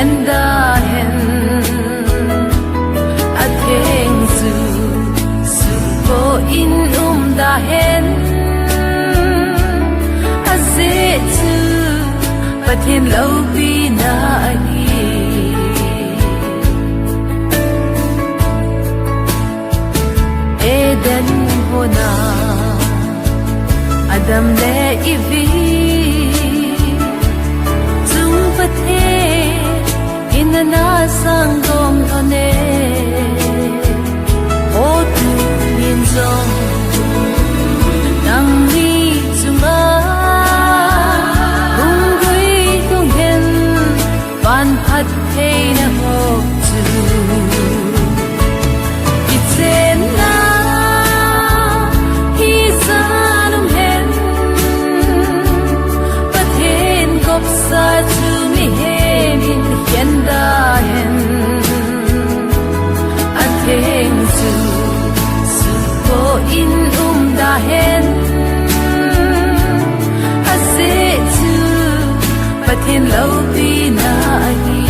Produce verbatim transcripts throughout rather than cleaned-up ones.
Hen da hen, atheng chu suko in um da hen, ajeh chu Pathen loupina ahi. Eden huna Adam le Evi chung Pathen in ana sangdom lhon e. O tunin jong nangni chunga hung guilhung hen, van phattheina ho chu kichenna hijat um hen. Pathen kopsa chu mihem in khen da hen, atheng chu suko in um da hen, ajeh chu Pathen loupina ahi.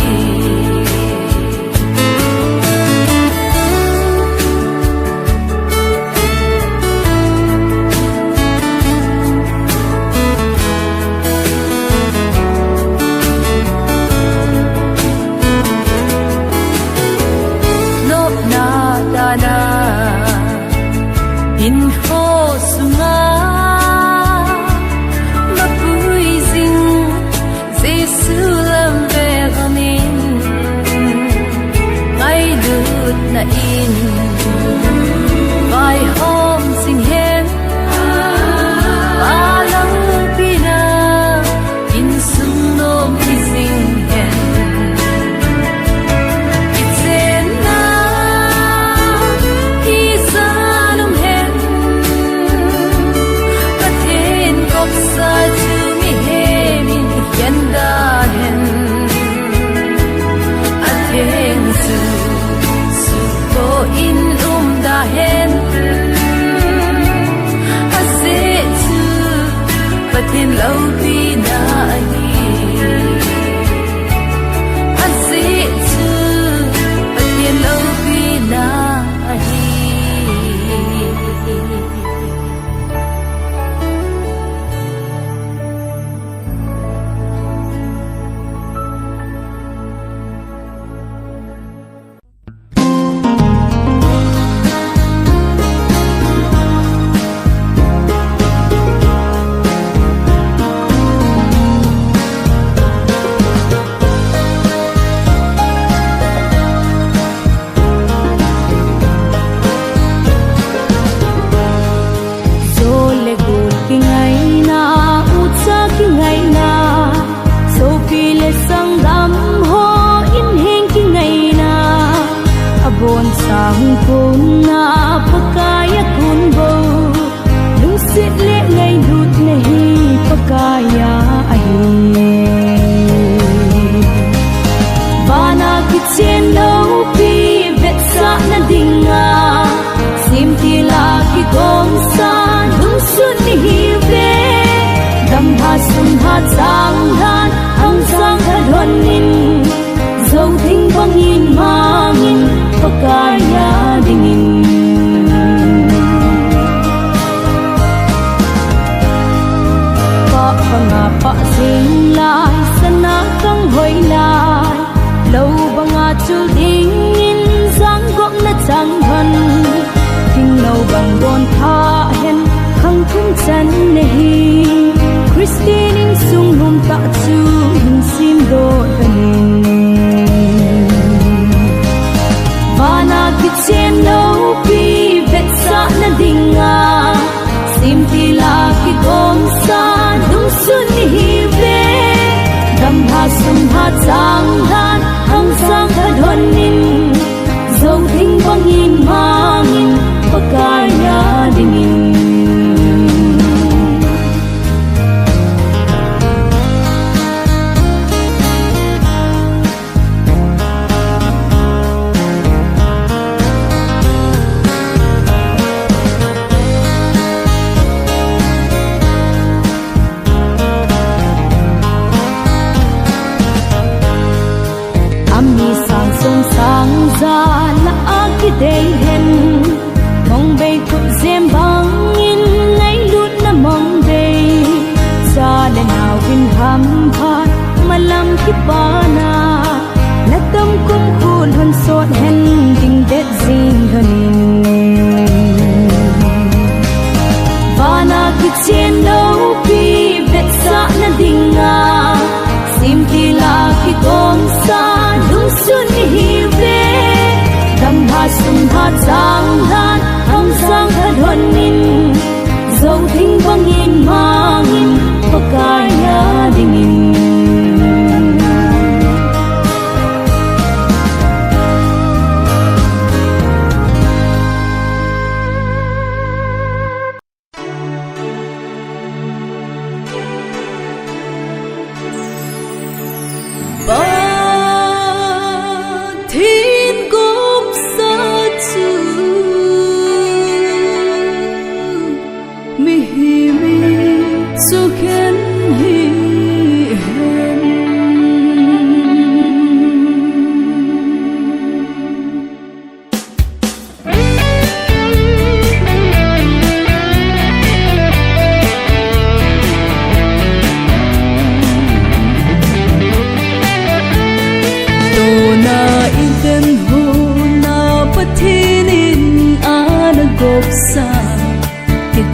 Nopna tana hinkho sunga mapui jing Jesu lam vel hon in, ngailutna in vaihom jing hen, Pa loupina insung nom hi jing hen. Kichenna hijat um hen, Pathen kopsa chu mihem in khen da hen, atheng chu suko in um da hen, ajeh chu Pathen loupina ahi. Ajeh chu Pathen loupina ahi. Jou le got kingaina, ucha kingaina, sopi le sanggam ho inheng kingaina, abon sang kona Pakai a kon bou, lungset le ngailutna hi Pakai a ahi. Vana kichen loupi vetsahna dinga, semtil a kigomsa lungsun ihiuve. Damlha sumlha changlhan hangsan khat lhonin, jou ding bangin mangin Pakai a dingin.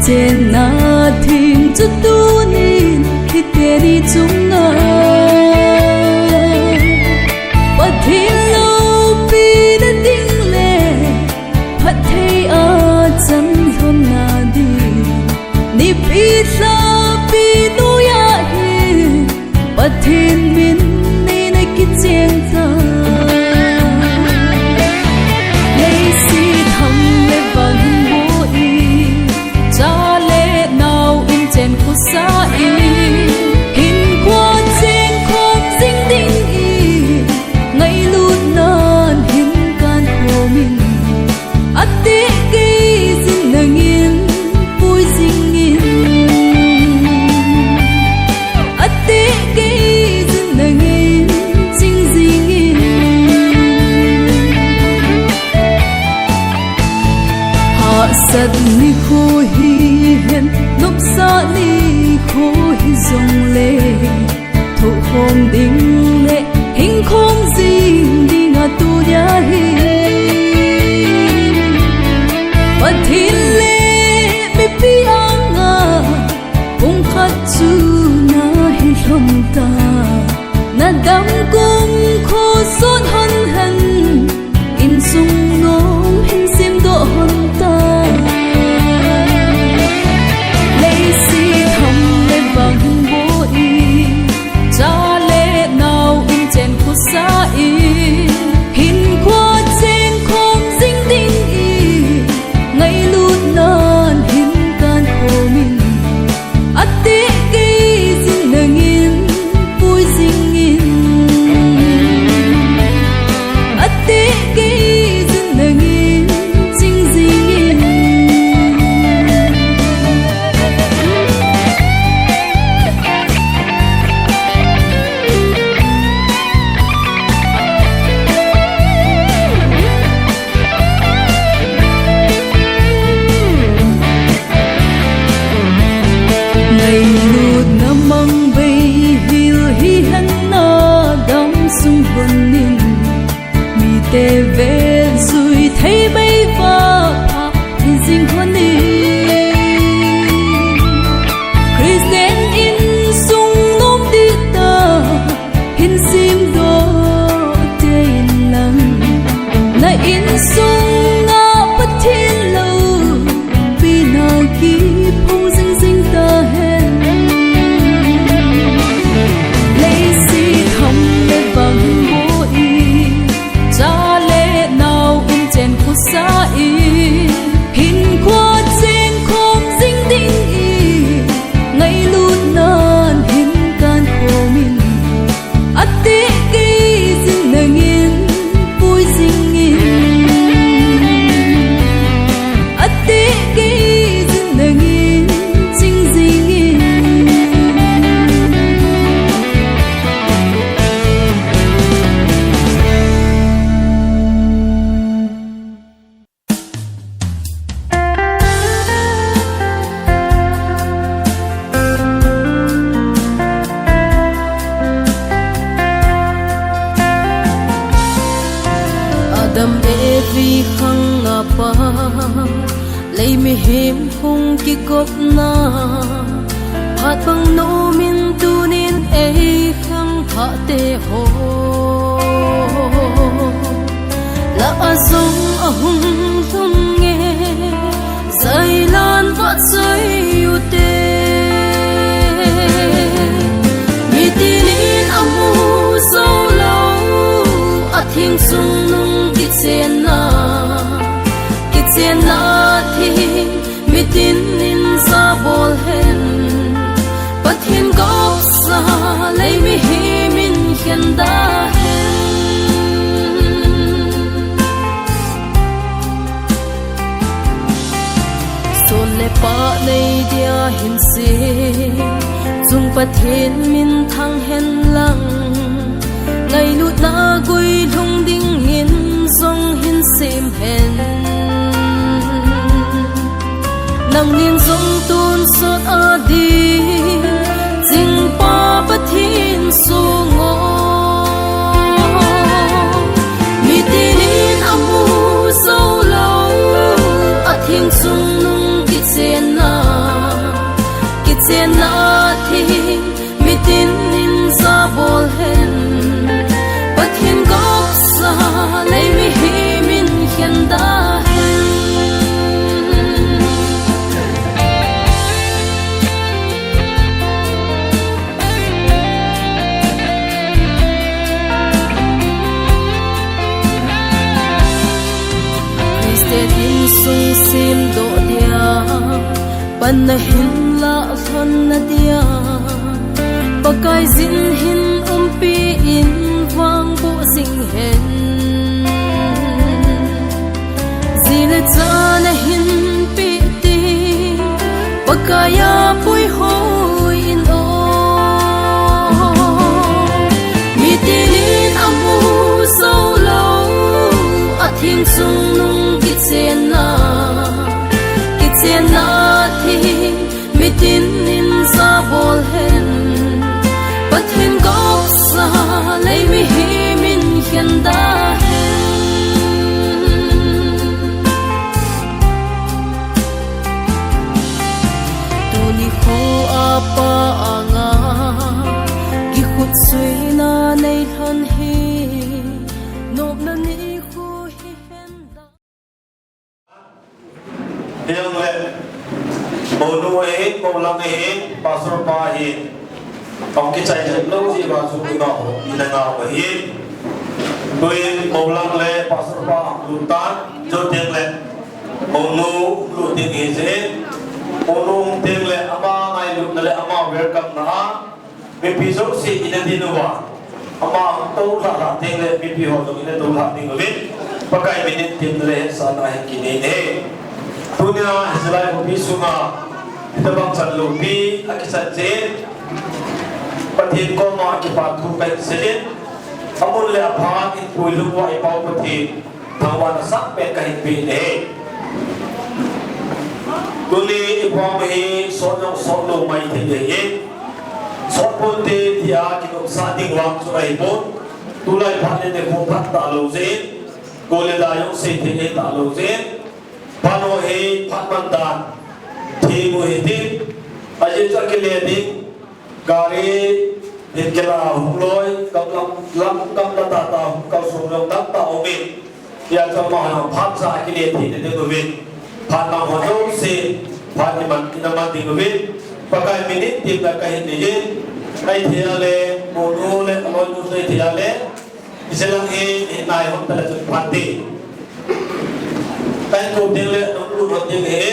Tenna thim chu tunin hite ni chunga Pathen loupina ding le phatthei a chan lhonna ding, nipi lhapi noiya hi Pathen min neina kicheng ta. Leiset ham le van hin boi, cha le nao in chen khosa in, hinkho cheng khom jing ding in, ngailutnan hin kan khom in. Ateh kei jin nangin pui jing in, ateh kei jin nangin ching jing in. Hahsat nikho hihen, nopsah nikho hijongle, thoh khom ding le hing khom jing ding a tunia hi. Pathen le mipi anga pung khat chu nahi lhon ta, nadam kum kho son hon hen, insung nom hin semdoh hon ta. Leiset ham le van hin boi, cha le nao in chen khosa in, hinkho cheng khom jing ding in, ngailutnan hin kan khom in. Ateh kei jin nangin pui jing in, ateh kei jin nangin ching jing in. Ngailutna mang bei hil hihen, nadam sung lhon in, mite vel jui thei mai va pha hi jing lhon in. Christian insung nom ding ta hin semdoh tei in lang, na insunga Pathen loupina kiphong jing jing ta hen. Leiset ham le van hin boi, cha le nao in chen khosa in, hinkho cheng khom jing ding in, ngailutnan hin kan khom in. Ateh kei jin nangin pui jing in, ateh kei jin nangin ching jing in. Adam Evi khang a pat, lei mihem hung kikopna, phat bang nomin tunin ei khang phate ho. La a jong ahung lhung nge, jailan vachoi ute. Mitinin amu jou lou, atheng chungnung kichenna, kichenna theng, mitinin jabol hen, Pathen gopsa lei mihem in khen da hen. Sot le pah nei dia hin sei, chung Pathen min thang hen lang, ngailutna guilhung dingin jong hin sem hen. Nangnin jong tonsot a ding, chingpa Pathen sung o. Mitinin amu jou lou, atheng chungnung kichenna, Dahen. Christian insung semdoh dia pan nahin lah lhon nadia, Pakai jin hin umpi in vangboh jing hen. Ji le cha nahin peh ding, Pakai a puihoi in o. Mitin in amu jou lou, a theng chungnung kichenna, kichenna theng, mitin in ja bol hen. Pathen gopsa lei mihem in khen dahen. Tuni kho a Pa anga kikhutsuina nei lhon hi, nopna nikho hi hen da. Hijongle, mounu ahin, moulang ahin, pastor pa ahin, ahung kichai jep lou jeh uva chu ima ho, ina ngah u ahi. Tuin moulang le pastor pa ahung lut tan, jou teng le, mounu lut ding ahi jeh in, mounu hung teng le, ama ngailutna le ama welcome na a, mipi jouse ina din uva, ama hung toulhah lhah teng le mipi ho jong ina toulhah ding uvin, Pakai min in temna le hetsahna hin kinei in ahi. Tunia hiche lai khopi sunga hitobang chan loupi akichan jeh in, Pathen koma kipa thu kahin seiyin, amun le aphan in puilhung uva i Pau Pathen thangvahna sangpen kahin pe in ahi. Tuni i program hi sot jong sot lou maithei ahi. Sot ponte tia kinopsah ding vang chu ahipon. Tulai phat le nikho phat talou jeh in, gol le dai jong seithei talou jeh in, phat ho hi phat man dan them u hitin, ajeh chu akile ding, gari hin kila hung loi, gamla, lam gamla tahtah hung kalson jong tamtah aumin, hijeh chun amaho phat cha akile thei ding uvin, phat mang ho jouse phat iman, ina man ding uvin, Pakai min in temna kahin neiyin, ahithei a le mounu le aloinu chu ahithei a le, hiche lang hi, hi nai hon tale chun phat ding. Kahin kou teng le, nung lut hon ding ahi.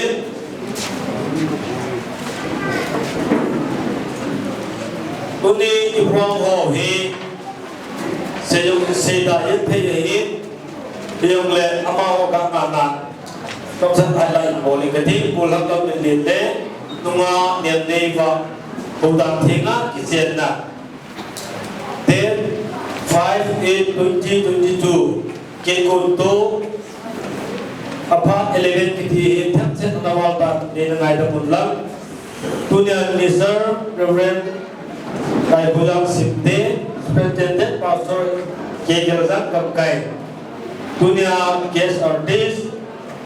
Tuni i program ho hi, sei jong, seida jeng thei ahi. Hijongle amaho ka ngahna, kamsat highlight bol inge kati, Pu Lhangam Lenlen le, nunga Nemneivah, Houdan Thenga kichenna. Date five eight twenty twenty-two, Kekun to, aphat eleven kiti hi themchet ana val tan, neina ngaidam un lang. Tunia Minister Reverend Kaibujang Simte, Superintendent Pastor K. Geljang Kamkai. Tunia guest artist,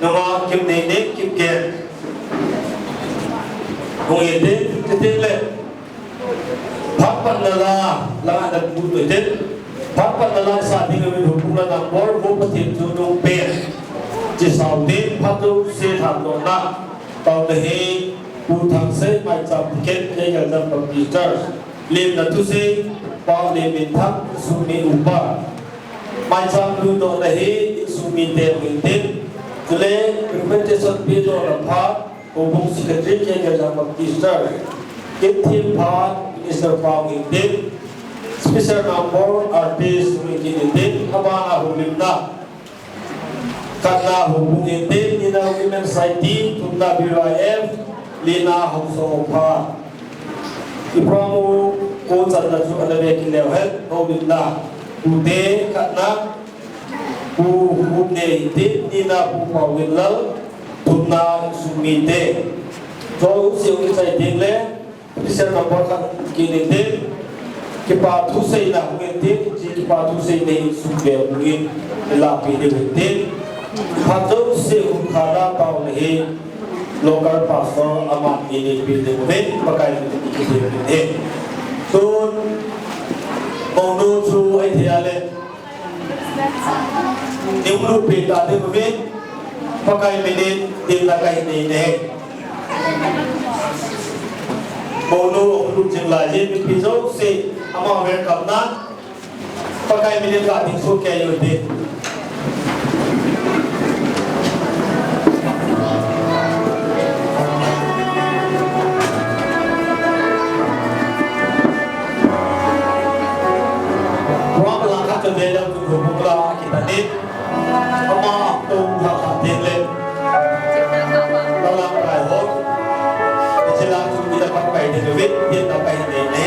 nunga Kimneinei Kipgen. Hung in tin, tin le. Phat patna la, la na bu to tin. Phat patna la sa ding uvin Hukbuk la number, Vo Pathen chu nung pen. Chi sao tin, phat jouse thandohna. Taona hi, Pu Thangsei, Maicham Ticket, K. Geljang Baptist Church. Lemna thusei, Pau Lemminthang, Sumi Upa. Maicham ludohna hi, insung mite hung in tin. Chule, presentation pedohna phat, Houbung Secretary K. Geljang Baptist Church. Kithempha, Minister pa hung in tin. Special number, artist hung in tin. Abana houlimna. Khatna Houbung in tin, nina Women Society, thumna B Y F, lina Haosa Opha. I program u kichanna chu ana ve kit leu hen, houlimna. Tute khatna, Pu Hupnei in tin, nina Pu Paowinlal, thumna insung mite. Choi u siu kichai ding le, Christian number khat kit in tin, kipa thuseina hung in tin, hiche kipa thuseina hi insung bep hung in, i lahpeh diu in tin. Phat jouse hung khada taona hi, local pastor aman eipeh diu in, Pakai min in i kipeh in. Tun, mounu chu ahithei a le, Hung lut peh ta ding uvin, Pakai minin, temna kahin nei e. Mounu hung lut jing lai jeh in mipi jouse, ama welcome na. Pakai minin ka ding suh kei u hite. Program la khat chu ve leu chun Lhupum la kitan in, ama a kong lha kha ding le, la lang kai ho, hiche la chu mi la khat kai ding le, vin ding la kai ding le.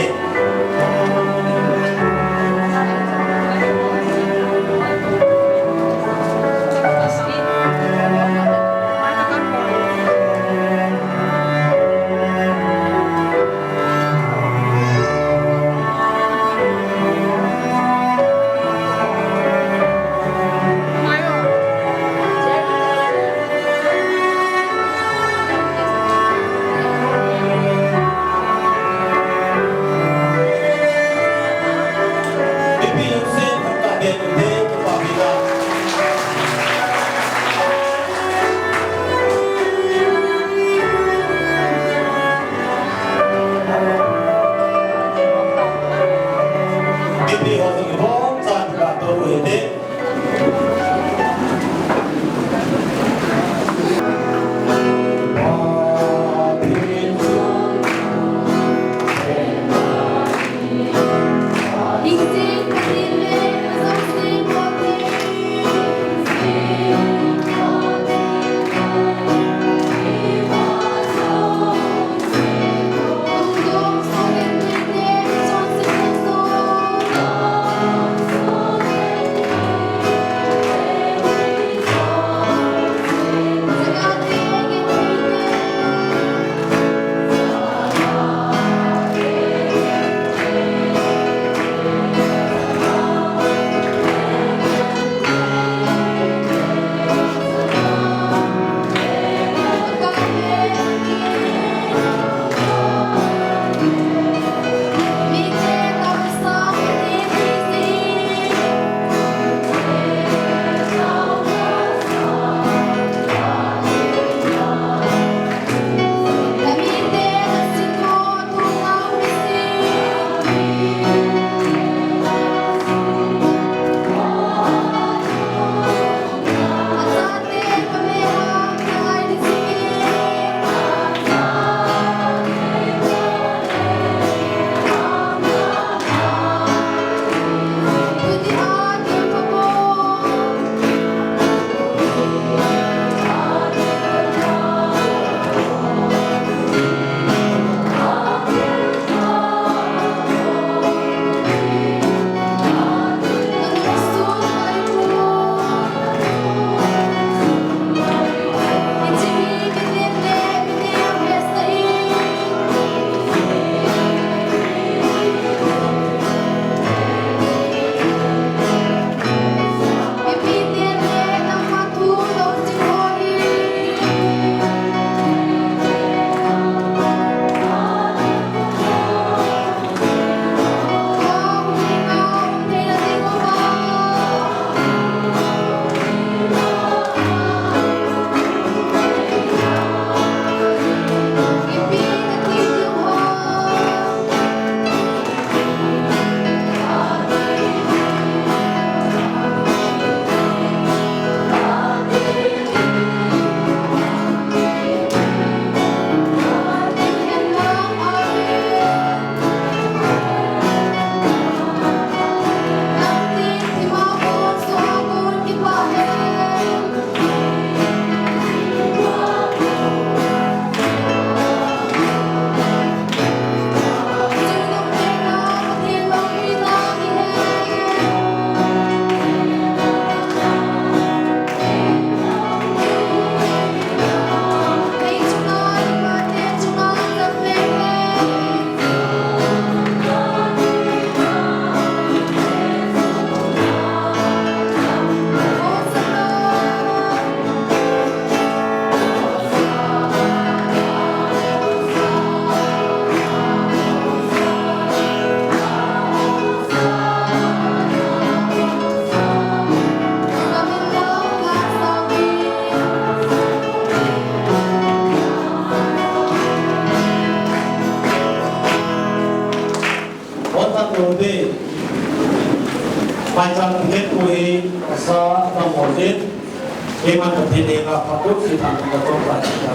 Keiman Pathen henga phatah se tah in ka tong tah in ka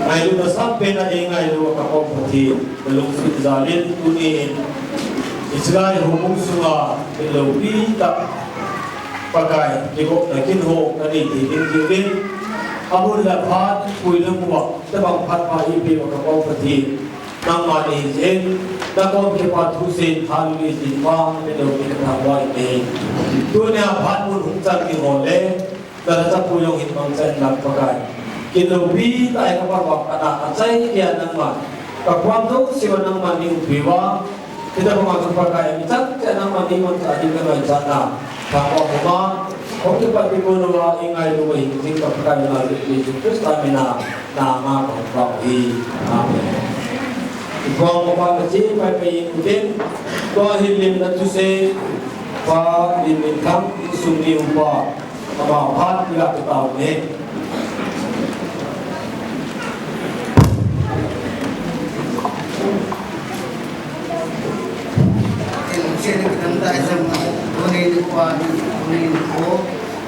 ngailut na sang pen a eingailu ka Pakai Pathen, na lungset jal in tunin Israel houbung sunga loupi tah Pakai, kigopna kin ho ka nei thei ding uvin, amun le aphat, pui le mu a, tabang phat pha eipeuva ka Pakai Pathen, nangma nei jeh in, na kom kipa thu seiyin, thalou nei jeh in, Pa, ka loupi ka thangvah in ahi. Tunia phat mun hung chang ding ho le, na lhacha pu jong hin mangcha in lang Pakai. Kin loupi tah in ka pang uva ka na ka chai dia nangman, ka kuan jouse uva nangman nei umpi uva, hitabang a chu Pakai, mi chan cheh a nangman nei mangcha ding ka ngaichat na, thangvah uva, hung kipat pi gon uva, eingailu uva hing jing ka Pakai, na Jesu Christa min a, na ma ka hung vah u ahi. Amen. Tua ma pa ka chi pai pai in uten, tua hin lim na chu se, Pa Lim Min Thang, insung ni upa, Ama phat kila kita uve. Chen chen kita ta jam, tuni nikho, tuni nikho,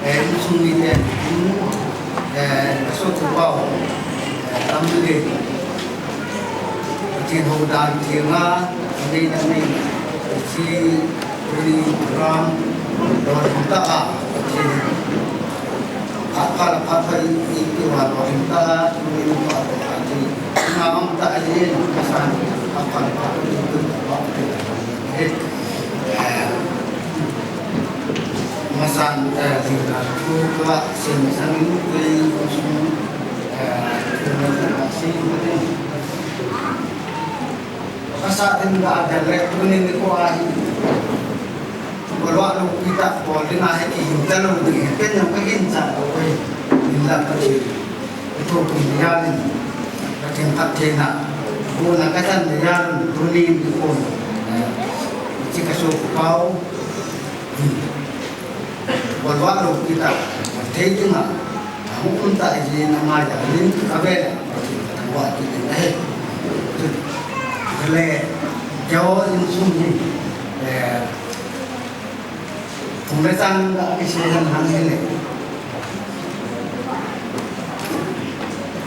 eh, insung mite, eh, so tu pau, eh, tamle. Pathen houdan thenga, nei na nei, si, tuni program, don ta a, Pathen. Apal apal i, i, i wa don ta a, tuni wa don ta a, ti. Na am ta a, ye, kasan, apal apal i, i, wa, eh, masan, eh, ti na, tu, ka, sin, san, tu, sun, eh, tu, na, sin, tu, Kasa tin ga adal le, tuni nikho a hi. Balwa lo kita, bol ding ahi, kihin talou ding, ken jong kahin cha lou, hin la Pathen. Ito kin ya nin, Pathen Pathen na. Bona kachan ya nin, tuni nikho. Chi kaso pau. Balwa lo kita, thei dinga, hung um ta ji na ma ja, nin ka ve la, wa ti na he. Le, jo insung hi, eh, hung le sang ga ki se han han he le.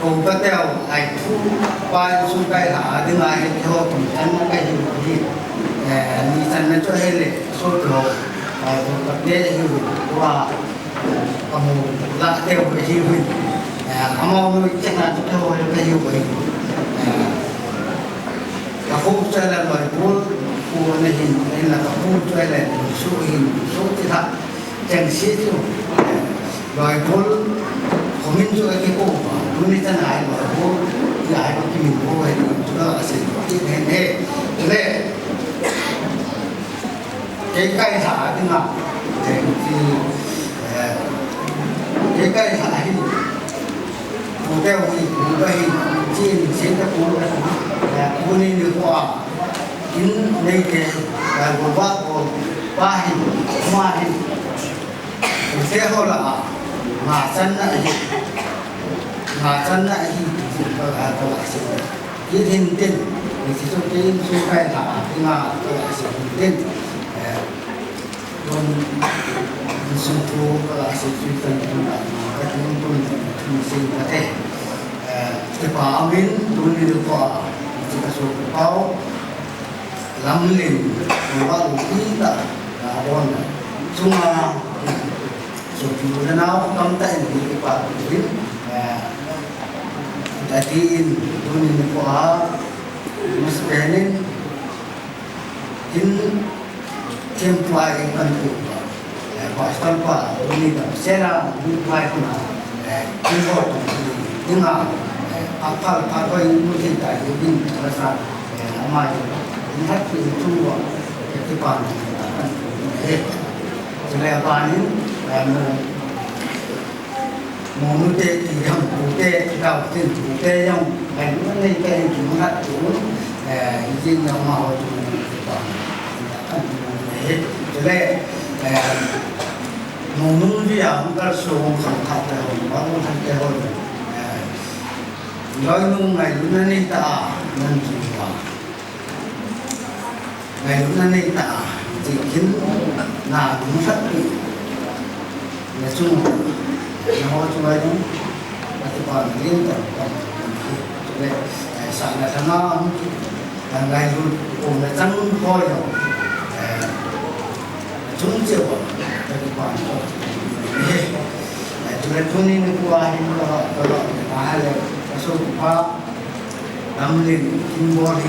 Ko ka teo, ai thu, pa insung kai la, dinga he ho tum chan na kai hi, eh, ni chan na cho he le, so to, ai thu ka te hi, wa, Amu la teu ka hiu hin. Eh, amau nu chena chu teu ka hiu hin. Eh, ka khu chela loi bul, khu na hin, na ka khu chela su hin, su ti tha. Cheng si chu. Loi bul, khu min chu ki khu. Lu ni chena loi bul, ya ki min khu hin. Chu la si ki hin he. Le. Kei kai sa a ti ma, eh, ti, eh, kei kai sa hi, pu te hu hi, pu te hi, chin, chin te pu, eh, pu ni ni ko a, in nei te, eh, ko ba ko, pa hi, ma hi, pu te ho la a, ma san na hi, ma san na hi, ko a, ko a si. Kit hin tin, ni si su tin su kai la, ti nga, ko la si hin tin. Eh, don, ni su tu, ko la si su tan tu la, ka tin tun, ni si ka te. Eh, ti pa amin, tun ni ko, ni si ka su pau, lam lin, ko ba lu ti ta, la don, sunga, su tu na nau, kam ta in, ni pa, tin, eh, Tatin, tunin ko a, Mister Benin, in template kan tu pa, eh, pastor pa, tuni ka sera, ni pa kuna, eh, in ho tu, in a, eh, apal pa ko in mu tin ta, in rasa, eh, amai, in hat tu tu wa, eh, ti pa, eh, le pa ni, eh, mo, Monu te ti ham pu te ti kau tin pu te jong, eh, nei te ki mat tu, eh, ijin jong ma ho tu, eh, le, eh, monu ji a hung kal so hung kham kha te ho, ba hung khan te ho, eh, loi nu ngailutna nei ta, nan ji wa. Ngailutna nei ta, ti khin na lungset pi. Nachung, naho chunga jong, ati pa ling ta, ta, ta, le, eh, sa na sa na, eh, ngailut, um, na chang ko jong, eh, chung che wa, ati pa ko. Eh, tu le tu ni ni ku a hin ko, ko, ko, a le, so pa, Lamlen, kin bol hi,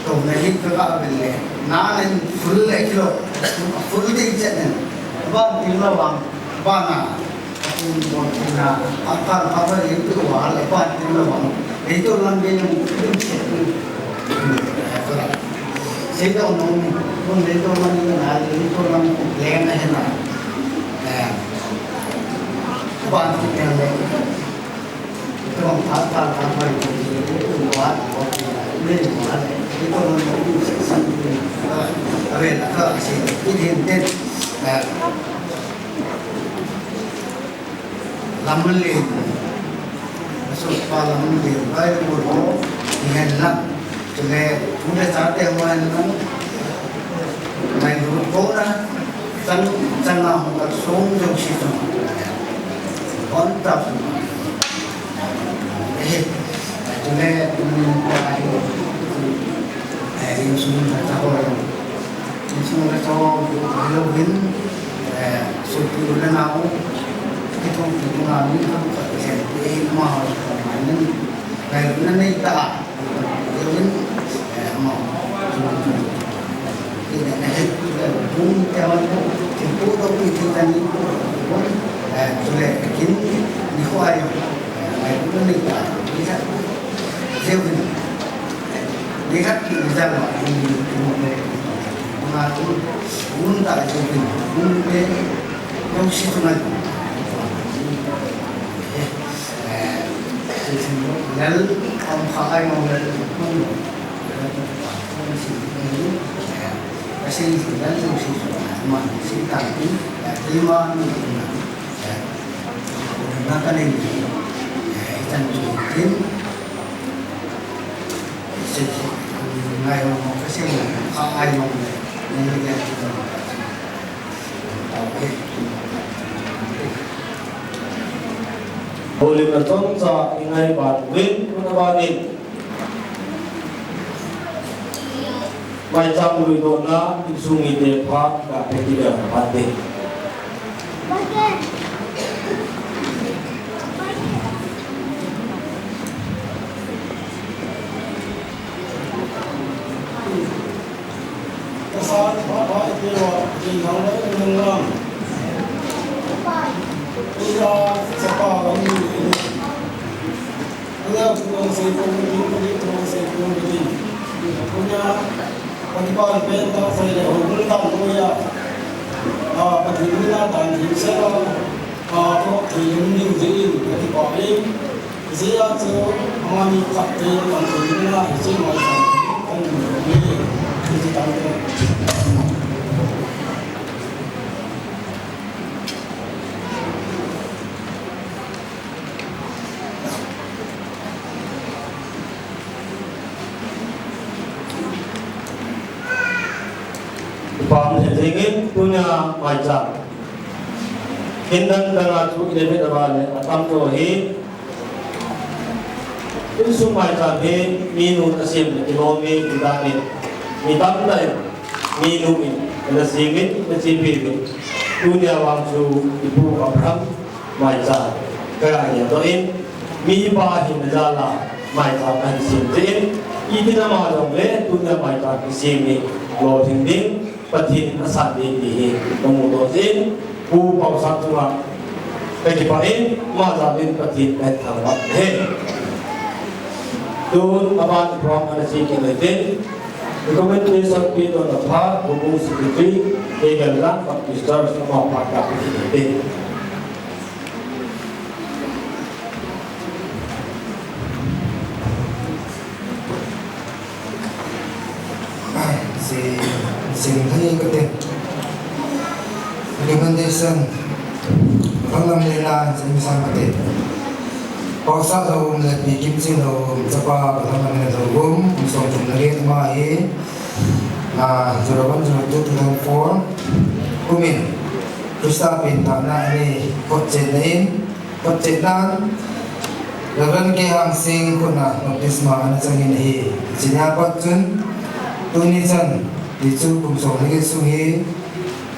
to na hi ka ka bel le. Na len full le kilo. Full ding chet nen. Ba tin lo bang. Ba na. Kin bol tin na. Apa apa ba len tu wa le ba tin lo bang. Ei to lam de yung tin chet. Sei to no ni. Kun le to lam ni na le to lam le na he na. Eh. Ba tin le. Lamlen, aso pa lamlen, bai mo ho, ihen la, tule, tule chate ho hen la, mai lu ko na, Chang, chang a hung ka sung jong si jong. Kon tap. Eh, tule, tule, eh, insung ka ta ho. Insung ka ta ho, lo hin, eh, so pi na ho. Ki thong pi na ni ka ka sen, eh, ma ho, ma ni. Kai na nei ta. Lal, om kha ai mong lal, Holim na chomcha i ngai ban uvin, tun a ban in. Maicham lui dohna, insung mite phat, ga pe ti le phat te. Ka sa, pa, pa, i te wa, i te nang le, i nang lang. Ula, sa pa, lang ni, ni. Ula, ku nang se, ku ni, ku ni, ku nang se, ku ni, ku ni. Ku ni, pa, ni pa, ni pen, ta, sa, le, hu, ku ni, ta, ku ya. A, pa, ni, ni, na, ta, ni, se, la. A, to, ni, ni, ni, ni, ni, ku ni, pa, ni. Hijeh a chu amani khat te kan thei ding a hiche mai khan kan um e, hiche tan te. Pam le jingin tunia maicham. Kin dang dang a chu i le vet a va le a tam to hi. Insung maicham hi minu a sem le kilom e, ti dan in. Mi tam tah in minu in ana sem in, ana chepi in. Tunia vang chu i pu Abraham maicham ka ga ngen doh in, mipa hi na jal a maicham ahin sem jeh in, i tin ama jong le tunia maicham kisem hi lolhing ding, Pathen in asat ding ti hi ka mu doh jeh in, Pu Pausat chunga ka kipah in, ama jal in Pathen ka thangvah e. Tun aban program ana che kit leu tin, recommendation pe dohna phat, Houbung Secretary, K. Gellang Baptist Church, ama phat ka pe kit leu tin. Sing, sing thei kate. Recommendation. Ranglam leina, sing sang kate. Pausat Houbung le Pi Kimching Houbung, chapa Ranglam leina Houbung, kum som thum le get ma hi. Ah, zero one, zero two, two thousand four. Kumin. Christa pengthahna anei photchetna in, photchetnan, Reverend K Hangsing khut a baptisma ana chang in ahi. Hiche nia pat chun, tuni chan, hichu kum som le get sung hi,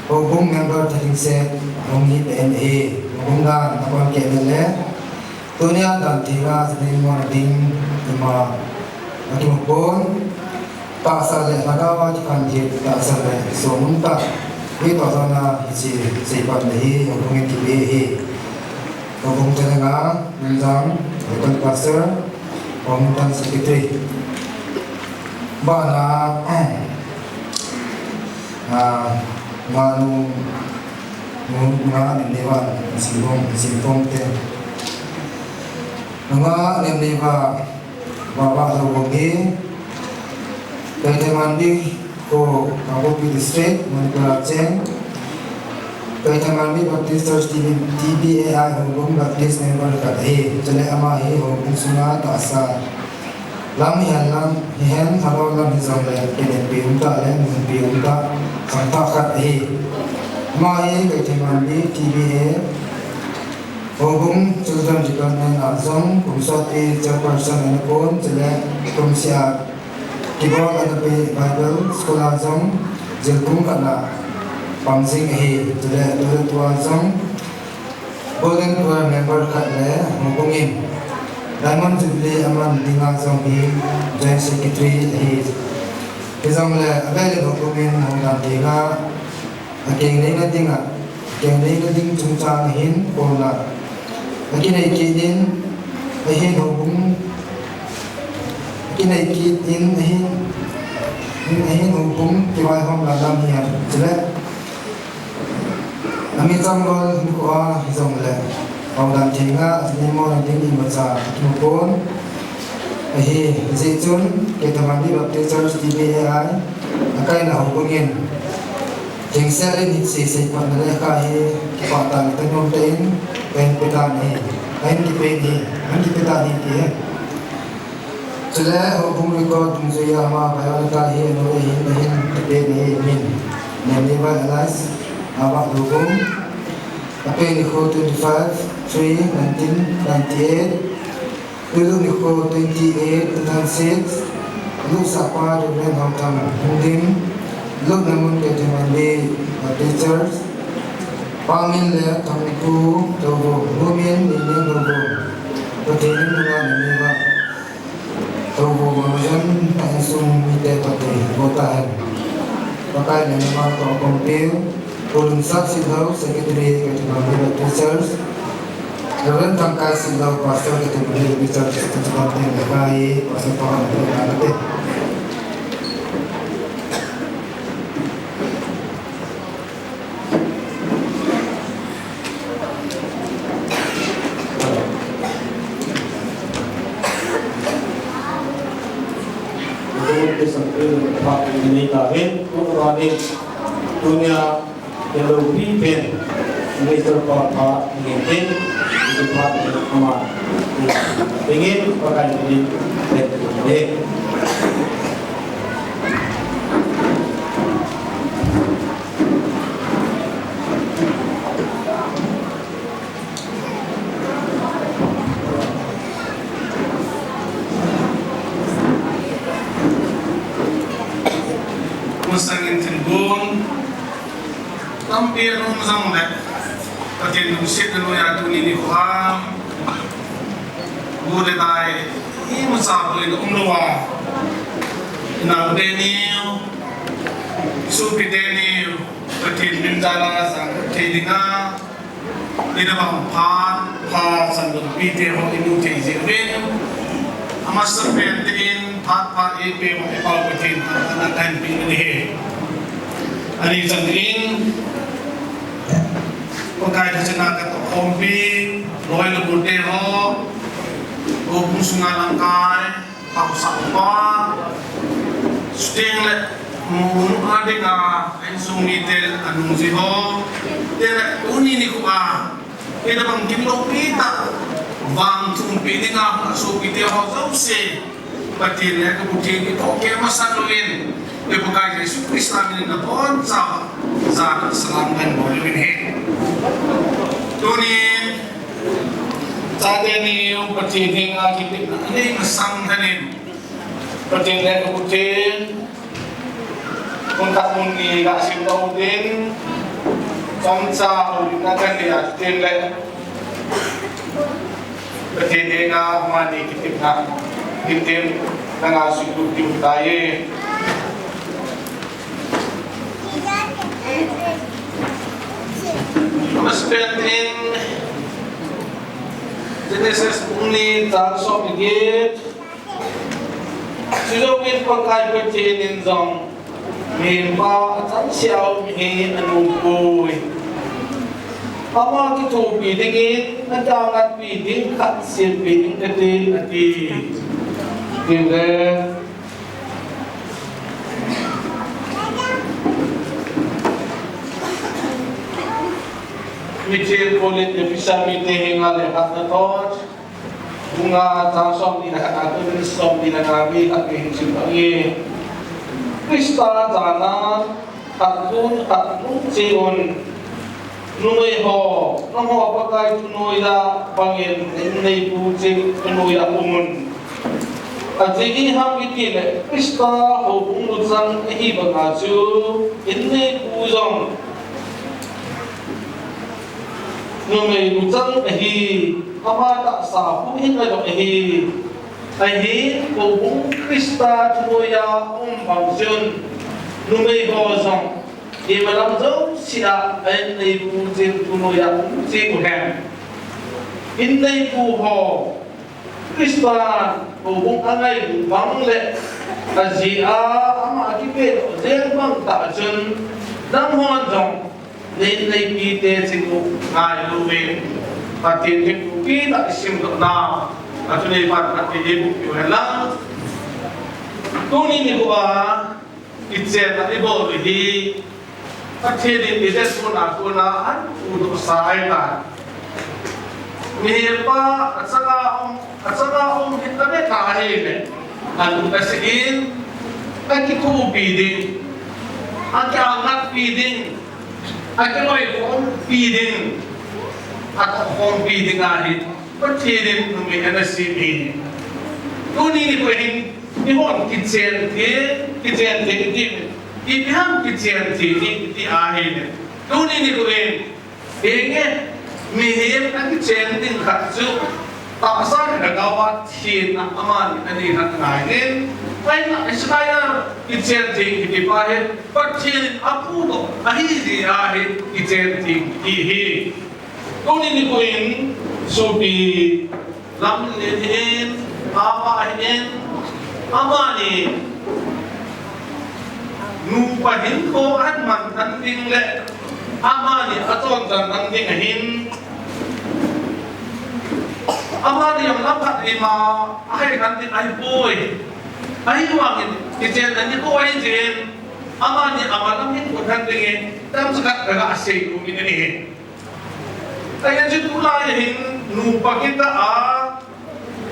houbung member thading set ahung hi pen ahi. Houbung dan a kon keh le le, tunia dan thei a, chading mo ding, ima, akimu pon, tahsa le lhagao a kikhen thei tahsa le, so nung ta, hi to zona, hiche, sei pat le hi, houbung in kipe hi. Houbung te le nga, Nunjang, local pastor, houbung tan secretary. Bana, ah, manu, Nu, nga, nem neiva, Sinpong, Sinpong te. Nga, nem neiva, Baba Lobong hi. Keithemanbi kho, Kangpokpi District, Manipur a cheng. Keithemanbi Baptist Church T B, T B A I Houbung Baptist member khat ahi. Chule ama hi houbung sunga tahsa lam hihen lam, hihen lhagao lam hijongle, kineppi umtah le, munpi umtah, khangthah khat ahi. Ama hi Keithemanbi T B A, Houbung Children Department a jong, kum sotpi chairperson ana pon, chule kum sia kibol ana pe Bible School a jong, jilkum khat a pang jing ahi, chule tule tua jong, Golden Choir member khat le houbung in Diamond Jubilee aman dinga jong hi Joint Secretary ahi. Hijongle avel in houbung in houdan dinga, akeng neina dinga, akeng neina ding chungchang hin kona akinei kit in, ahin houbung, akinei kit in, ahin, ahin houbung kivaihom la lam hihen. Chule Ami chang lol nikho a hijongle, houdan thei nga, ani mo ding imacha kimu pon. Ahi, hijeh chun, Keithemanbi Baptist Church T B A I, akaina houbung in, thengse le nit sese patna le kahi, kipah tah le tanom tah in, pen pe tan ahi, ahin kipe in ahi, ahin kipe tan ahi ti ahi. Chule, houbung record dungjuiya ama biodata hi anu ahin, ahin, apen ahi, amin. Name Levi Elias, Ava Lubung. Apen nikho twenty-five three nineteen ninety-eight. Ilu nikho twenty-eight two thousand six. Ilu sapa Reverend Haothang Hungdim. Ilu namun Keithemanbi Baptist Church. Pamin le Thangpu Touvo. Numin Nini Touvo. Pathen in nunga nami va. Touvo Mamajan, a insung mite pate, bota hen. Pakai nami va to kompiu, Pu Lunsak Sitlhou, Secretary, Keithemanbi Baptist Church. Reverend Thangkai Sitlhou, Pastor, Keithemanbi Baptist Church, Keithemanbi Baptist Church. Tunia, hello, Minister Papa, Ngintin, Department Command. Ingin, pakai, Ngintin, Masangin thilgon, lampi anung jong le, Pathen lungsetna noiya tuni nikho a, bu le tai, imacha bol in umlou a, inau teni, sopi teni, Pathen min jal a jang thei dinga, ina bang phat, phat chan lungpi te ho inu thei jeh uvin. Amasapen in phat phat eipeh ho eipao Pathen thangvahna kahin pe in ahi. Ani chan in, Pakai thachena katoh khompi, loi le gol te ho, houbung sunga lamkai, Pangsa upa, chuteng le, munu a dinga, insung mite anung ji ho, teng le, tuni nikho a, ina bang kimloupi tah, vang thumpi dinga, sopi te ho jouse, Pathen le kabu theng itoh kei masa louvin, i Pakai Jesu Christa min in nabonchauva, jana salam kahin bol uvin ahi. Tunin, tate ni Pathen henga kitepna nei masang tah in, Pathen le Pathen, kon khat mun ni ga sim tau tin, chomcha u na kan ni a tin le, Pathen henga mani kitepna, kitem na nga su tu tiu tai. Mas pen in Genesis bung ni chang som ni get. Chujouvin Pakai Pathen in jong, mihem pa achangseh a um hi anom poi. Ama kithopi dingin, akiangatpi ding khat sempeh ing kate, ati. Tin le. Mithiam Paul in Ephesa mite henga lekha na thot. Bung nga chang som ni le khat a kon som ni le nga vel khat vel hin sim tange. Christa jana khat tun khat nung cheh un. Numei ho, nangho Pakai thunoiya bangin inneipu cheh thunoiya um un. Ajeh iham itile Christa houbung luchang ahi banga chu inneipu jong numei luchang ahi, ama tahsa huhhing ajong ahi. Ahin houbung Christa thunoiya um bang chun numei ho jong imalam jousea a inneipu cheh thunoiya um cheh uhen. Inneipu ho Christan houbung angailut bang le ajeh a ama akipehdoh jeng bang tah chun, nanghon jong na inneipute cheh u ngailu uvin, Pathen thempu kiti isimdoh nau, atuni pan Pathen in eiboh piu hen lang. Tuni nikho a kichenna ibol u hi, Pathen in idet kona kona apuidoh sa ahitai. Mihem pa achanga um, achanga um hi abeh tha ahile, alut asih in, akithopi ding, akiangatpi ding, akiloikhompi ding, atohkhompi ding ahi. Pathen in numei ana sem hi. Tuni nikho hin, eihon kichen thei, kichen thei iti, ipi ham kichen thei iti ahile, tuni nikho hin, henge, mihem akichen ding khat chu tahsa lhagaova thenna amani anei khat ngai in, ahinla Isaiah kichen thei kiti pa hi Pathen in apuidoh ahi jeh a hi kichen thei kiti hi. Tuni nikho in sopi Lamlen hin, apa hin, amani nupa hinkho ahin man than ding le amani achonchang than ding ahin, amani jong lam khat ima ahai than ding ahipoi. Ahivangin kichenna nikho ahi jeh in, amani amalam hinkho than dingin tamcha khat kaga seidoh in ahi. Ahin chu tulai hin nupa kitah a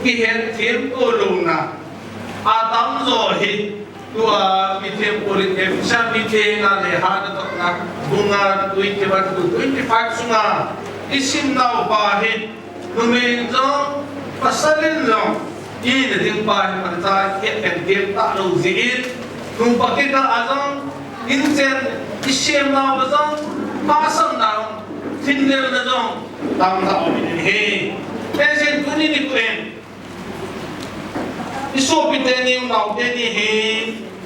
kihetthem to louna atamjo hi, tua mithiam Paul in Ephesa mite henga lekha na thotna, bung nga twenty-one to twenty-five sunga isim nau pa hi, numei in jong, pasal in jong, ina ding pa hi manchah hethem tah lou jeh in, nupa kitah a jong, inchen isem nau a jong, tahsan nau, thinlel na jong tamtah um in ahi. Hiche tuni nikho in, isopi teni, unau teni hi,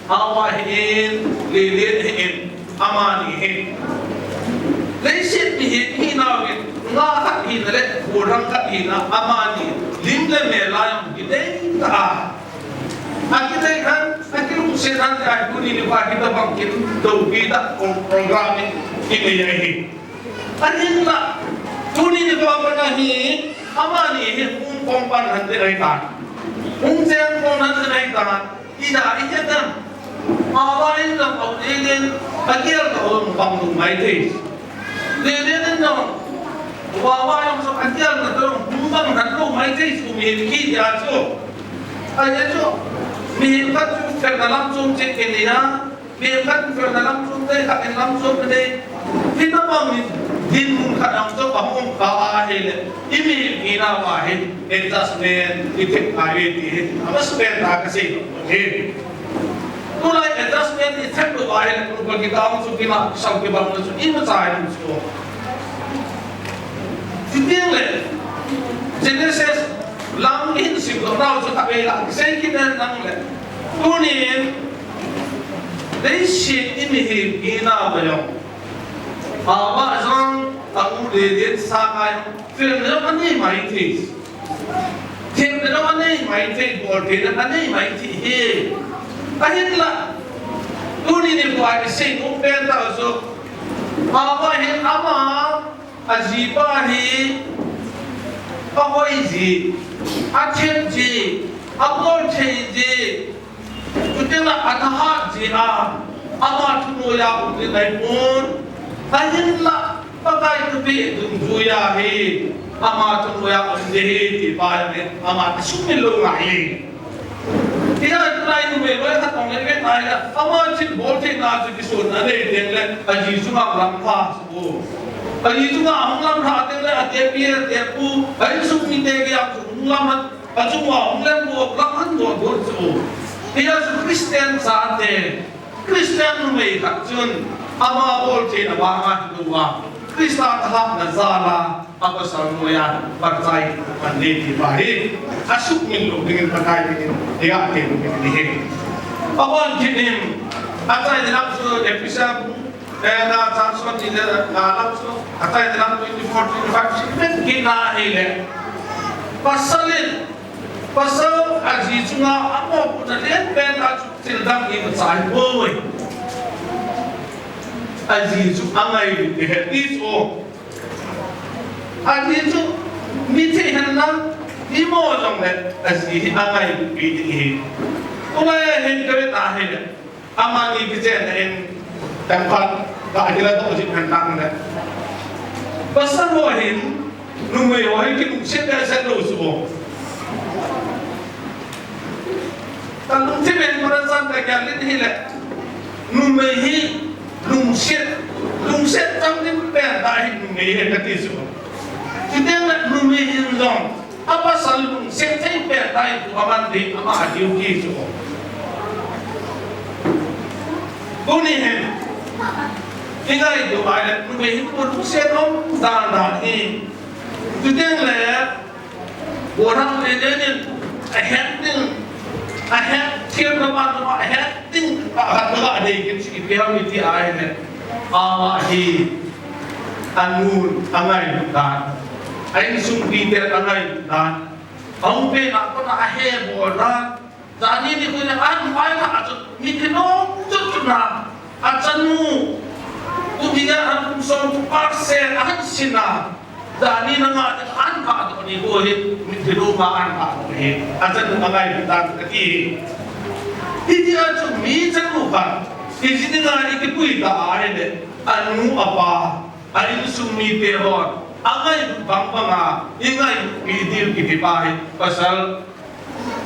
Hawa hin, Lelen hin, amani hin, leiset mihem hinau hin, nga khat hina le gollhang khat hina, amani lim le mel a jong kinei tah a, akinei khan, akilungset khan, ahi tuni nikho a hitabang kin loupi tah program in kinei ahi. Ahinla, tuni nikho a pat a hi, amani hi hung khom pan hante ahitan, hung cheng pan hante ahitan, ida ihet em? Hawa in jong, Lelen in, agel toh hung bang lou maithei. Lelen in jong, Hawa in jong agel toh hung bang lou maithei, chu mihem kiti a chu. Ahi chu, mihem khat chu felna lam chom cheh kinei a, mihem khat felna lam chom nei, khat in lam chom nei. Hitabang in, Dinmun khat ang chu ahung kha ahile, i mihempi nauva hin adjustment i thep ngai uve ti hi amasapen a kasei nom ahi. Tulai adjustment i thep lou ahile, nupa kikah chu kima kisau kibang chu imacha hi chu. Chuteng le Genesis lang i hin simdoh nau chu khatvei lang kisei kit hen lang le, tunin leiset i mihempi nauva jong Hava jong a u le den sanga jong felna jong anei mai thei. Themna jong anei mai thei, boltheina anei mai thei hi. Ahinla, tuni nikho a kisei nom pen tah chu, Hava hin ama, ajipa hi ahoi ji, athem ji, abolthei ji, chuteng le athahat ji a, ama thunoiya um ding ahipon. Ahinla, Pakai thupeh dungjuiya hi ama thunoiya um ding ahi ti pa jong hi ama asumil lou ngai. Hijeh a tulai numei loi khat hung le vet nai le, ama thilbol theina chu kisonna nei teng le, aji chunga lamlha chu. Aji chunga ahung lamlha teng le, atepi, atepu, a insung mite geiya chu hung lamlha, achunga hung lembo, lamlha doh doh chu. Hijeh a chu Christian chate, Christian numei khat chun ama boltheina vanga hilouva, Christa thahatna jal a, apasal noiya phatchai man ding ti pa hi asumil lou dingin Pakai min in iga tem nom ahi. Abon kit in, achaina lam chu Ephesa bung, eh, nga chang som ni le nga lam chu, achaina lam twenty-four, twenty-five chu vet kit na ahile, pasal in, pasal aji chunga amopohna lenpen a chu thil dang imacha ahipoi. Aji chu angailut ding ahi ti chu. Aji chu mi thei henlang, imo jongle aji hi angailutpi ding ahi. Tulai hin kavet ahile, amani kichenna in, tangkhat ka akila doh jing hen lang le, pasal ho hin numei ho hi kilungset behseh lou chu. Kalungthim in Pakai chang kagel in ahile, numei hi lungset, lungset chang ding pen tah hi numei hi kati chu. Chuteng le numei hin jong apasal lungset thei pen tah hi thu aman ding ama duty chu. Tuni hin ingailut ahile, numei hin lungset um dan dan hi. Chuteng le Borang le le nin, ahet ding, ahet thil na ban na ahet ding, ahet na adei kin si ipi ham iti ahile, ama hi anu angailut dan, a insung mite angailut dan, aumpen a kona ahebol dan, jani nikho in ahin mai kha chu mithi nom chut chut na, achanu, tu dinga an kum som tu parse ahin sin a, jani na nga ahin kha doh nikho hi, mithi nom a ahin kha doh hi, achanu angailut dan kati. Hiti a chu mi chanu khat, iji dinga ikipui ta ahile, anu apa, a insung mite hon angailut bang banga ingailutpi diu kiti pa hi, pasal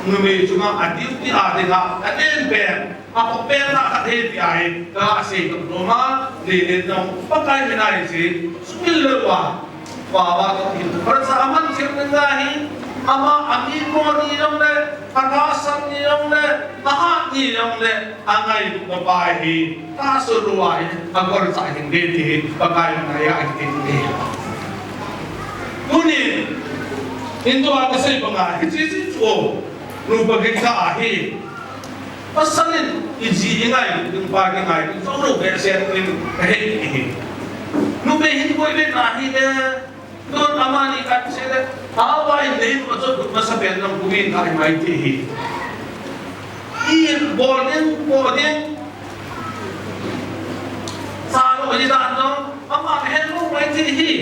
numei chunga a duty a dinga alenpen, apopen a khat ahi ti ahi, kasei nom a, le le nong Pakai min a hi si, sumil lou a, pa va to hin, Pakai chang aman thil ding ahi, ama amimo ni jongle, atahsan ni jongle, ahat ni jongle, angailutna pa hi, tahsa lou a hi, agolchah hih in ti hi, Pakai min a iga ti hi. Tunin, in tua kasei banga, hiche chu, nupa kikah ahi. Pasal in iji ingailut ding pa kingailut, jou lou behseh in kahei hi. Numei hin koi vet na ahile, Tun amani kasei le, Hava in nei ma chu masapen jong kuvin kai mai ti hi. Ibol ding, bol ding. Sa lou hi dan jong, ama helou mai ti hi.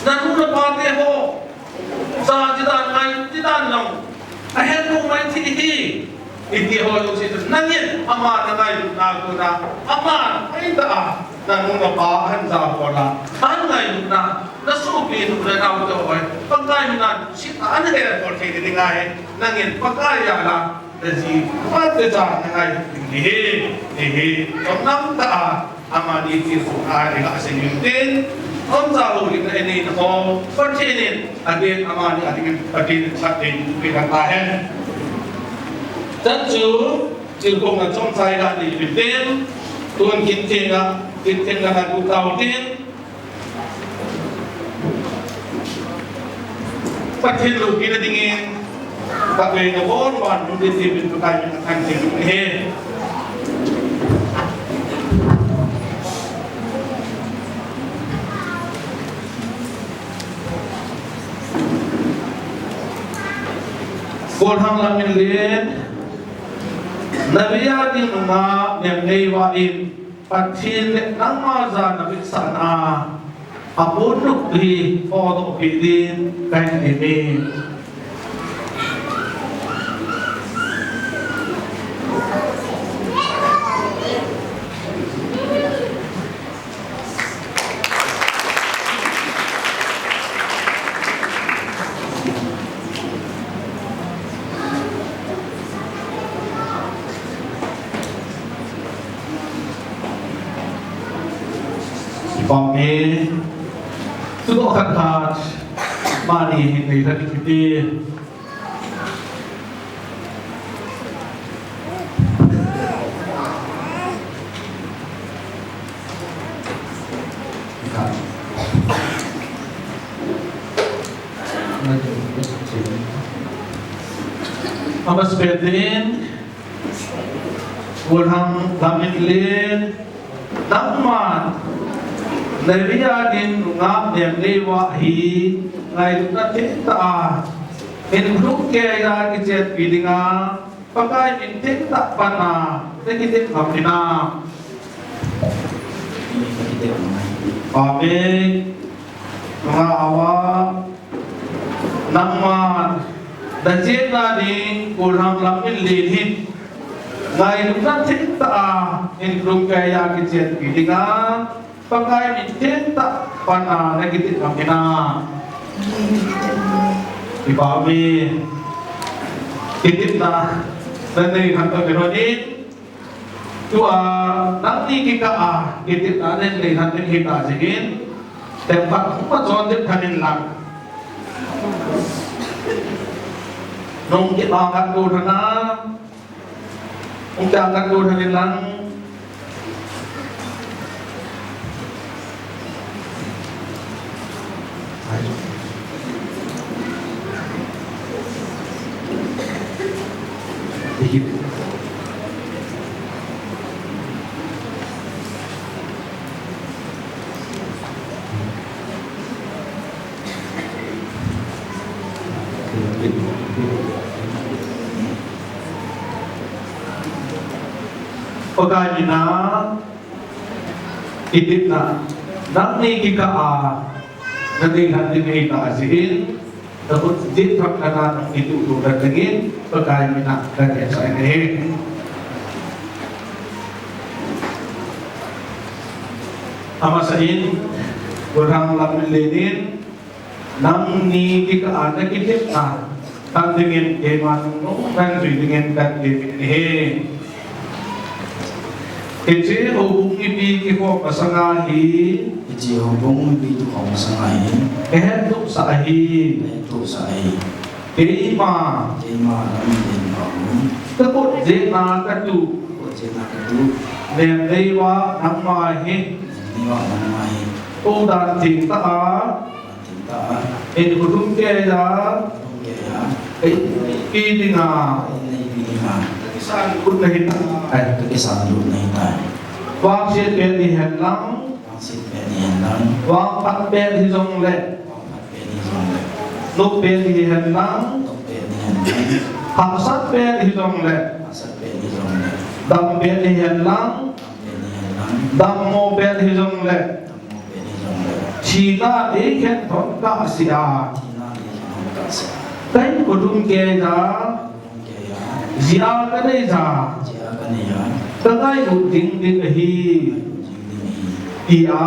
Nanu napa te ho, sa ti dan mai ti dan jong, ahelou mai ti hi. Iti ho jong si tu nangin ama nangailutna kona, ama aita a, nanu napa ahin ja bol a, ahin ngailutna, nasopi nu le nao te ho hi, Pakai min a si ta ahin hebol thei ding ahi, nangin Pakai a la, naji, pa te cha nangailut ding ahi, ahi, tong nam ta a, Amani tilkhouna a ding a asei uvin tin, aumcha houlimna inei na ho, Pathen in aden amani a dingin Pathen in phatthei boh peh hen. Chan chu tilkhouna chomcha iga nei uvin tin, tun kin theng a, kin theng a na gu tau tin, Pathen loupina dingin, Pathen na bon wan mun din din Pakai min a thangtheng ahi. Golhang Lamminlen, na vei a ding nungah Nemneivah in, Pathen le nangma jana vetsahna a, aponluk hi fodoh peh din kahin ngen e. Amen. Thudoh khat khat mani hin nei lha ding kiti. Amasapen in, Golhang Lamminlen, nangman na vei a ding nungah Nemneivah hi ngailutna thengtah a, hinkho lhumkeiya kichenpi dinga, Pakai min thengtah a pan a, na kitep ngam hinam? Amen. Nungah Ava, nangman na chenna ding Golhang Lamminlen hin ngailutna thengtah a, hinkho lhumkeiya kichenpi dinga, Pakai min thengtah a pan a, na kitep ngam hinam? Amen. Kitepna na nei lhon tauve. Tua nangni kikah a kitepna nei lhon ding hita jeh in, themkhat hung machon ding lhon in lang. Nung kipah khat go lhon a, nung kipah khat go lhon in lang. Pakai mina, kitepna, nangni kikah a, na nei lhon ding hita jeh in, na khut ding thak lhon a nung kituh lhon ding in, Pakai mina, kahin hetsah in ahi. Amasa in, Golhang Lamminlen in, nangni kikah a na kitepna, lhon ding in, keima nungnung, nang jui ding in, kahin tepin ahi. Hiche houbung mipi kikhom masanga hi. Hiche houbung mipi kikhom masanga hi. Kahet tohsah ahi. Kahet tohsah ahi. Keima. Keima Lamminlen Vahom. Ka kot jeh a katuh. Kot jeh a katuh. Nemneivah nangma hi. Nemneivah nangma hi. Kou dan thengtah a. Thengtah a. Hinkho lhumkeiya. Lhumkeiya. Ka inneipi dinga. Ka inneipi dinga. Ka kisan lut nahi tai. Ka kisan lut nahi tai. Vangset pet hihen lang. Vangset pet hihen lang. Vangphat pet hijongle. Vangphat pet hijongle. Nop pet hihen lang. Nop pet hihen lang. Hahsat pet hijongle. Hahsat pet hijongle. Dam pet hihen lang. Dam pet hihen lang. Dammo pet hijongle. Dammo pet hijongle. Thina eikhen lhon kahsea. Thina eikhen lhon kahsea. Ka hinkho lhumkeiya. Lhumkeiya. Jia kanei a. Jia kanei a. Ka ngailut ding ding ahi. Ngailut ding ding ahi. Tia. Tia.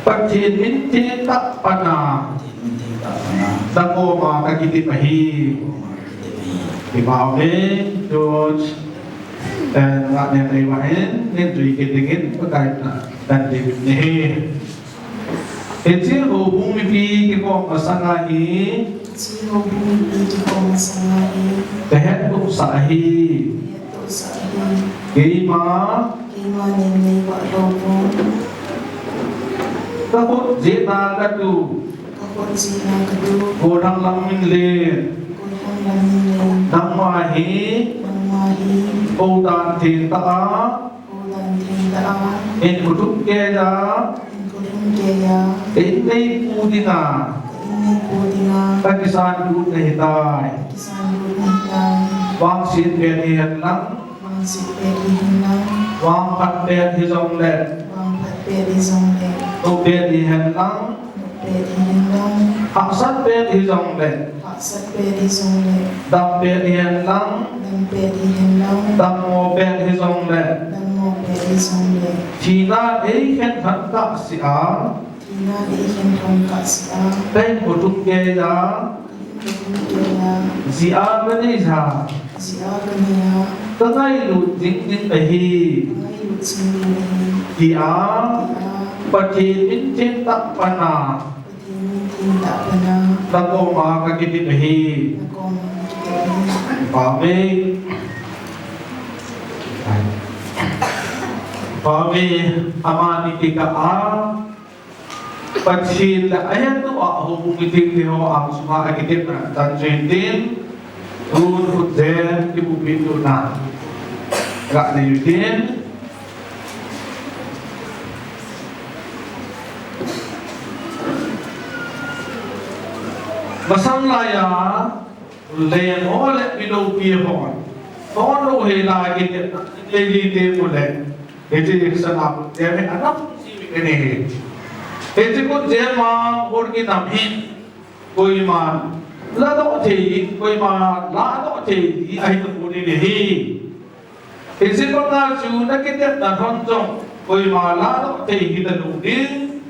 Pathen min thengtah a pan a. Pathen min thengtah a pan a. Nakoma kakitep ahi. Nakoma kakitep ahi. Kipa ume, George. Eh, nungah neo nei uva hin, nin jui kit dingin, Pakai in ahin tepna ahi. Hiche houbung mipi kikhom masanga hi. Hiche houbung mipi kikhom masanga hi. Kahettohsah ahi. Kahettohsah ahi. Keima. Keima nin neivah lou pon. Kakhut jeh a katu. Kakhut jeh a katu. Gollhang Lamminlen. Gollhang Lamminlen. Nangma hi. Nangma hi. Kou dan theng tah a. Kou dan theng tah a. Hinkho lhumkeiya. Hinkho lhumkeiya. Ka in neipu dinga. Ka in neipu dinga. Kakisan lut nahitai. Kakisan lut nahitai. Vangset pet hihen lang. Vangset pet hihen lang. Vangphat pet hijongle. Vangphat pet hijongle. Nop pet hihen lang. Nop pet hihen lang. Hahsat pet hijongle. Hahsat pet hijongle. Dam pet hihen lang. Dam pet hihen lang. Dammo pet hijongle. Dammo pet hijongle. Thina eikhen lhon kahsea. Thina eikhen lhon kahsea. Kahinkho lhumkeiya. Kahinkho lhumkeiya. Jia kaneija. Jia kaneija. Kangailut jing ding ahi. Kangailut jing ding ahi. Tia. Tia. Pathen min theng tah pana. Pathen min theng tah pana. Nakoma kakitep ahi. Nakoma kakitep ahi. Pave. Pave, amani kikah a. Pathen le ahettoh a houbung mipi ho angsunga akitepna chan chu hitin. Tun khutjem kibupi lutna. Kanei utin. Masang laiya, leng ho le miloupi hon. Hon lou hela kitepna, tei li te mu le. Hiche sana khutjem hi anam ji mi kani hi. Hiche khutjem a hor kinam hin. Koiman ladoh thei, koiman ladoh thei ti ahi tapon ahi. Hiche banga chu nakitepna lhon jong, koima ladoh thei hita lou ding.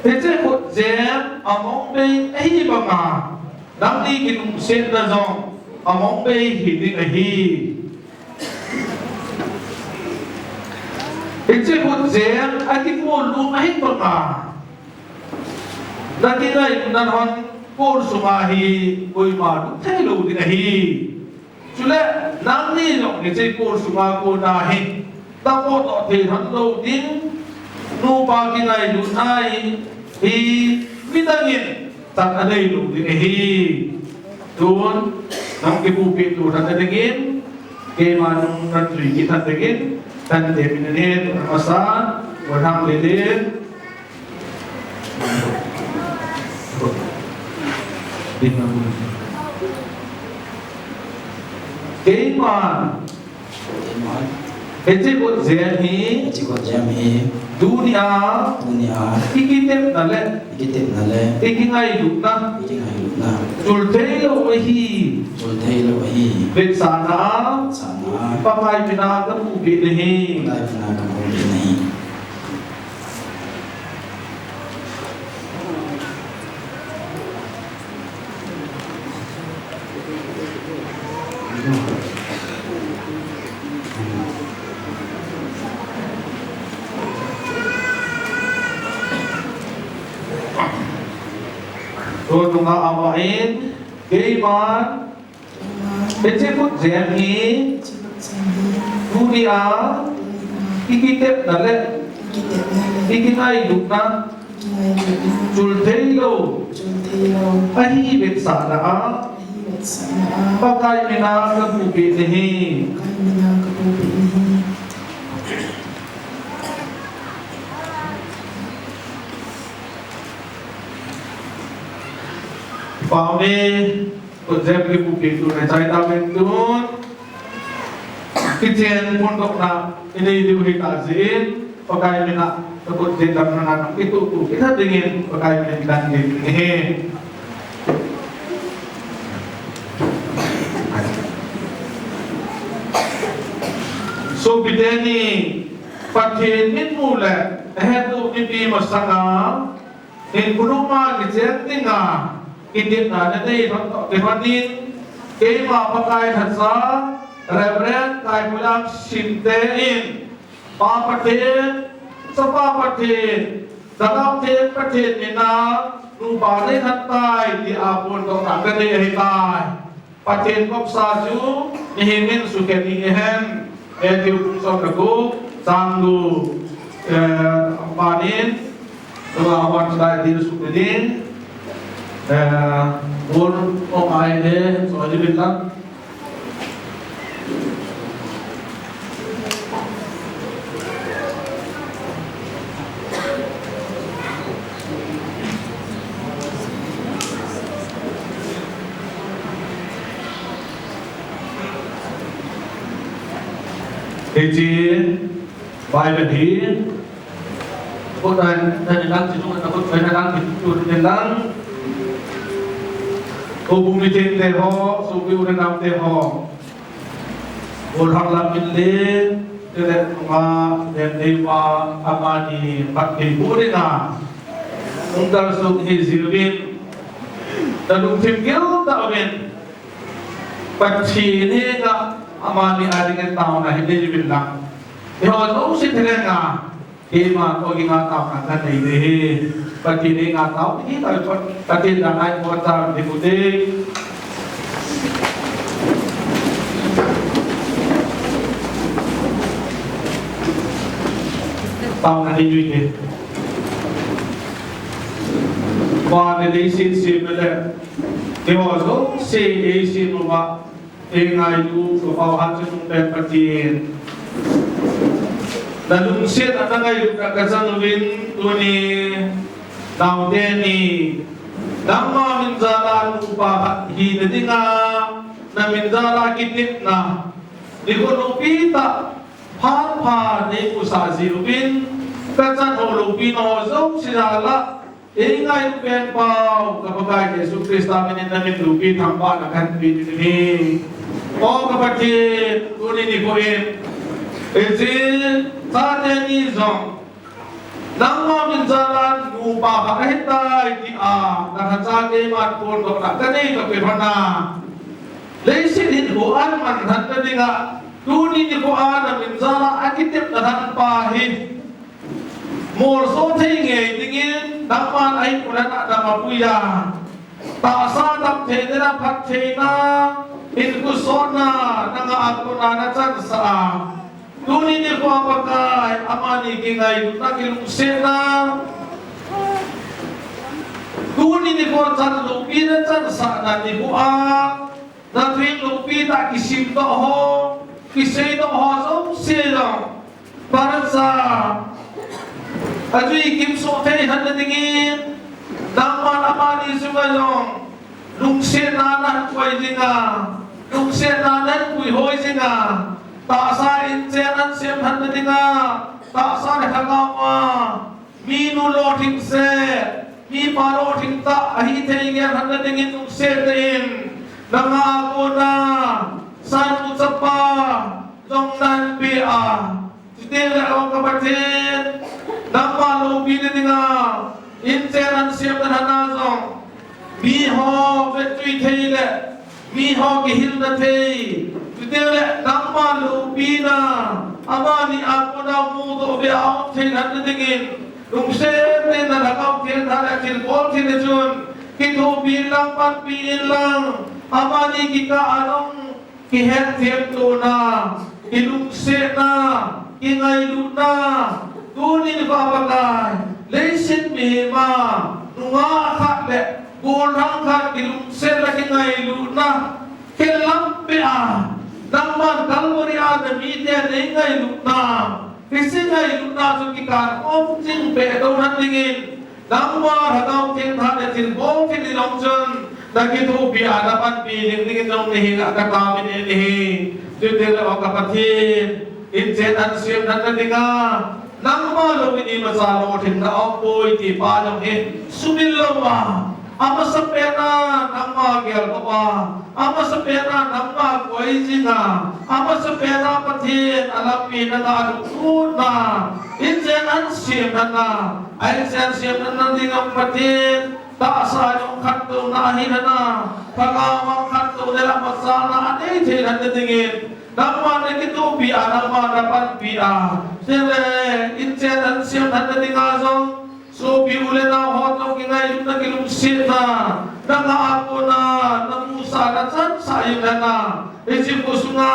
Hiche khutjem among bei ahi banga, nangni kilungsetna jong among bei hiding ahi. Hiche khutjem akikol lum ahi banga, nakingailutna lhon kol sunga hi koima lut thei lou ding ahi. Chule, nangni jong hiche kol sunga kona hi, tapodoh thei lhon lou ding, nupa kingailutna hi, hi midangin chan anei lou ding ahi. Tun, nang kibupi lutna dingin, keima nung najui kit dingin, kante min ahi, tun amasan, Gollhang Lamminlen, Keiman. Keiman. Hiche khutjem hi. Hiche khutjem hi. Tunia. Tunia. Ikitepna le. Ikitepna le. Ikingailutna. Ikingailutna. Chul thei lou ahi. Chul thei lou ahi. Vetsahna. Vetsahna. Pakai mina kabupi nahi. Pakai mina kabupi nahi. Tun nunga ama in, keiman, hiche khutjem hi. Tunia. Ikitepna le. Ikingailutna. Chul thei lou. Ahi vetsahna a. Pakai mina kabupi nahi. Pave. Khutjem kibupi tu nachai tauvin tun. Kichen phondohna inei diu ahi tah jeh in, Pakai mina, nakhutjem damna nang kituh tuh kit dingin, Pakai mina kahin ding ahi. Sopite ni, Pathen mitmu le ahettoh mipi masanga, hinkho lhumkeiya kichen dinga, kitepna nanei lhon toh kilhonin, keima Pakai lhacha, Reverend Kaimulam Simte in, Pa Pathen, Chapa Pathen, Lhagao Theng Pathen mina nupa nei khat tai tia phondohna kanei ahitai. Pathen kopsa chu mihem in sukhen ni hen, Matthew bung som le gup, chang gup, eh, panin, tua wan chai dil sukhen ni, eh, bol o ai le, so ji bin lang. Hiche Bible hi, khut a, na ni lang chi chung na khut na lang chi chung ni lang. Houbung meeting te ho, sopi u le nao te ho. Gollhang lam in le, tele tunga, len dei uva, amani phatthei boh dinga hung kalsong ahi jiuvin, na lungthim gel tah uvin, Pathen henga amani a dingin taona hin nei uvin lang. Eiho jouse thenga, keima toh kinga taona kanei ding ahi. Pathen henga tao hi, Pathen dang a i mo tao ding u te. Taona nei u te. Van le leiset sem le, eiho jouse eisem uva, eingailu, ka pao hat chungnung pen Pathen. Na lungset a na ngailutna kachan uvin tuni, naote ni, nangma min jal a nupa khat hina dinga, na min jal a kitepna, nikho loupi tah, phat pha nei pusah jiuvin, kachan ho loupi na ho jouse jal a, eingailu pen pau, ka Pakai Jesu Christa minin na min loupi thangvahna kahin pe ding ahi. O ka Pathen, tuni nikho in, hiche chate ni jong, nangma min jal a nupa khat ahitai tia, na lhacha keiman phondohna kanei toh kilhon a, leiset hinkho a manlhatna dinga, tuni nikho a na min jal a akitepna lhangpa hi, molso thei ngei dingin, nangman ahi pulan a dam apui a, tahsa dam theina le phattheina, hinkho sotna, nanga a kona na chansah a. Tuni nikho a Pakai, amani kingailutna, kilungsetna, tuni nikho chan loupina chansahna nikho a, na theng loupi tah kisim doh ho, kisei doh ho jouse jong, Pakai, ajui kimsoh thei lhon na dingin, nangman amani chunga jong lungsetna nahin koi jinga, lungsetna nahin puihoi jinga, tahsa inchen ahin sem lhon na dinga, tahsa le lhagao a, minu lolhing seh, mipa lolhing tah ahi thei gel lhon na dingin lungset tah in, nanga a kona, sanpu chapa jong nahin pe a, chuteng le o ka Pathen, nangma loupina dinga, inchen ahin sem lhon na jong, miho vettui thei le, miho kihilna thei, chuteng le nangma loupina, amani a kona mudoh beh a um thei lhon na dingin, lungset tah in na Lhagao Theng tha le thilbol thil le chun, kithopi in lang, panpi in lang, amani kikah a jong, kihetthemtona, kilungsetna, kingailutna, tuni nikho a Pakai, leiset mihem a, nungah khat le, gollhang khat kilungsetna, kingailutna, khellam beh a, nangman Calvary a na mite nei ngailutna, hiche ngailutna chu kikan um jing peh lhon na dingin, nangma Lhagao Theng tha le thilbol thil le jong chun, na kithopi a na panpi ding dingin jong nahin a ka taovin ahi. Chuteng le o ka Pathen, inchen ahin sem lhon na dinga, nangma louvin imacha lolhinna aumpoi ti pa jong hi sumil louva, amasapen a nangma geldoh a, amasapen a nangma koi jinga, amasapen a Pathen a lampi nanga lungtutna, inchen ahin sem lhon na, a inchen sem lhon na dinga Pathen, tahsa jong khattouna ahi lhon na, lhagao jong khattouna Tela masana anei thei lhon na dingin, nangma nakithopi a, nangma napanpi a, tele inchen an siam lhon na dinga jong, sopi u le nao ho toh kingailutna kilungsetna, nanga a kona namusah nachansah jing lhon na, hiche kho sunga,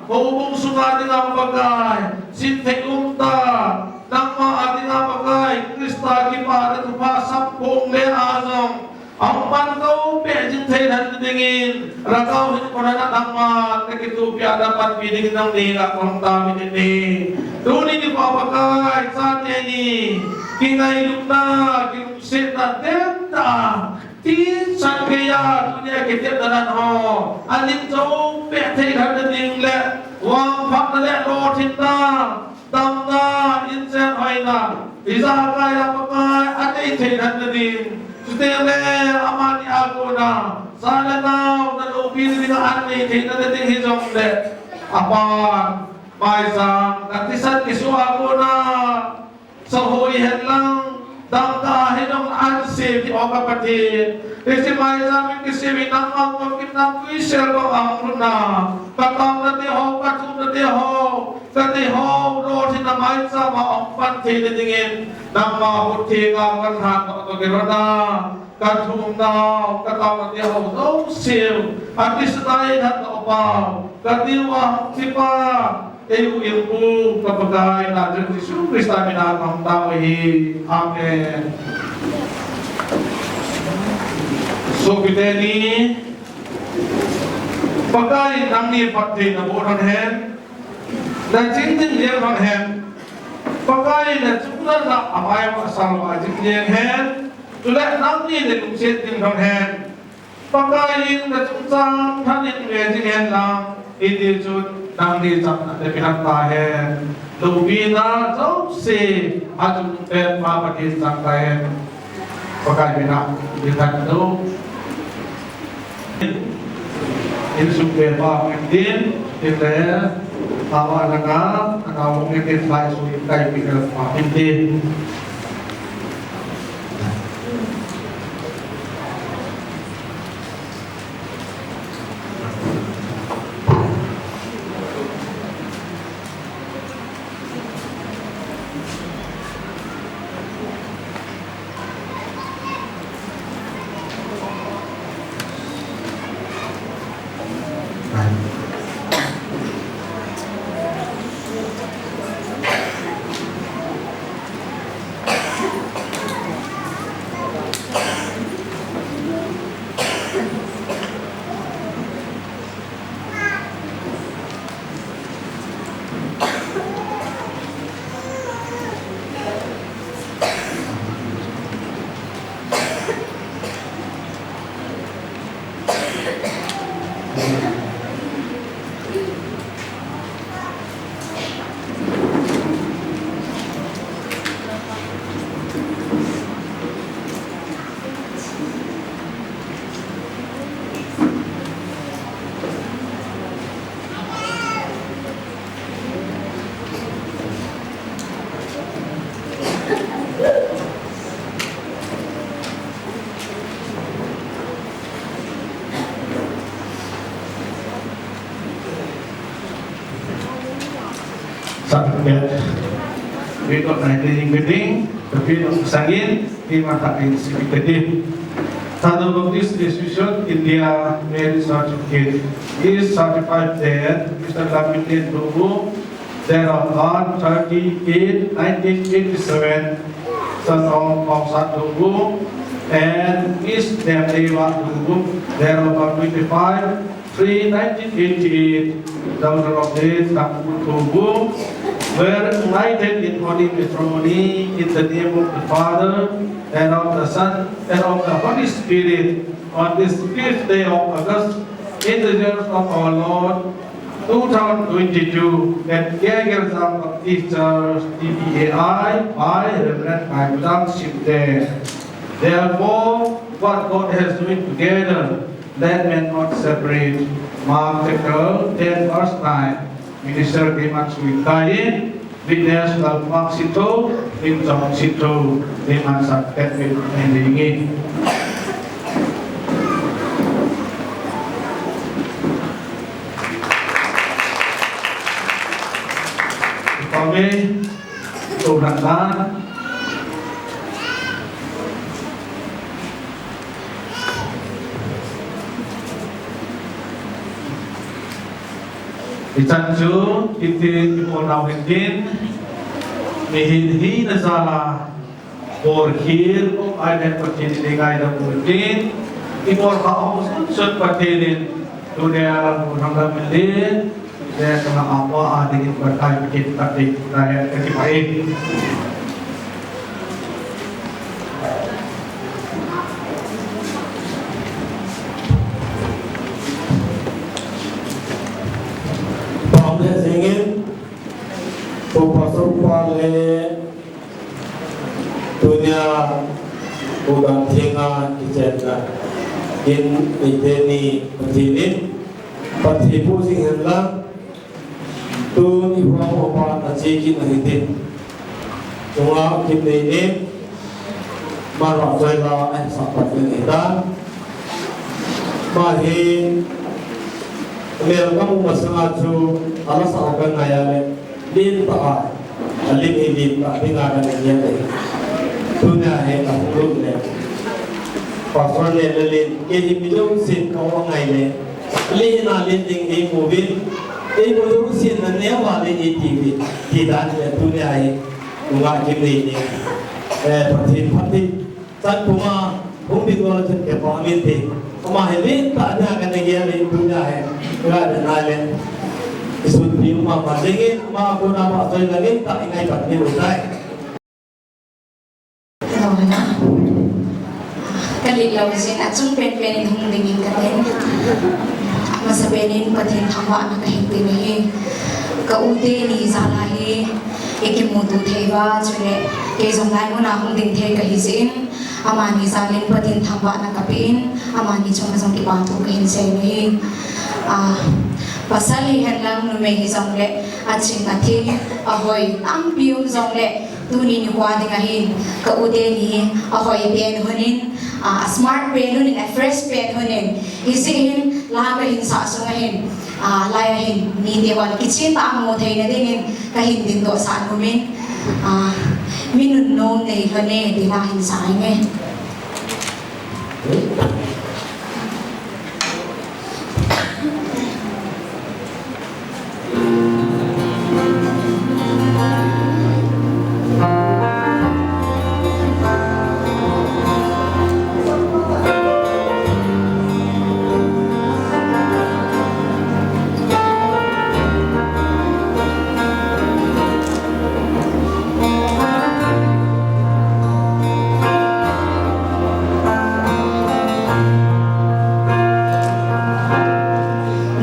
houbung sunga dinga Pakai, sinthei umtah, nangma a dinga Pakai, Christa kipana thupha samphong le a jong, ahung pan tou peh jing thei lhon dingin, Lhagao hinkho lhon a nangma nakithopi a napanpi dingin nangni lah kahung tao in ahi. Tuni nikho Pakai, chate ni kingailutna, kilungsetna tentah a, tijat geiya tunia kitepna lhon ho, anin jou peh thei lhon ding le, vangphatna le lolhinna, damna, inchen hoina, ijakai a Pakai, anei thei lhon na ding. Chuteng le amani a kona, cha le nao, naloupina dinga an nei thei na ding hijongle, apan, maicham, kathisan kisu a kona, sahoi hen lang, dangka hi jong an se ti o ka Pathen. Hiche maicham in kisem in nangma koma kitna tuisel bang ahung lhun na, kataona te ho, kathumna te ho, kati ho, lolhinna maicham a ahung pan thei na dingin, nangma khut thenga kalhan toh toh kilhon na, kathumna, kataona te ho jouse, akisnai lhon na o pau, kati uva hung kipa, Eiu Inpu ka Pakai Nazareth Jesu Christa mina kahung tao ahi. Amen. Sopite ni, Pakai in nangni phatthei naboh lhon hen, naching ding leng lhon hen, Pakai in nachung chan a amai vahsal vah jing leng hen, chule nangni nalungset ding lhon hen. Pakai in nachungchang thanin ve jing hen lang, hiti chun nangni chamna napeh lhon tahen. Loupina jouse achung pen Pa Pathen chang tahen. Pakai mina, ni than do. Insung pen pa min tin, tin le, awa langa, anaw min tin, lai su in kai pi pa min tin. Sa-, we got nineteen meeting, the field of Sangin, Himata in Secretary. Thadou Baptist Association, India, marriage certificate is certified that Mister Lamiten Dobu, date of birth thirty eight nineteen eighty seven, son of Pausat Dobu, and Miss Demdeva Dobu, date of birth twenty five three nineteen eighty eight, daughter of late Tangkhul Dobu, were united in holy matrimony in the name of the Father, and of the Son, and of the Holy Spirit, on this fifth day of August, in the year of our Lord, two thousand twenty two, at K L Zam Baptist Church, T B A I, by Reverend Bai Budang Shimte. Therefore, what God has joined together, let man not separate. Mark chapter ten, verse nine. Minister Kiman Suin Kain, witness Lalpang Sitho, Lim Chong Sitho, Kiman Sak Tet Wit, and Ling Ing. Tan. Hichan chu, hitin i bol nau hitin, mihem hina jal a, bol khel, ai den Pathen in ngaidam u hitin, i bol kha u sun sun Pathen in, tunia lam u thang lam in le, Ve kana apa a dingin Pakai Pathen kati, kati, kati pai. Pam le jingin, Pu Pastor pa le, tunia, Pu Gam Thenga kichenna, in, iteni, Pathen in, Pathen pu jing hen lang, Tun i hua mo pa na che kit na hitin. Chunga Kimneini, Marva Choi la, ai sa pa ni ta. Ma hi, mel ka mu masanga chu, ala sa ka ngai a le, lin ta a, a lin hi lin ta, ding a ka ni le. Tunia hi ka hung lut le. Pastor ne le lin, ke hi mi lo sin ka wa ngai le. Lin a lin ding ei mu vin, ei mu lo sin na ne wa le ei ti vin, ti dan le tunia hi, nunga Kimneini. Eh, Pathen phatthei, chan puma, hung ding wa chan ke pa min te. Ama hi lin ta nia ka ne ge le tunia hi, ga de na le. Isun pi ma ma ding in, ma ko na ma soi na lin ta i ngai pat ni u tai. Hello, hello. Ka lit lou jin a chung pen pen in hung ding in ka ten. Masa pen in Pathen thangvahna ka hin pe ni hi. Ka u teni jal a hi i kimuto thei uva, chule kei jong lai mun a hung ding thei ka hi jeh in, amani jal in Pathen thangvahna ka pe in, amani chunga jong kipa thu ka hin sei ni hi. Ah, pasal hi hen lang numei hi jong le, a ching a thei, a hoi, tampi um jong le, Tuni nikho a ding ahin, ka u teni, a hoi pen hun in, a, a smart pen hun in, a fresh pen hun in, hijeh hin, la ka hin sah sung ahin, a, lai ahin, mite hon kichen tah a mu thei na ding in, ka hin dingdoh sah nom in, a, mi nunnom nei lhon e, ti la hin sa inge.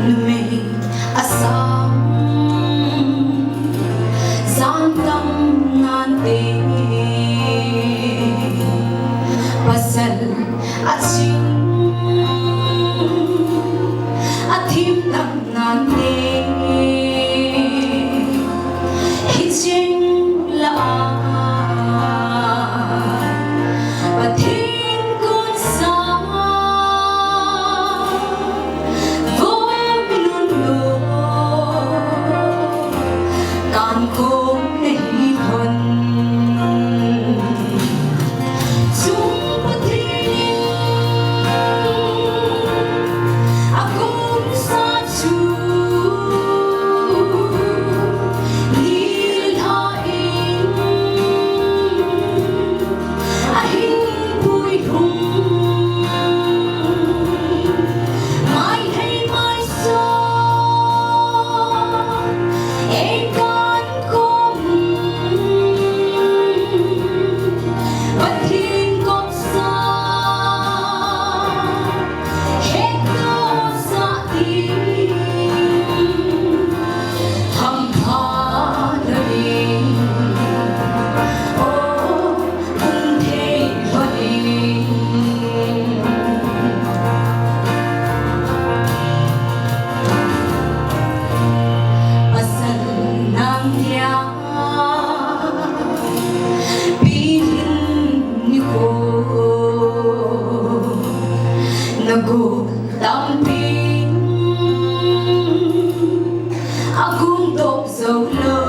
Numei asang jan tam nante, pasal aching athim tam nante, hicheng la a Pathen kotsa, vo mi nunnom, kan kong nei lhon. Chung Pathen in a kotsa chu nilhah in ahin puilhung. Mai hei mai sa ei kan kong Pathen kotsa hetdoh sah in hampha na ding o hung thei lhon in. Pasal nang dia Pilhin nikho na go tampi a kum tok zo lo.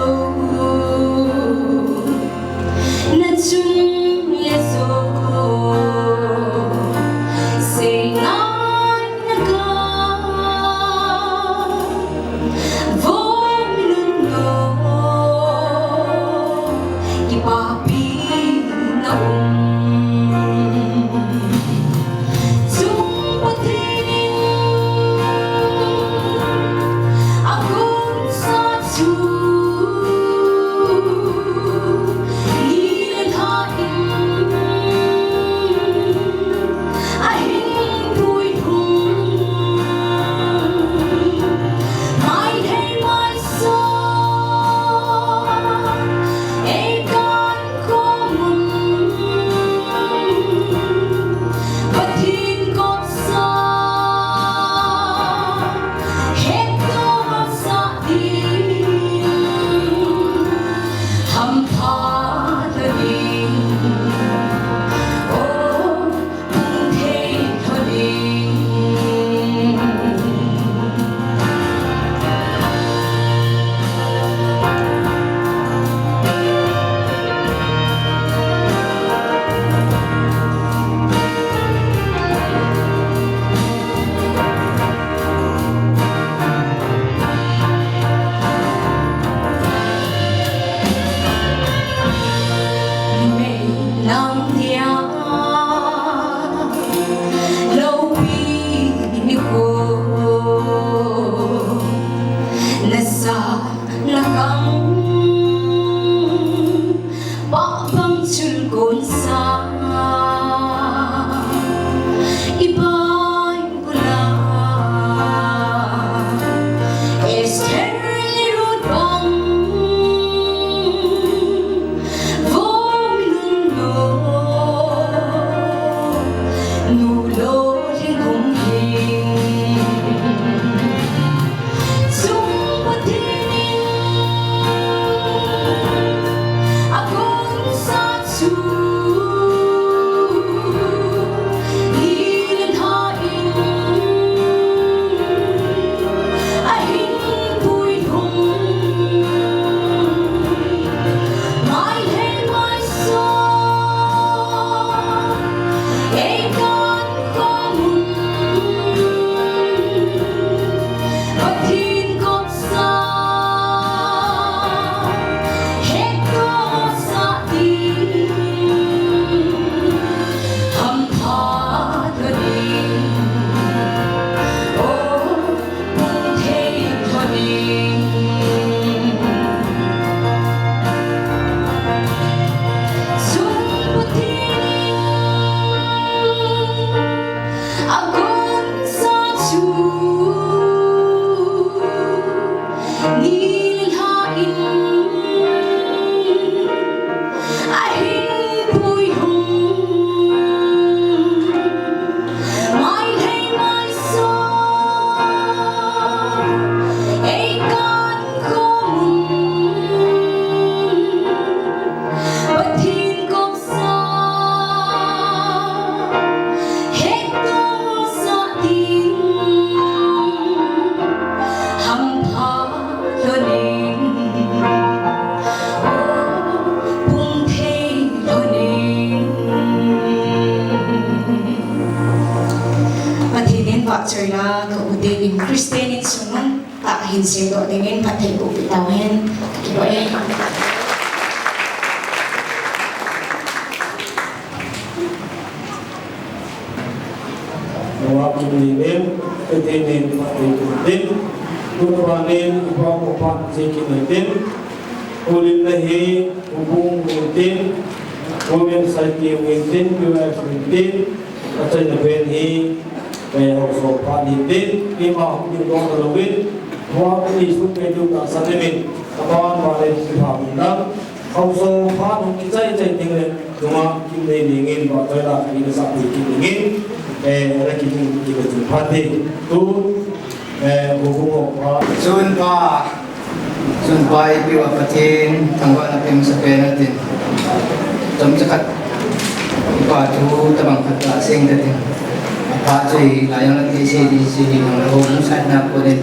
Church a ka u te in Christian insung tah hin semdoh dingin phatthei boh peh tauhen. Kipah e. Noah Kimlin in, Pathen in phatthei boh in, tun Noah in, ipa mo pan je kin in, Houbung Wing tin, Women Society Wing tin, P Y F Wing tin, achaina pen hi, eh, haosa phat ni tin, keima hung dingdoh talou in, Noah Kimlin sung pei diu tahsan in, aban ban le hung kipha mun dam, haosa phat hung kichai chai ding le, Noah Kimlin in vahchoi la, ina sah peh kit dingin, eh, ana kiding kit ding phat ding. Tun, eh, Houbung Hopa. Chun pa, Chun pa ipi uva Pathen thangvahna peh masa pen atin. Chomcha khat, ipa thu tabang khat gasei inge katin. Apha chu hilai jong le thei sei ding chu hijongle Houbung side na kon in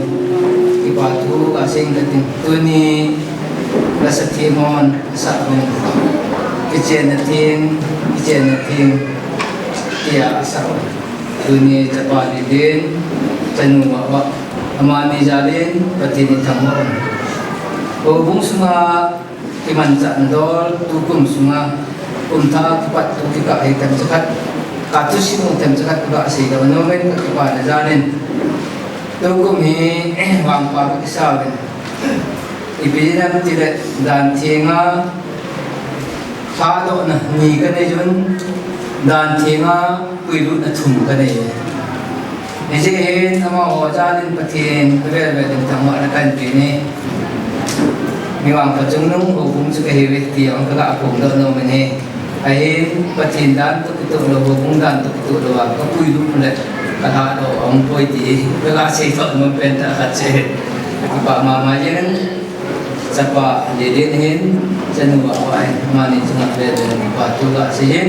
ipa thu gasei inge katin. Tuni lasa themhon asah uvin. Kichenna theng, kichenna theng tia asah uvin. Tuni chapa Lelen, chanu Wahwah, amani jal in Pathen in thangvah un. Houbung sunga kimanchahna dol, tukum sunga, kum thah kipat thu kikah hi themcha khat, ka thusim u themcha khat kaga seidoh nom in kakipana jal in. Tukum hi vangpha kakisa uvin. Ipi jeh ham itile dan thenga lhadohna ni kanei un, dan thenga puilutna thum kanei. Hijeh hin amaho jal in Pathen avel vel in thangvahna kahin pe e. Mi vangpha chungnung Houbung chu kahiuve ti jong kaga phongdoh nom in ahi. Ahin Pathen dan toh kitoh lou, Houbung dan toh kitoh lou a kapuilut le kalhadoh aumpoi ti kaga seidoh nom pen tah khat chu ahi. Kakipah mama jeng in, chapa Lelen hin, chanu Wahwah hin, amani chunga vel vel in kipa thu gasei in.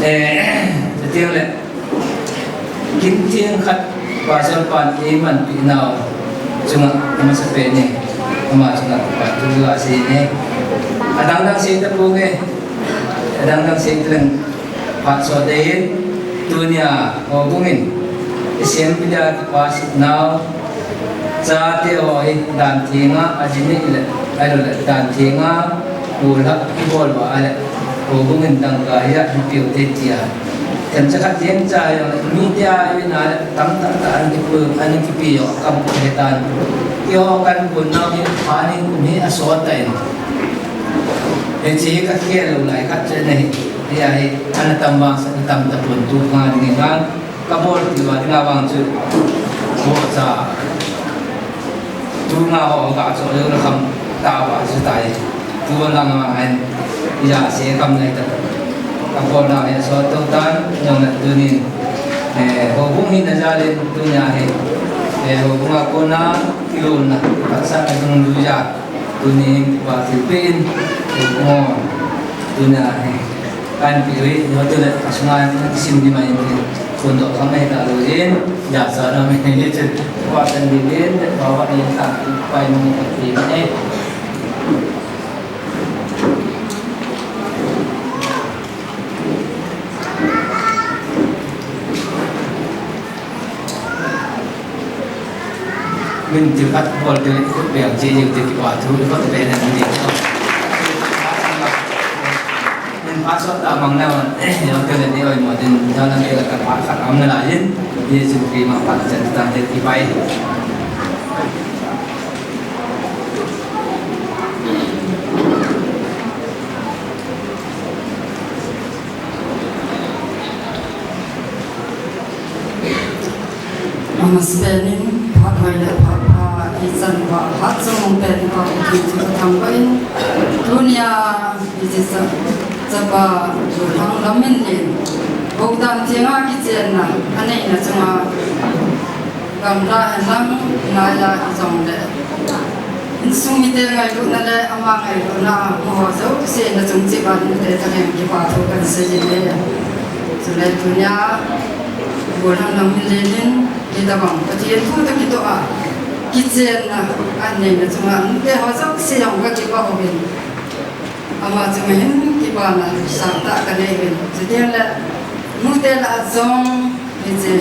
Eh, chuteng le, kin theng khat, Pastor pan eimanpeh nau chunga amasa pen e, ama chunga kipa thu gasei in. Adang dang sei taponge, adang dang sei taleng phat sot dei in, tunia Houbung in isempia kipa sut nau, chate ho hi dan thenga ajinei le, ahilou le dan thenga golhang kibol uva ahile, Houbung in dangka hi ahin peh u te tia. Themcha khat jeng cha jong le, mite a ina le, tamtah tah ahin kipe, ahin kipe jong, kamu ahitan. Keiho kahin kon nau hi, phat ni kum hi asot tan. Hiche hi kakhel lou lai khat chu ahi. Hia hi, ana tam vang sah, ana tam tapon tu nga ding hi vang. Kabol tiu a dinga vang chu, bohcha, tu nga ho ga cho lou le kham tah uva chu tai. Tu lang a hin, ija se kham nai ta. Kabol nau hi asot tou tan, jong le tunin, eh, Houbung hina jal in tunia hi, eh, Houbung a kona kilolna, phatsahna dungjuija. Tuni hin kipa thilpeh in, mo, tuna hi, kahin peh u hi, hoitah le, asunga hin, kisim ni mai in, phondoh kham ahi talou jin, jachat na mai in, chun, pa tan di din, pa wa ni ta, pa in mo ka ti ni. Min thil khat bol te le khut beng che jing te kipa thu, khut beng na ni. Min pha sot ta mang na, yong te le ni oi mo din, jong na ni la ka pha khat am na la yin, ye chu pi ma pha chen ta te ki pai. Amasapen in, phat hoi le phat pha, ichan uva, hat chom pen uva, Pathen chu kathangvah in, tunia, hiche cha, chapa, Golhang Lamminlen, Houbung dan thenga kichenna, aneina chunga, gamla henlang, naiya hijongle, insung mite ngailutna le ama ngailutna, amaho jouse nachung cheh uva nute thalheng kipa thu kahin seiyin ahi. Chule tunia, Golhang Lamminlen in, hitobang Pathen thu toh kitoh a, kichenna, aneina chunga, nute ho jouse jong kakipah uvin. Ama chunga hin kipana sangtah kanei uvin. Chuteng le, nute lah a jong, hiche,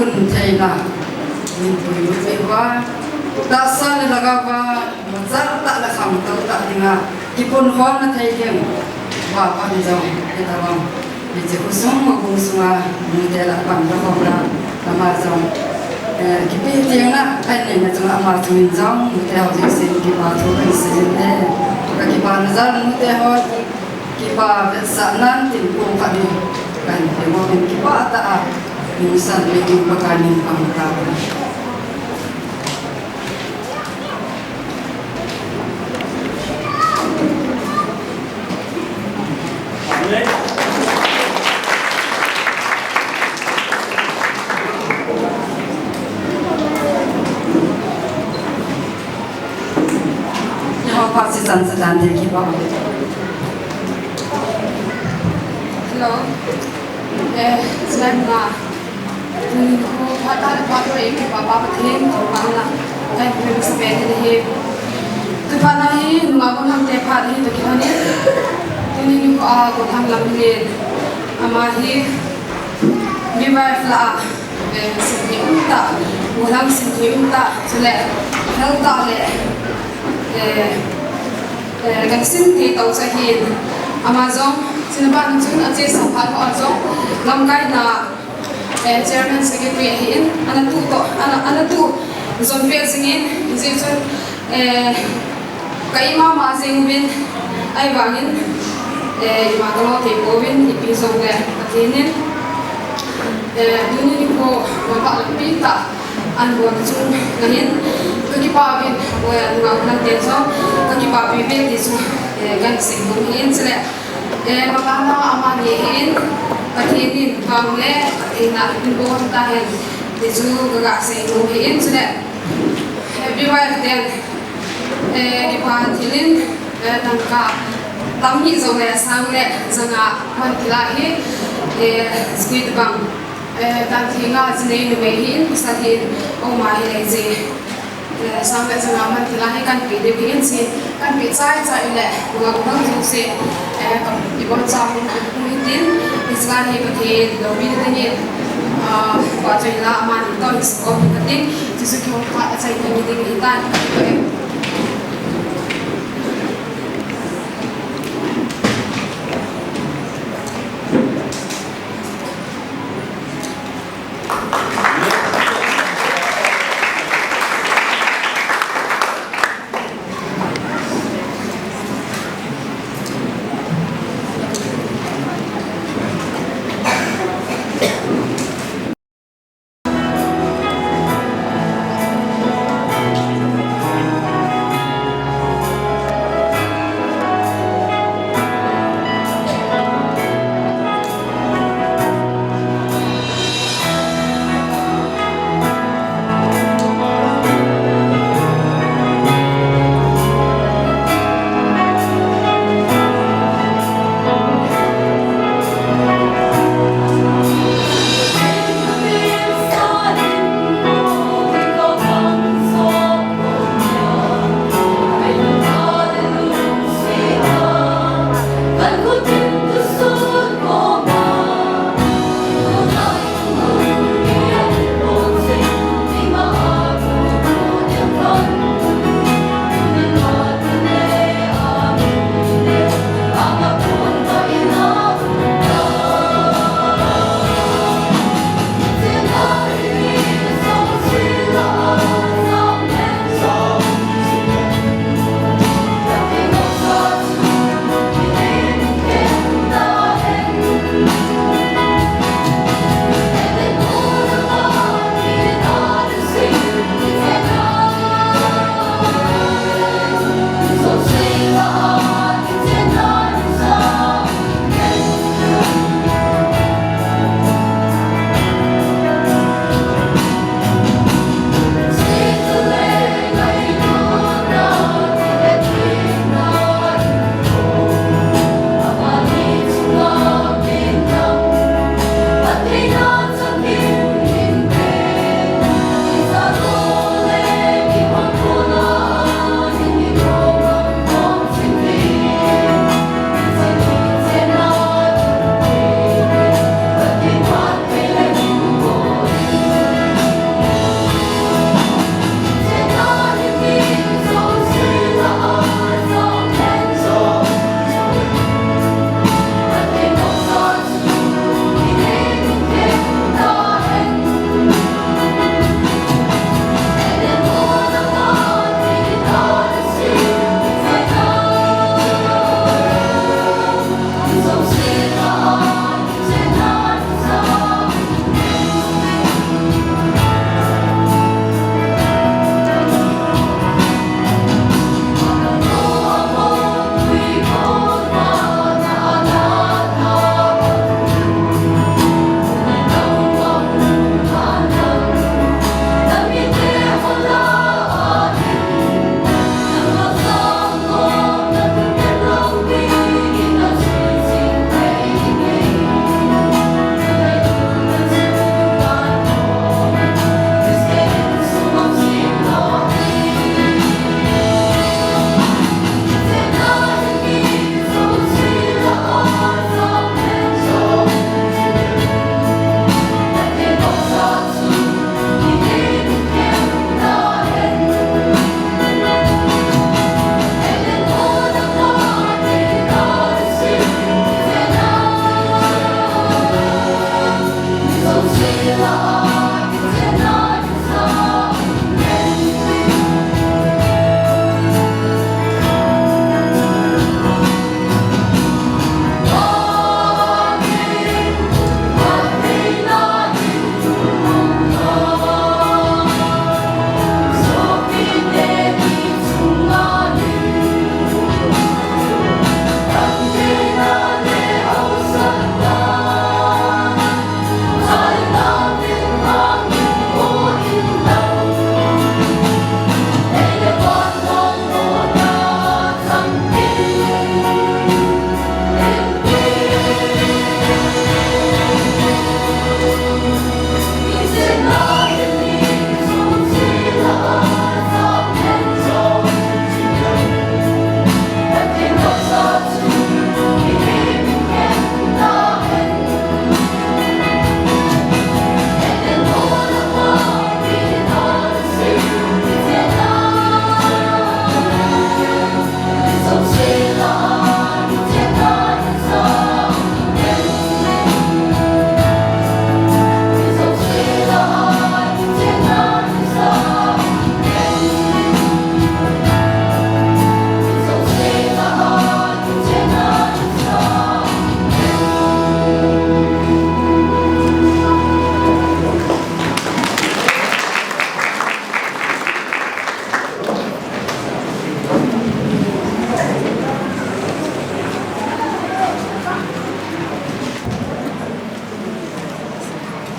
Theina, min pui lut uva, tahsa le lhagao va, machal tah le khangtou tah dinga, kipunkhomna thei ding, Vapa in jong, hitabang, hiche khosung, khosung sunga, nute lah pang la khom la, ama jong, eh, kipe tengna, kahin neina chunga ama chunga jong, nute ho jouse in kipa thu kahin seiye, kakipana jal nute ho, Kipa vetsahnan tin kum khat in kahin pe uvin kipah tah a, nungsan le ding Pakai min pang tauhen. Hello. Eh, Sven ma. Tuni nikho phat a le phat lou a kipa pa Pathen thangvahna kahin pe masa pen ahi. Tuphat na hi nungah gollhang te phat ahi toh kilhonin. Tuni nikho a gollhang lam hilin. Ama hi midwife lah a. Eh, sinthei umtah, gollhang sinthei umtah, chule, health tah le, eh, eh, kan sinthei tah chu ahin, ama jong, chuna bana chun achesa phat uva jong, lamkaina, eh, chairman secretary ahin, ana tu toh, ana, ana tu, jong pe jingin, hijeh chun, eh, Ka ima ma jeng uvin, ahivangin, eh, ima kalo thei pouvin, ipi jongle, Pathen in, eh, tuni nikho, mavah lampi tah, ahin bol chu, ahin, kakipah uvin, nungah gollhang te jong, kakipah pi uve ti chu, eh, kahin seinom ahin, chule, eh, mavana amani ahin, Pathen in, vang le, Pathen in, ahin bol tahen, ti chu, kaga seinom ahin, chule, eh, B Y F ten, Eh, kipa thilin, eh, tangka tam hi jongle sang le janga man thila hi, eh, squid bang, eh, tang thi nga jinei numei hin, pasal hin, oma hi le je, eh, sang le janga man thila hi kan pe ding hin si, kan pe chai chai le, nungah gollhang jouse, eh, kan pe bon cha mun kan pu hitin, isla hi Pathen, lo mi dingin, ah, pa choi la, amani toh, is kom kating, Jesu ki hong pha, achai ni ding hitan,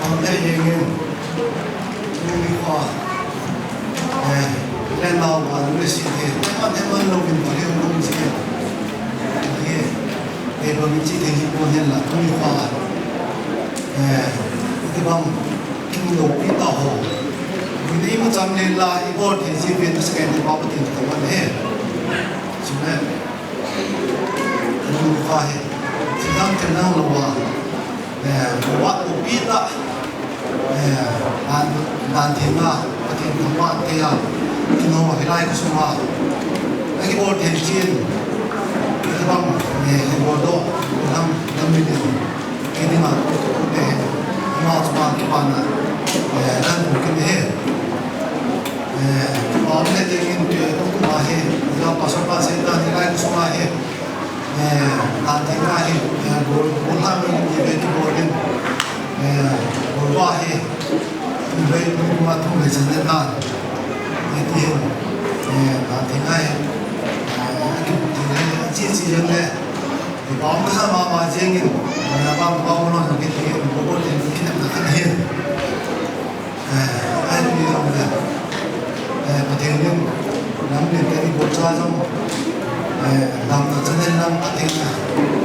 Ang te yengin, nung ni kho, eh, le nau ba nung ni si te, te man te man lo bin pa le nung si te, eh, eh, ba min si te ni ko hen la, nung ni kho, eh, te bang, king lo pi ta ho, ni ma cham le la, i bor te si pe ta sa ke ni ba pa te ta man he, si me. Nung kho hi, thil dang thil dang lo a, eh, lo a, lo pi ta, eh, dan, dan thei na, Pathen thangvah te a, kin ho hilai ka sung a, a kibol thei chin, ka bang, eh, kibol do, lam, lam mi din. Kei dinga, te, ama chunga kipana, eh, kan bu kit e. Eh, pa um le dingin, eh, tu kuma hi, ya pastor pa se ta ni lai chunga hi, eh, ta ti nga hi, eh, bol, bol ha mi ni ve ki bol din, eh, bol wa hi, ni ve ni kuma tu ve chan le ta, eh, ti hin, eh, ta ti nga hi, eh, ki bu ti le, chi chi yang le, Ipa um kasa mama jengin, na bang bang mo na kiti, mo ko tin kinem na kan hin. Eh, ai ni jong le. Eh, Pathen in, nam ni te ni ko cha jong. Eh, nam na channel nam Pathen na.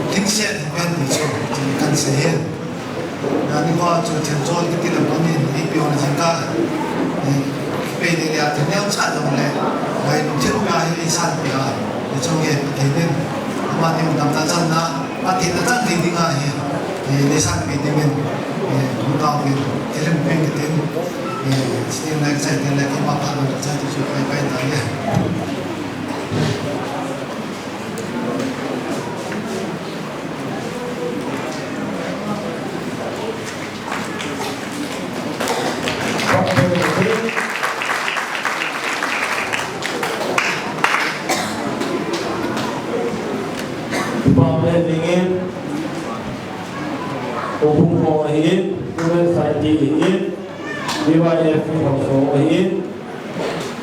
Thing se, pen ni cho, kan se hin. Nani kho chu thil chon kiti le bang in, ipi hon jing ka, eh, pei le le a thil neo cha jong le, ngai lung thil ka hi i san pi a, i chung e Pathen in, ama te um dam ta chan na, Pathen na chan thei ding a hi, eh, le san pi ding in, eh, mu ta pi, thil rim pi kiti, eh, chi le chai te le ki ma pa na chai ti chu pai pai ta le. Pam le dingin, Opung ho ahin, Women Society ahin, B Y F ho ahin,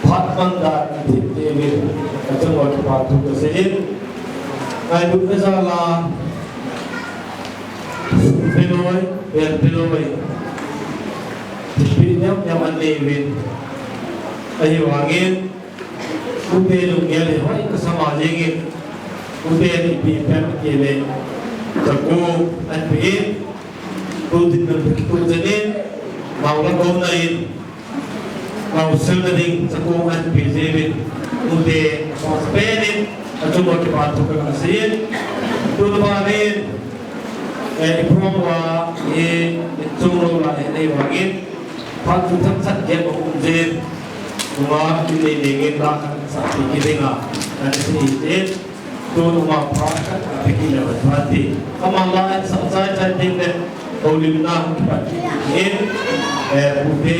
Phat man dan thip te uvin, achung uva kipa thu kasei in. Ngailut na jal a, sum peloi, bel peloi, thilpeh niam niam anei uvin. Ahivangin, tute lunggel hi hoi kasam a jingin, tute thilpeh peh kile, chaku anpeh in, tu dinmun kituh jeng in, mao la kouna in, Mao silna ding, chaku anpeh jeh uvin, tute, apha pen in, achung uva kipa thu kasei in, tuna ban in, eh, i program uva, i, i chunglou lai, i nei vangin, phat chu themkhat gep aum jeh in, nunga, i nei nei ngen la khat sa pi kit ding a, kan sei in, Tun uma phat khat a pe kit leu hen ti. Aman la in sang chai chai ding le, Houlimna hung kipat in, eh, Pu Phe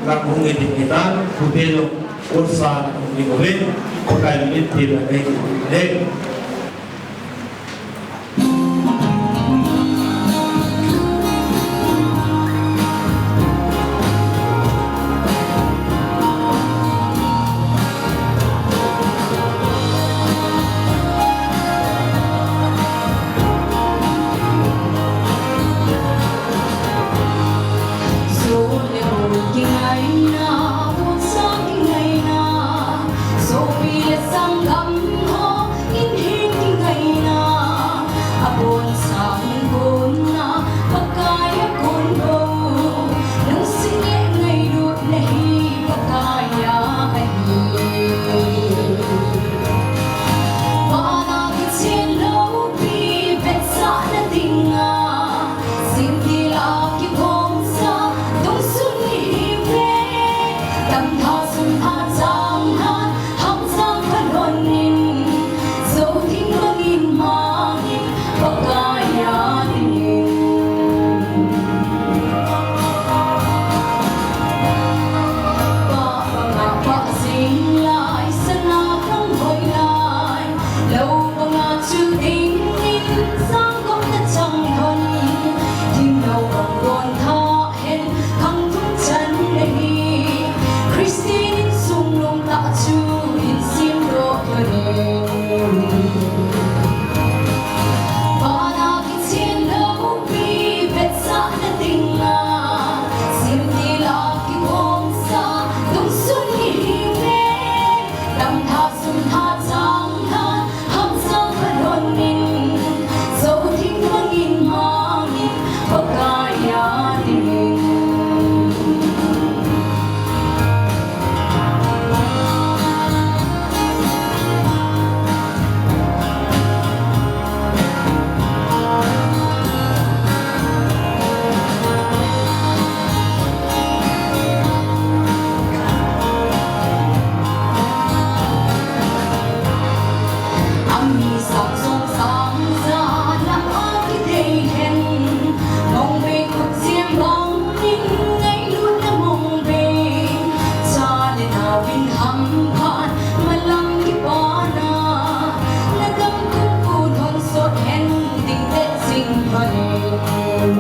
lang hung in ding hitan, Pu Phe jong kursa hung ding uvin, Pakai min themna kahin nei. Sopi le sanggam ho, in hi kingaina, abon sang kona, Pakai a kon bou, lungset le ngailutna hi Pakai a ahi. Vana kichen loupi vetsahna dinga, simtil a kigongsa, dungsun ihiuve. Tamtah sum tha chang han, hamsang phalhonin, jou thing bangin mangin, Pakai a dingin. Pah banga pah jing lai, sana khang hoi lai, lou banga chu dingin, sang gom na chang lhon, thim lou bang don tha hen, khang thum chan nahi, Christian insung lom tah chu hin semdoh lhon in. Vana kichen loupi vetsahna dinga, simtil a kigongsa, dungsun ihiuve. Tamtah sum tha chang han, hamsang phalhonin, jou thing bangin mangin, Pakai a dingin. Ami sang song sang ja lam a kidei hen, mong bei khut siam bang in ngailutna mong bei. Cha le nau in hamphat malam kipana, na dam kum pu thon sot hen, ding le jing lhon in.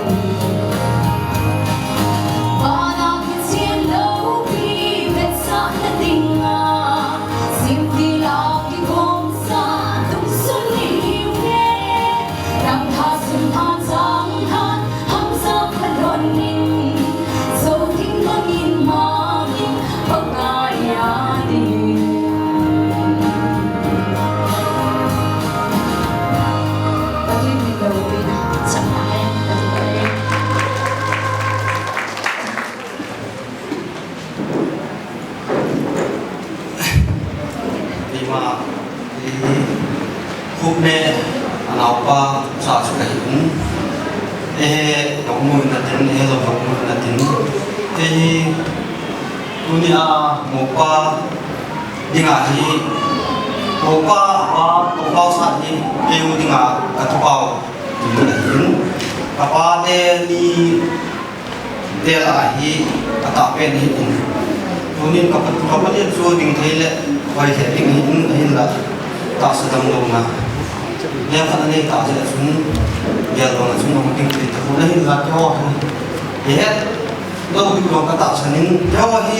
Vana kichen loupi vetsahna dinga, simtil a kigongsa, dungsun ihiuve. Tamtah sum tha chang han, hamsang phalhonin, jou thing bangin mangin, Pakai a dingin. Pathen min loupina chang hen, Pathen. Keima, eh, Khupne anaopa cha chu kahi in. Eh, jong mu in atin, eh, jong, jong mu in atin. Eh, tunia mopa dinga hi, mopa, apa, mopa sa hi, keiu dinga, kakipah u, ti ahin. Kapa te ni, Tel a hi atahpen ahin. Tunin ka pa, ka pa len chu ding thei le vai thei ding ahin, ahinla tahsa damlouna. Lengkhat anei tah jeh chun, geldouna chun ahung ding thei tapon ahinla keiho hi. Ihet lou ding jong ka tahsan in, keiho hi,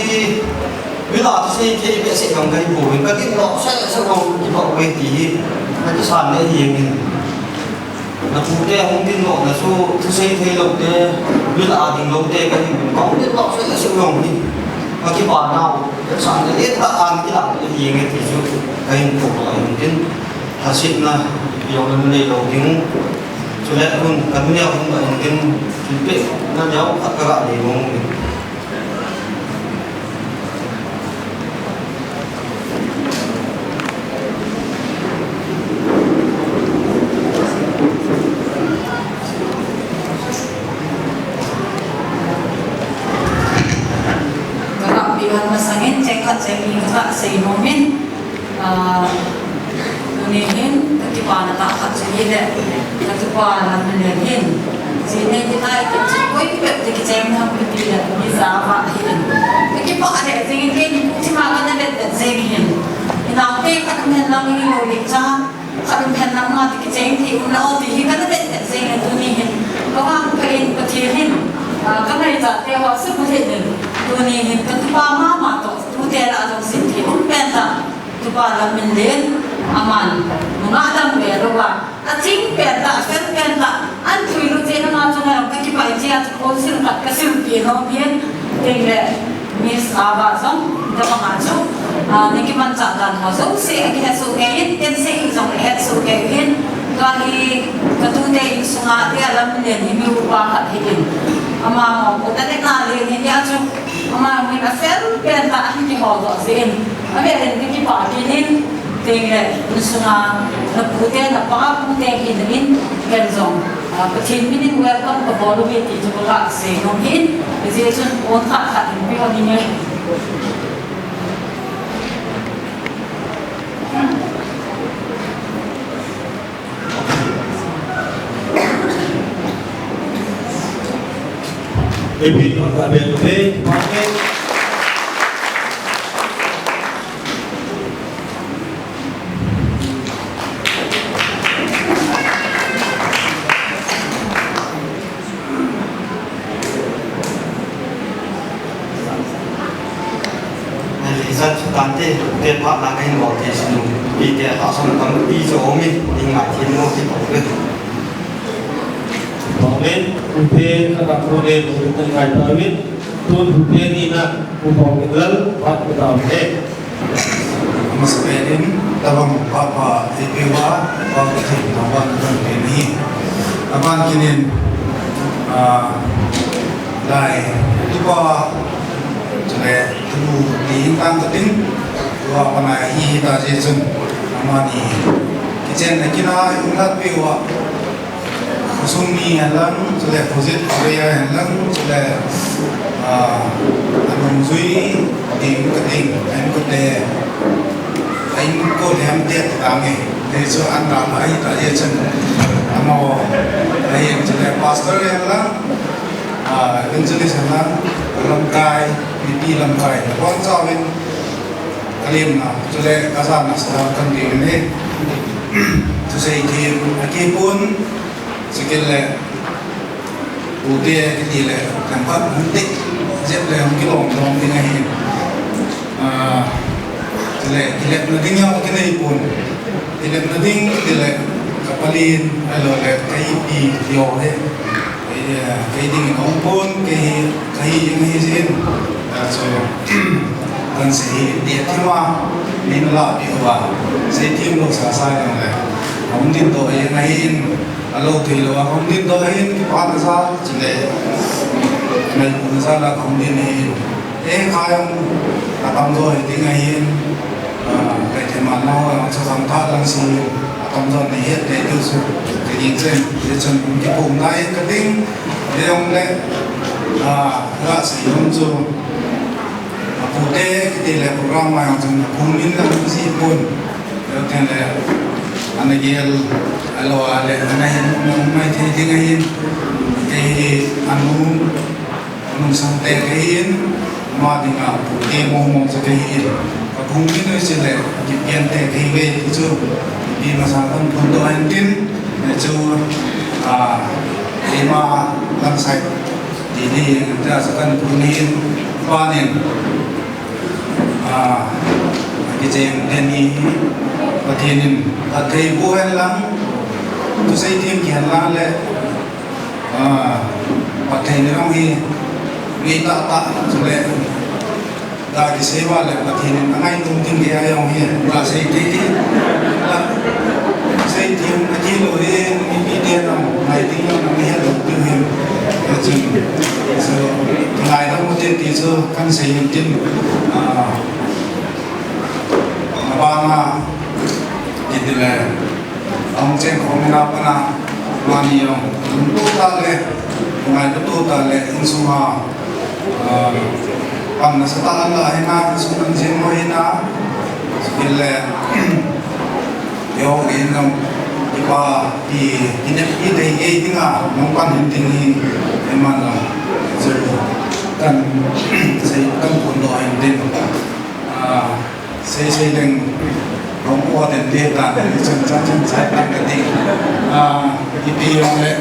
vil a thusei thei behseh jong kahi poi, ka ding lou seh seh jong kipah uve ti hi, ka kisan le hi jeng in. Na pute hung ding lou, na chu thusei thei lou te, vil a ding lou te kahi, ka hung ding lou seh seh jong hi. Ka kipa nau, sa na le ta an kilah le hi nge ti chu, ka hin ko lou hin tin. Hasit na, jong na nei lou ding. Chule kun, ka nu neo hung ka hin tin, thil peh na neo khat ka ga nei mong in. Ka kap pi han masangin, cheng khat cheng ni ka sei nom in. Ah, tuni hin, ka kipana tah khat chu hile, ka kipana mun hin, Chin nei ti lai, kin chi koi pep te kicheng ham kiti le, mi sa va hi. Te kipah he, jing in ken, chi ma ka na vet vet jing hin. Inau te ka na men lang ni lo ni cha. Khat um phen nangma ti kicheng thei um lou ti hi ka na vet vet jeng e tuni hin. Ka vang pha in Pathen hin, ah, ka ngaicha te ho su pu thei den. Tuni hin ka tupa mama toh tute lah jong sin thei um pen ta. Tupa Lamminlen aman nungah dang ve lou va. Aching pen ta, afel pen ta. An thui lou che na ma chu na ka kipah che a chu council khat ka sil pi nom hin. Teng le. Miss Ava jong, tabang a chu, ah, na kimanchah dan ho jouse, akihet soh kei in, ken seh jong het soh kei in, tua hi, ka tute insunga, tia Lamminlen hi mi upa khat hi in. Ama mo, ko ta le na le ni nia chu, ama min afel pen ta hi kiho doh jeh in. Avel in kipah kit in, Teng le, insunga, na pute, na pa pute hi na in, ken jong, ah, Pathen min in welcome ka bol uve ti chu ka sei nom hin, hijeh chun pon khat khat in pe u hinge. Epi, ka bel pe, pa pe. Ijat chu tante, te pha na kahin bol thei sin u, pi te ha son tam pi chu um in, i ngai thei mo ti bol ve. Amen. Ute ka ta ko le, ute ngai ta win. Tun ute ni na, u bol ke lal, bat ke ta win. Amasapen in, tabang papa, ipi wa, wa kiti, tabang kan kini. Aban kinin, ah, dai, tupa, chule, tu, ni in tang kating, wa panai hi ta je chun, amani, kichen na kina, in lat pe wa, Khosung mi hen lang, chule khojit khorea hen lang, chule, ah, anungjui ding ka ding, ahin kote, ahin kote ham te ta nge. Te chu an ta lai ta ye chen. Amaho, ahin chule pastor hen lang, ah, evangelist hen lang, lamkai, mipi lamkai, kon sa win, kalim na, chule ka sa na sa kan ding ne. Thusei thim, akipun, Chukit le, ute kiti le, lamkhat hung tik, jep le hung kilom lom ding ahi. Ah, chule, kilepna ding jong kinei pon. Kilepna ding kiti le, ka palin, ahilou le, ka ipi, ti ho hi. Kei, eh, kei ding in aum pon, kei hi, ka hi jing ahi jin. Ah, so, kan sei hi, ti thima, min la pi uva. Sei thim lou sa sa jong le. Aum din to jing ahi in. Alou thei lou a kahung din toh ahin, kipana jal, chule, ngaipuna jal a kahung din ahin. Eh, kha jong atamjo hi ding ahin, ah, kaithei man ho jong, chajang tha lang si, atamjo nei het nei diu chu, kaging chen, hichun hung kiphong tai kating, hijongle, ah, kasei nom chu, apute kiti le program a jong chun, aphung min lang si pon. Chuteng le, ana gel, alou a le, ana hin, um mai thei ding ahin, kei hi, anu, anung sangte kei hin, ama dinga, pute mong mong chu kei hin, ka phung min u chu le, kipian te kei ve, ti chu, ipi masa kan phun doh hen tin, chu, a, keima, langsai, ti ni, ta sa kan phun hin, panin, Ah, kicheng teni, Pathen in, Pathen bu hen lang, thusei thim kihen lang le, ah, Pathen in jong hi, ngei tah tah, chule, ga kisei uva le, Pathen in angai tum ding kei a jong hi, ga sei thei thei, la, sei thim, Pathen lou hi, mipi te jong, ngai ding jong, ngai het lou ding hi, chun, so, ngai dang u te ti chu, Kan sei in tin, ah, abana, kiti le, ahung cheng khom na pana, mani jong, tu ta le, ngai tu ta le, insunga, ah, pan nasa ta la hina, insung kan jin mo hina, kiti le, Yo, in jong, Pa, i, i ne, i dei ngei dinga, nong pan hin ding hi, i man lo. Sei, kan, sei, kan pun lo hin ding. Ah, sei, sei ding, nong ko den de ta, i chen, chen, chen, sai tan ka ding. Ah, i pi yong le,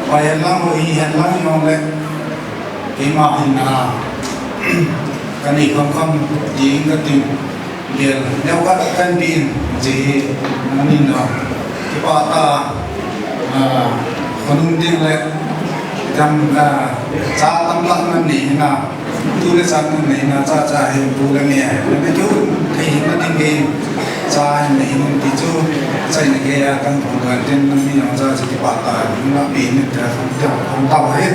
pa yan lang, i yan lang yong le, keima hin, ah, kan i kham kham, i ka ding. Gel, neo khat kan pi in, chi hi, ani na, kipa ta, ah, khonung ding le, tam, ah, cha tam lah nan nei na, tu le cha nan nei na, cha cha hi, tu le me, le me tu, thei na ding ge, cha hi nei na ti chu, cha na ge ya, kan khong kan tin na ni na cha chi kipa ta, na pi ni ta, khong ta, khong ta he.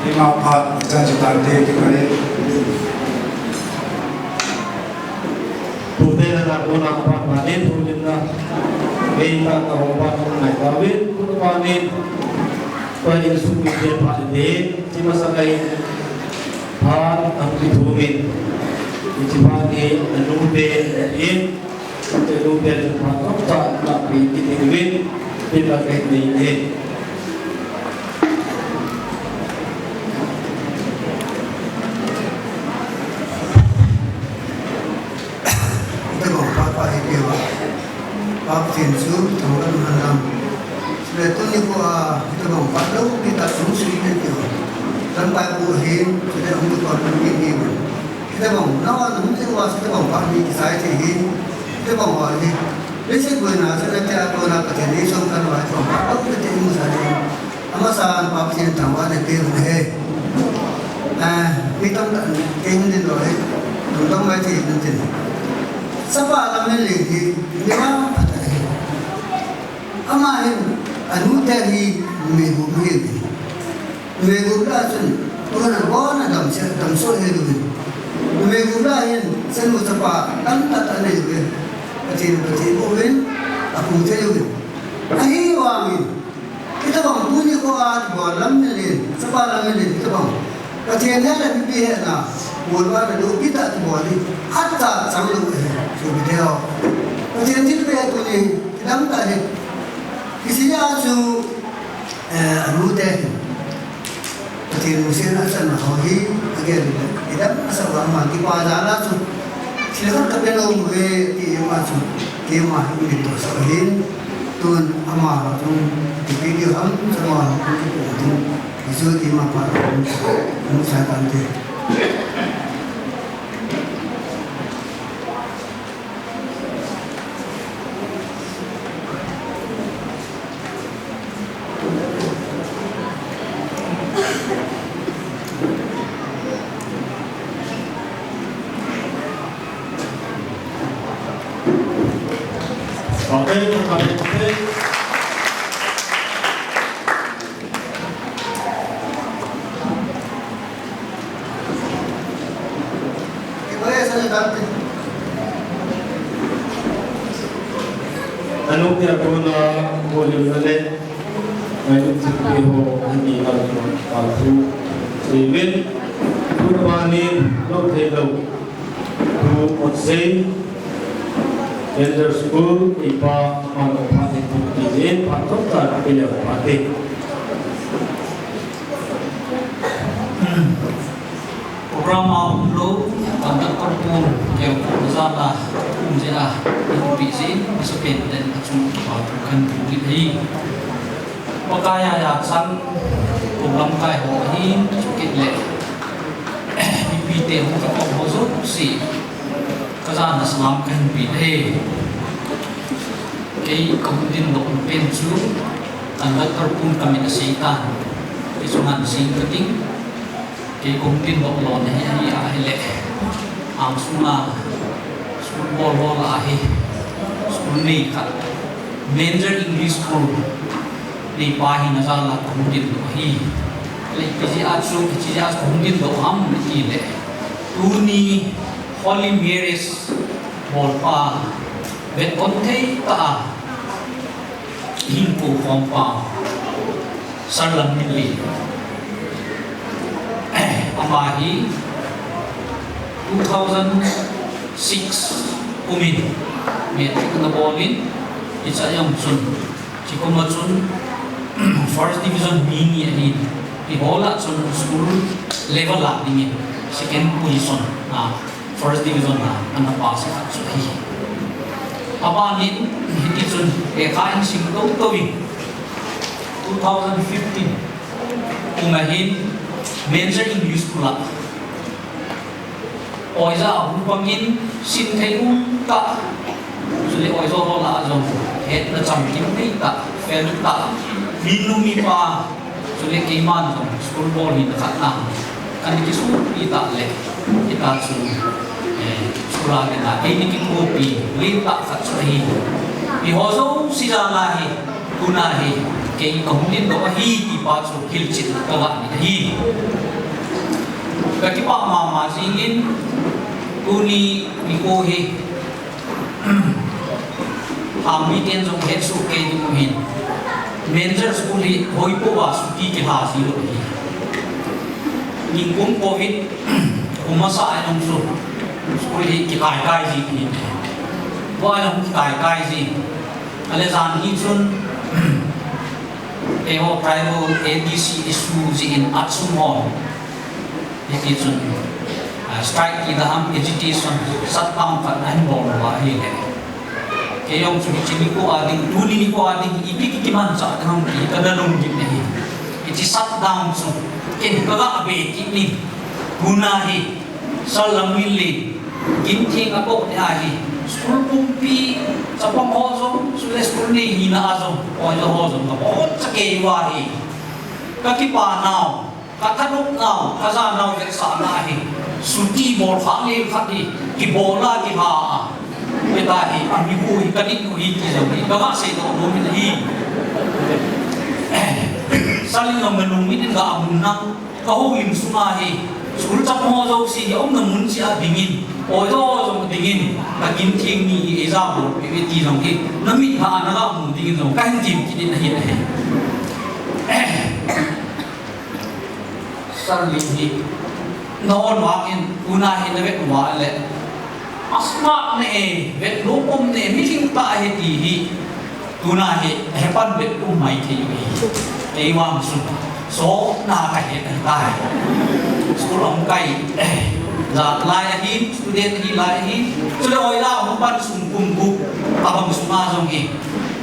Ima phat, chan chu tan te, ti kare. Pute na na ko na phat na ne, pute na. Ei ta ka ho phat na ngai ta ve, pute pa ne. Pa in su mi te phat ne, ti ma sa kai. Phat ang ti thu min. Ti phat ne, anu pe, in. Te lu pe chu phat tah tah na pi ti ding uvin, pi la pe nei e. Te bang pa pa hi pe wa. Pa chen su thang lam han lam. Sile tuni ko a, te bang pa lo pi ta sung su pe pe wa. Tan pa ko hin, sile ang ko pa pi pe wa. Hitobang, nawa nung te wa, hitobang pa ni kisai te hi, hitobang wa hi. Leiset boina, sila te a kona Pathen ni som kan wa, hitobang pa, au te te mu sa ni. Ama sa pa Pathen thangvah na pe hu he. Ah, mi tam ta, ke hin din lo he. Tum tam mai te hin din. Sapa lam ni le hi, ni wa pa ta he. Ama hin, anu te hi, mi hu mi hi. Numei gup lah chun, tuna bon a damsel, damsel ahi uvin. Numei gup lah hin, senu chapa tamtah anei uve. Pathen, Pathen bouvin, aphung thei uvin. Ahivangin, hitobang tuni kho a kibol lam nilin, chapa lam nilin, hitobang. Pathen he le mipi hena, bolna le lopi tah kibol hi, acha chang lou ahi, sopi te ho. Pathen thilpeh tuni, kidang tah hi. Kisih a chu, Eh, anu te, Pathen lungset a chan ho hi, agel le, idam asa uva ama kipa jal a chu, thil khat kape nom uve, ti ama chu, keima hi min tohsah ahin, tun ama ho chun, ipi ti ham, ama ho chun, kipu ding, Jesu ti ma pa, anu sa kan te. Anu pia kona volume na le, ngailutpi ho, ani na kona palhu, David, Kurban in, lo thei lo, tu ot sei, Elder School, ipa, ama lo pha thei tu, ti jen, pha thot ta, pi le pha thei. Program a um lou, conductor pu, keu pu jal a, um jeh a, ipi jeh in, isu pen den a chung pa pu kan pu kit hi. Pakai a ya chang, program kai ho hi, chu kit le. Ipi te hu ka ko ho jouse. Ka jana salam kahin pe e. Kei kahung din doh pen chu, conductor pun kamin asei tan. Kei chu ngan sing kating. Kei kahung din doh lou na hi, hi ahile. Angsunga, school bol bol ahi. School nei khat. Manger English School. Neipa hina jal a kahung din doh ahi. Le ipi jeh a chu, ipi jeh a kahung din doh ham itile. Tuni Holy Marriage bolpa, vetkon thei tah a, hinkho khompa. Sir Lamminlin. Ama hi two thousand six kumin matric ana bolin, hiche a jong chun, hiche kuma chun first division mi ni ahin, hiche ho lah chun school level a dingin second position a first division a ana pass khat chu ahi. Abanin hiti chun lekha ahin sim tou tou in, two thousand fifteen kum ahin Mensah English School a oiza ahung pangin, sin thei um tah, chule oiza ho lah a jong hetna chamkim nei tah, fel tah, minu mipa, chule keiman jong school bol hina khat na kana kisuhpi tah le, hitia chu, eh, school a le na eini kithopi le tah khat chu ahi. Hiho jouse jal a hi, tuna hi kei kahung dingdoh ahi ti pa chu hilchetna kaga nei ahi. Kakipah mama jingin, tuni nikho hi Hangmiten jong hetsoh kei diu ahin, Mensah School hi hoipouva chuti kilha jilou ahi. Ningkum Covid kum masa a jong chu school hi kikai kai ji ahi. Tua jong kikai kai ji. Ale jan hi chun eiho tribal A D C issue jeh in ADSUM hon hiti chun, ah, strike kiti ham, agitation, shutdown khat ahin bol uva ahile, kei jong chu hiche nikho a ding, tuni nikho a ding ipi kimanchah ding ham ti kana lunggim ahi. Hiche shutdown chu ken kaga be kit in, tuna hi Sir Lamminlin gintheng atoh te ahi, school pumpi, chapang ho jong, chule school nei hina a jong, oiza ho jong kaboncha kei uva ahi. Kakipah nau, kathanop nau, kajanau vetsahna ahi. Chuti bol kha lel khat hi kibol a kilha a, hitia hi amihu hi kadit u hi ti jong hi kaga seidoh nom in ahi. Sir Lamminlin jong nalungin in ga amun nang, kahoulim sunga hi school chapang ho jouse hi aumna mun cheh a dingin, oiza ho jong dingin, kagintheng ni hi eija bolpeh uve ti jong hi namit a naga mu dingin jong kahin tem kit in ahi, ahi. Sir Lin hi nahon vangin tuna hi navet uva le, a smart ne, vetlom um ne, mi lhingtah ahi ti hi tuna hi hepan vet um maithei uve. Kei vang chun sotna kahet ahitai. School ahung kai, eh, jat lai ahin, student ahi lai ahin, chule oiza ahung pan sung kum gup abang sunga jong hi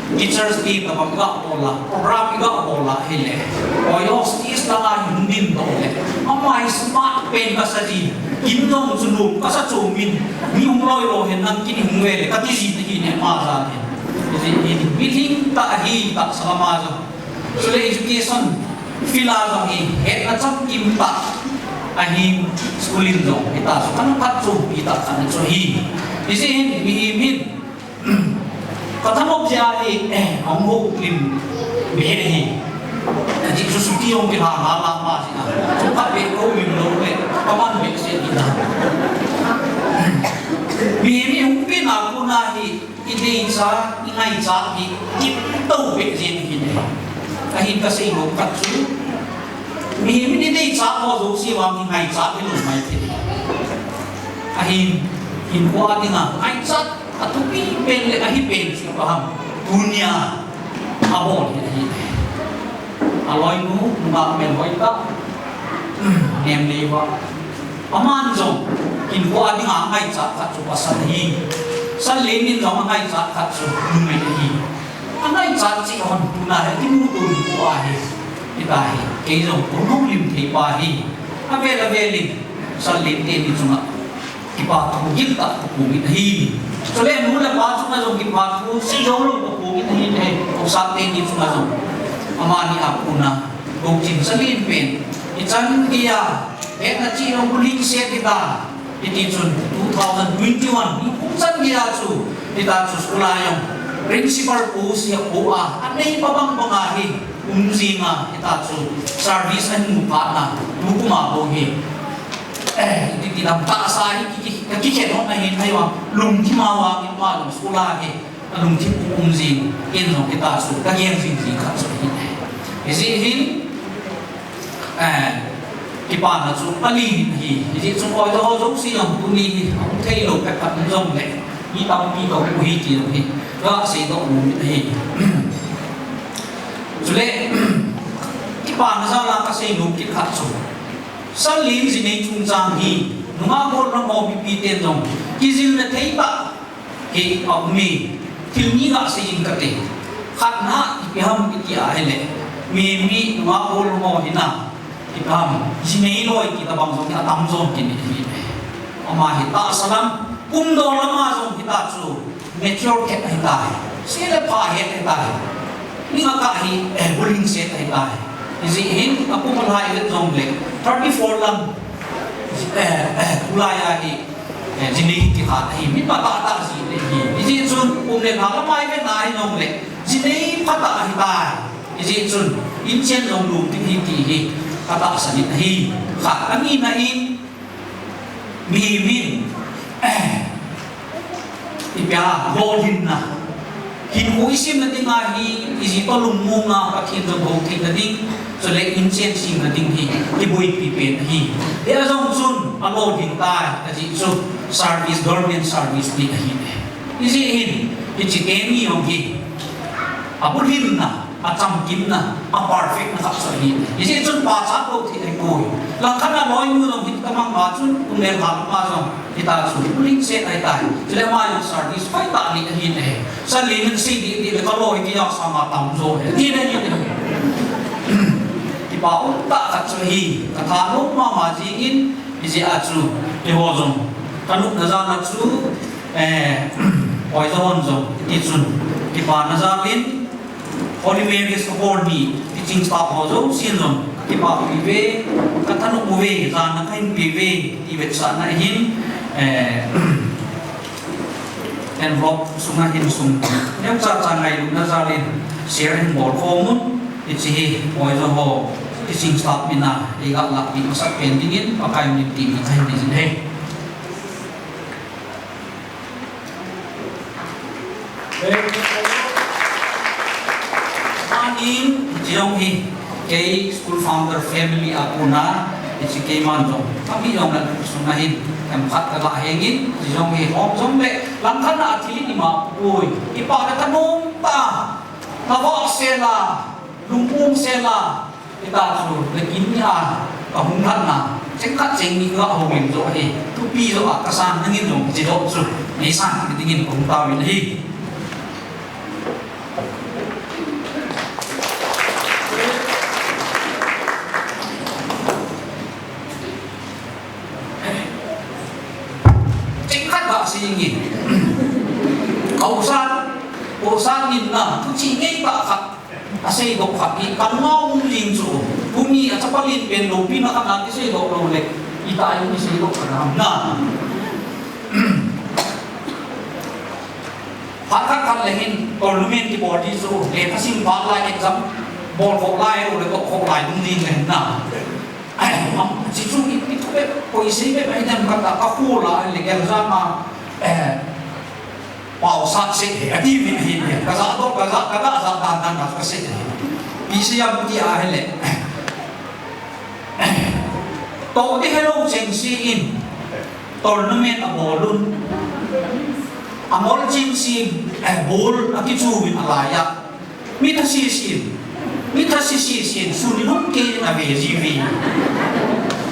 Teachers' Day tabang iga bol a, program iga bol a ahile, oiho stage langa hi hung dingdoh le, ama hi smart pen kasa jin, kin jong chu nom kasa chom in, mi hung loi loi hen lang kin hung ve le kati jin ahi ne, ama jal hin. Hijeh hin mi lhingtah ahi, tahsa lama jong. Chule education field a jong hi hetna chamkim tah ahin, school in jong hitia chu kana phatchompi tah kana chu ahi. Hijeh hin mihem hin kathanop jeh a hi, eh, ahung houlim beh ahi. Ajeh chu chuti jong kilha nalai ma jeh a, chomkhat beh kahoulim lou le kaman behseh in a. Mihem hi hung pen a kona hi ideichat, ingaichat hi, itou beh jeng ahi. Ahin kasei nom khat chu, mihem in ideichat ho jouse vang hi ngaichat hilou maithei. Ahin, hinkho a dinga ngaichat athupi pen le ahi pen chu ipi ham, tunia abol hi ahi. Aloinu, nungah melhoi tah, nem nei uva. Aman jong hinkho a dinga angaichat khat chu pasal ahi. Sir Len in jong angaichat khat chu numei ahi. Angaichat cheh hon tuna hi kimuto nikho ahi. Hitia hi kei jong kahung houlim thei pa ahi. Avel avel in Sir Len teni chunga kipa thu giltah kaphong in ahi. Chule nu le pa chunga jong kipa thu sei joulou kaphong in ahi. Haosa teni chunga jong amani a kona Gouchin Sir Len pen ichan geiya hetna cheh jong bulhing set hita. Hiti chun two thousand twenty-one nikum chan geiya chu hitia chu school a jong principal post hi apoh a, anei pa bang banga hi um jinga hitia chu service ahin mu phatna tukum a bou hi, eh, hiti dam tahsa hi ki, ki, kakikhen hon ahin, ahivang lungthim a vang in ama jong school a hi alungthim um um jing, ken jong hitia chu kagel jing jing khat chu ahi. Hijeh hin, eh, kipana chu alen ahi. Hijeh chun oiho jouse jong tuni hi, ahung theilou phat phat jongle, mi tampi kaum u ahi ti jong hi, kaseidoh nom in ahi. Chule, kipana jal a kaseinom kit khat chu, Sallin jinei chungchang hi, nungah gollhang ho mipi ten jong, kijilna thei tah, Kei a um e, thil ni gasei in kate. Khatna ipi ham iti ahile, mi, mi nungah gollhang ho hina, ipi ham, jinei loi ti tabang jong hi atam jom kit in ahi. Ama hi tahsa lam, pumdoh lama jong hita chu, mature khat ahitai. Se le pha het ahitai. Ni ngaka hi, eh, bulhing set ahitai. Hijeh hin, akum alhai vet jongle, thirty-four lam, eh, eh, tulai a hi, Eh, jinei ti khat ahi, mi phatah tah ji le hi. Hijeh chun, um le lha lamai ve nai nong le, jinei phatah ahitai. Hijeh chun, inchen jong lum ding ahi ti hi, katahsan in ahi. Khat, anina in, mihem in, eh, ipi ham, lolhinna. Hinkho isemna dinga hi, iji toh lungmong a Pathen jong hou theina ding, chule inchen semna ding hi, kiboipi pen ahi. Hijeh a jong chun, alolhin tai, ajeh chu, service, government service ti ahi. Hijeh hin, hiche teni jong hi, abulhinna, achamkimna, aperfect na khat chu ahi. Hijeh chun, pachat lou thei ahipoi. Langkhat a loinu jong hi tamang a chun, um le lha ma jong, Hita chu, pulling set ahitai. Chule ama jong service hoitah nei ahin ahi. Sallin in sei dih dih le kaloi kija sanga tamjo ahi. Ti le ni le. Kipa um tah khat chu ahi. Kathanom mama jingin, hijeh a chu, keiho jong. Kanopna jal a chu, eh, oijo hon jong, ti chun. Kipana jal in, Holy Mary's Horn hi teaching staff ho jousen jong kakipah uve, kathanop uve, jana kahin pe uve, ti vetsahna ahin, eh, envelope sunga hin sum neocha cha ngailutna jal in share hin bol khom un, hiche hi oijo ho teaching staff min a eiga lahpeh masat pen dingin Pakai min tin kahin nei jin ahi. Ahin, hiche jong hi, kei school founder family a kona, hiche keiman jong, kami jong na sunga hin, themkhat kaga hengin, hiche jong hi, hom jong le, langkhat a thil in ima pui, ipa le kanom ta, kavah sel a, lungmong sel a, Hita chu, nakin nia, kahung lhatna, cheng khat cheng ni kahung in jo ahi, thupi jo a, kasang nangin jong, hiche jo chu, neisan kit dingin kahung tauvin ahi. Cheng khat ga sei nge. Haosa, haosa in na, thuchih ngeitah khat. Aseidoh khat hi, kalunga um jing chu, tuni a chapang pen loupina khat a kiseidoh lou le, itih a kiseidoh khat ham na. Phat khat khat le hin, tournament kibol ding chu, lekha sim phat lai exam, bol khoh lai, le toh khoh lai, ding ding le hin na. Ai, am, chi chu, i, i, koi sei be, ai, dem khat a, ka khu la, le gel jang a, eh, Pau sat seh e, ati mi ahi e. Ka ja doh, ka ja, ka ja, ja dan dan ka seh e. P C M ti ahile. Toh ding helou cheng sen in. Tournament abol un. Angol cheng sen, eh, ball akichu in alai a. Mi thasi sin. Mi thasi sin, sun lum kei in ave ji ve.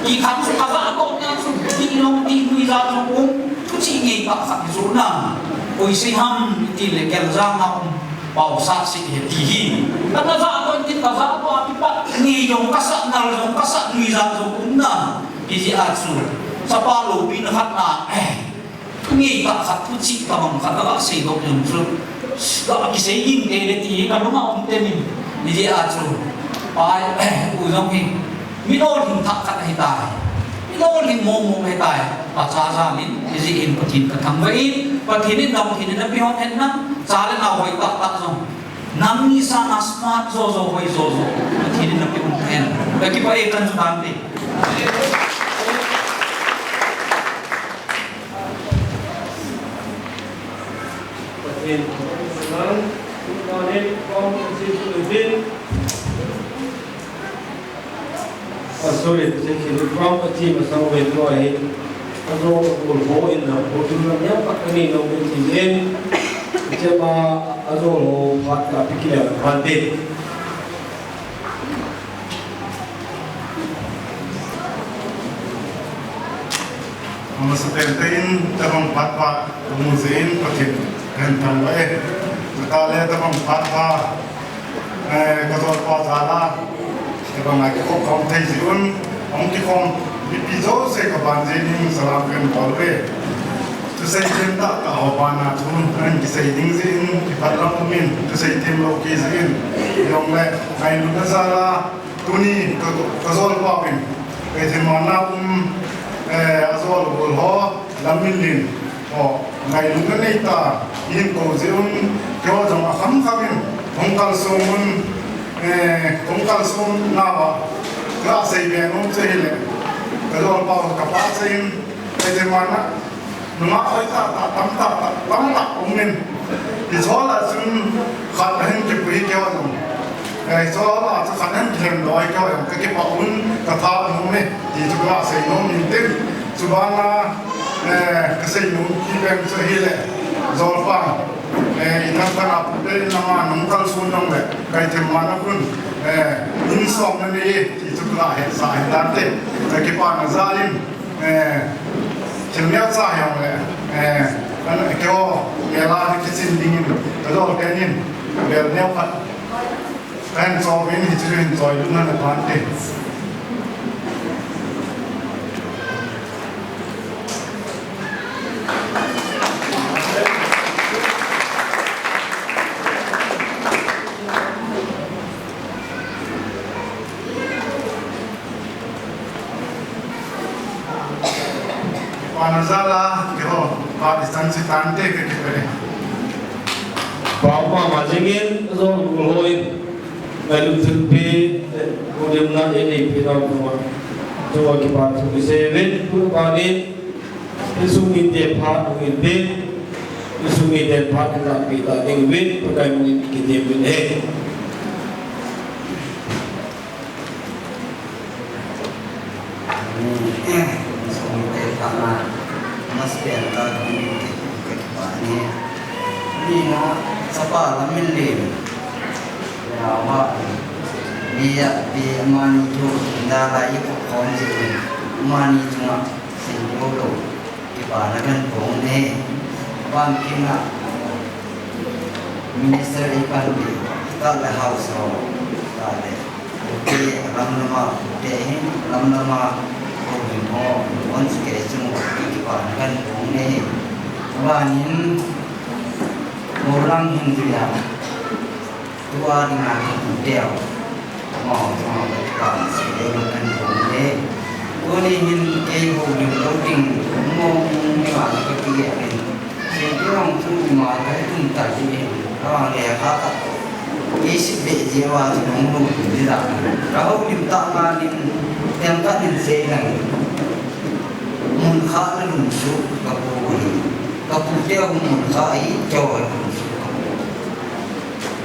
Ikham chu ka ja doh na chu, ti long ti nui ja jong um, thuchih ngeitah khat chu na. Koi sei ham, ti le gel jang a um, pau sat seh e ti hi. Ka ja doh in ti ka ja doh a kipat, ni jong ka sat, nal jong ka sat, nui ja jong um na. Hijeh a chu, chapa loupina khat na, eh, Ngeitah khat, thuchih tabang khat, aga seidoh jong chu. Ga kisei ding tei le ti, ka lunga um temin. Hijeh a chu. Pai, u jong hi. Mi lolhing thah khat ahitai. Mi lolhing mong mong ahitai. Pacha jal in, hijeh in Pathen ka thangvah in, Pathen in damtheina napeh hon hen lang, cha le nao hoitah tah jong. Nangni sanga smart jo jo, hoi jo jo. Pathen in napeh hon hen. Ka kipah e, kan chu dan te. Pathen, nang, nang, nang, Sorry, kasi kini from a team asang wen ko ahi. Ajo ul ho in na ho tum na niya pa kani no wen team in. Iche ma ajo ho phat ka pikila phat de. Amasa pen pen tabang phat pa tumu jin patin pen tang ba e. Kale tabang phat pa, eh, kajol pa jala. Tabang ai ko kom thei ji un, ong ki kom, ipi jo se ka ban jin salam pen bol ve. Tu sei pen ta ka ho ban na tu, an ki sei ding jin, ki pat lam min, tu sei tem lo ki jin. Yong le, ai nu na jala, Tuni ka, kajol pa pen. Kei themana um, eh, ajol ul ho, Lamminlin. O, ngailutna nei ta, ihin kou jeh un, keiho jong akham kham in, hung kalsong un, eh, hung kalsong nau a, ka sei be nom chu hile. Kajol pa ka pa sei in, kei themana, Nunga hoi tah tah, tam tah tah, tam tah um in. Hiche lah chun khat ahin kipui keiho jong. Eh, hiche lah chu khat ahin kihem doi keiho jong. Ka kipah un, ka tha um e. Ti chu ka sei nom in tin. Chubana, eh, ka sei nom kibang chu hile. Jolpa. Eh, i thangthang a pute in lama nung kalson nung le. Kei themana khun. Eh, insung na ni. Ti chu ka hetsah ahi tante. Ka kipana jal in. Eh, thil neocha hijongle, eh, an, keiho, mela ni kichin dingin, kajol tenin, bel neo khat, kahin chouvin, hiche hin choilutna nei tante. Pana jal a, keiho, pa distance tante ke ke pere. Pa mama jingin, jol ul hoi, ngailut thilpi, eh, udimna, eh, nei pi nau kuma. Tua kipa thu kisei uvin, tu panin, insung mite phat uvin tin, insung mite phat kilapi ta ding uvin, Pakai minin kitem uvin e. Ni, eh, song te pa na, mas pen ta ni, ke pa ni. Ni na, sapa la min lin. Ya wa, ni ya, ni mani tu, da la i ko kom ji, mani tu na, sin yo lo, ke pa na kan pong ne, ban kin na, minister i pan bi, ta la house ho, ta le. Ute lam lama, ute hin lam lama, ko hin ho, on sike chung, kipa na kan pong ne. Vanin, mo lang hin juya. Tua ding a kan ute o. Mo, mo, kan sike kan pong ne. Tuni hin kei ho lim lo ding, mo, ni ma ka ki ya pen. Seitu nong chu ima ka tum ta ji hin, ka vang le ka ta. Kei sih be ji va chu nong lu tum ji da. Ka ho lim ta nga lim, tem ka lim sei nang. Mun kha na lum su ka pu hi. Ka pu te mun kha i cho lum su ka pu.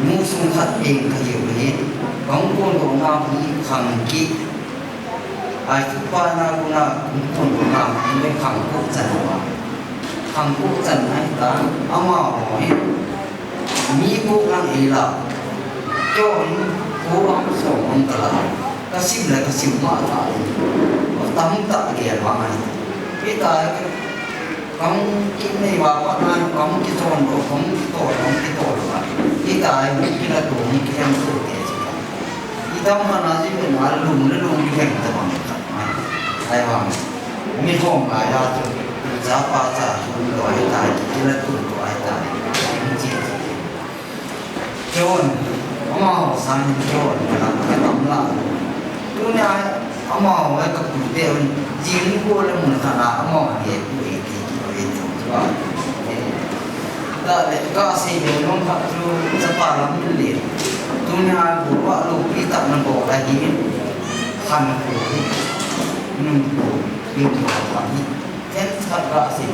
Mu sung khat eng ka hi u hi. Ka hung kon ko na hi khang ki. Ai, tupa na kuna, kun kuna, kun khang kuk chan ma. Khang kuk chan ai ta, ama ho hi. Mi kuk lang ei la. Kyo hi, ko ang so ang kala. Ka sim la, ka sim ma ta. Tam ta ge ma ai. Pi ta, Kong ki nei va pa na, kong ki chon ko, kong ki to, kong ki to va. Ita ai, kong ki la to, kong ki la to te. Ita ma na ji na lum le lum ki ta ma. Ai va. Mi hong la ya to. Cha pa cha to lo ai ta, ki la to to ai ta. Ji. Keiho, amaho sangin keiho, ka tam, ka tam la. Tunia, amaho, ka pute un, jing ko le mun khat a, amaho nge pu e ti, ki ko e ti, ba. Eh, ta le, ka sei le, nong khat chu, chapa lam le. Tunia, ko ba lo, pi ta na ko la hi, khan ko hi, nung ko, pi ta ni. Ken sa ka sei.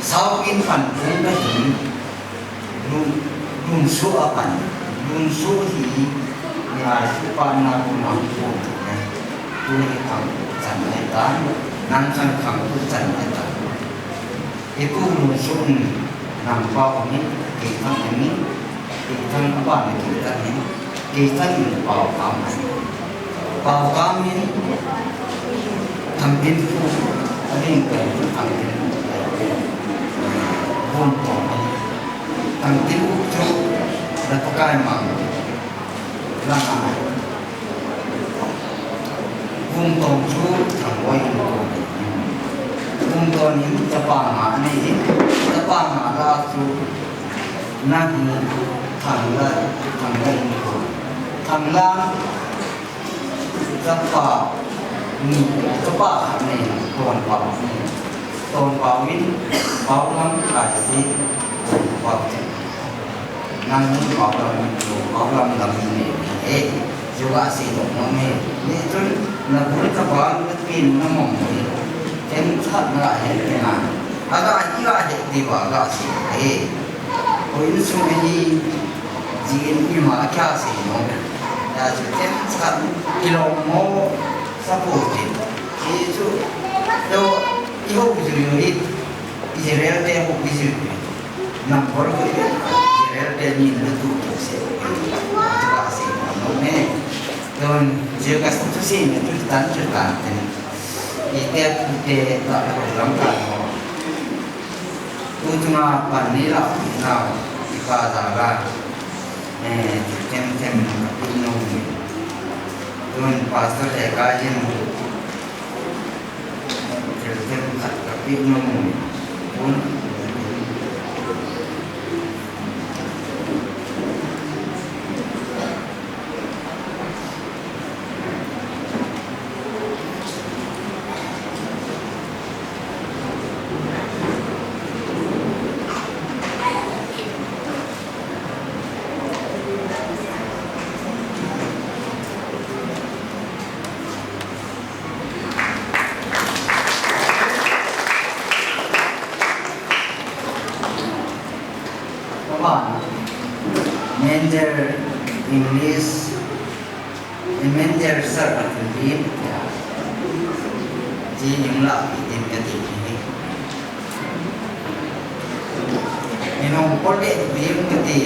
Sao in pan phung ka hin, lun, lun su a pan, lun su hi, ne Ngai, ipa na ku na ku ne. Ku ni khang chan ne ta. Nang chan khang ku chan ne ta. Ipu nu sun nang pa ni, kei thang ni, kei thang pa ni, kei thang ni, kei thang ni pa ka ma. Pau kami, thangtin pu, aning ka thangtin pu, bun pong, thangtin pu chu, na pakai mang, langa, bun tong chu, thang wai in ko, bun tong in, tapa nga, ani, tapa nga la chu, na ni, thang la, thang la in ko, thang la, Chapa ni, chapa khat ni, Tonpao ni. Tonpao in, Pao lam kai si, Pao che. Nang ni Pao lam ni, Pao lam lam ni, eh, ju ga si dong no me. Ni chun, na bul ka ba, na pin na mong ni. Ken chat na he ni na. Aga hi ga he di ba ga si, eh. Ko in sung ni, Jin ima kya se no. Ya chu chen chan kilom mo support. Ye chu to i ho ju yo i Israel te ho ju. Number ko Israel te ni no tu to se. Ba se no ne. Don je ka tu se ne tu tan tu tan ten. I te te ta ko lam ka no. Tu chunga pan ni la nau, i pa da la, eh, thil them them ka pi nom. Tun pastor le ka jin, thil them khat ka pi nom. Tun Mender English, Mender sir atin din, ji ning la din ka ti hi. Ino pole din ka ti.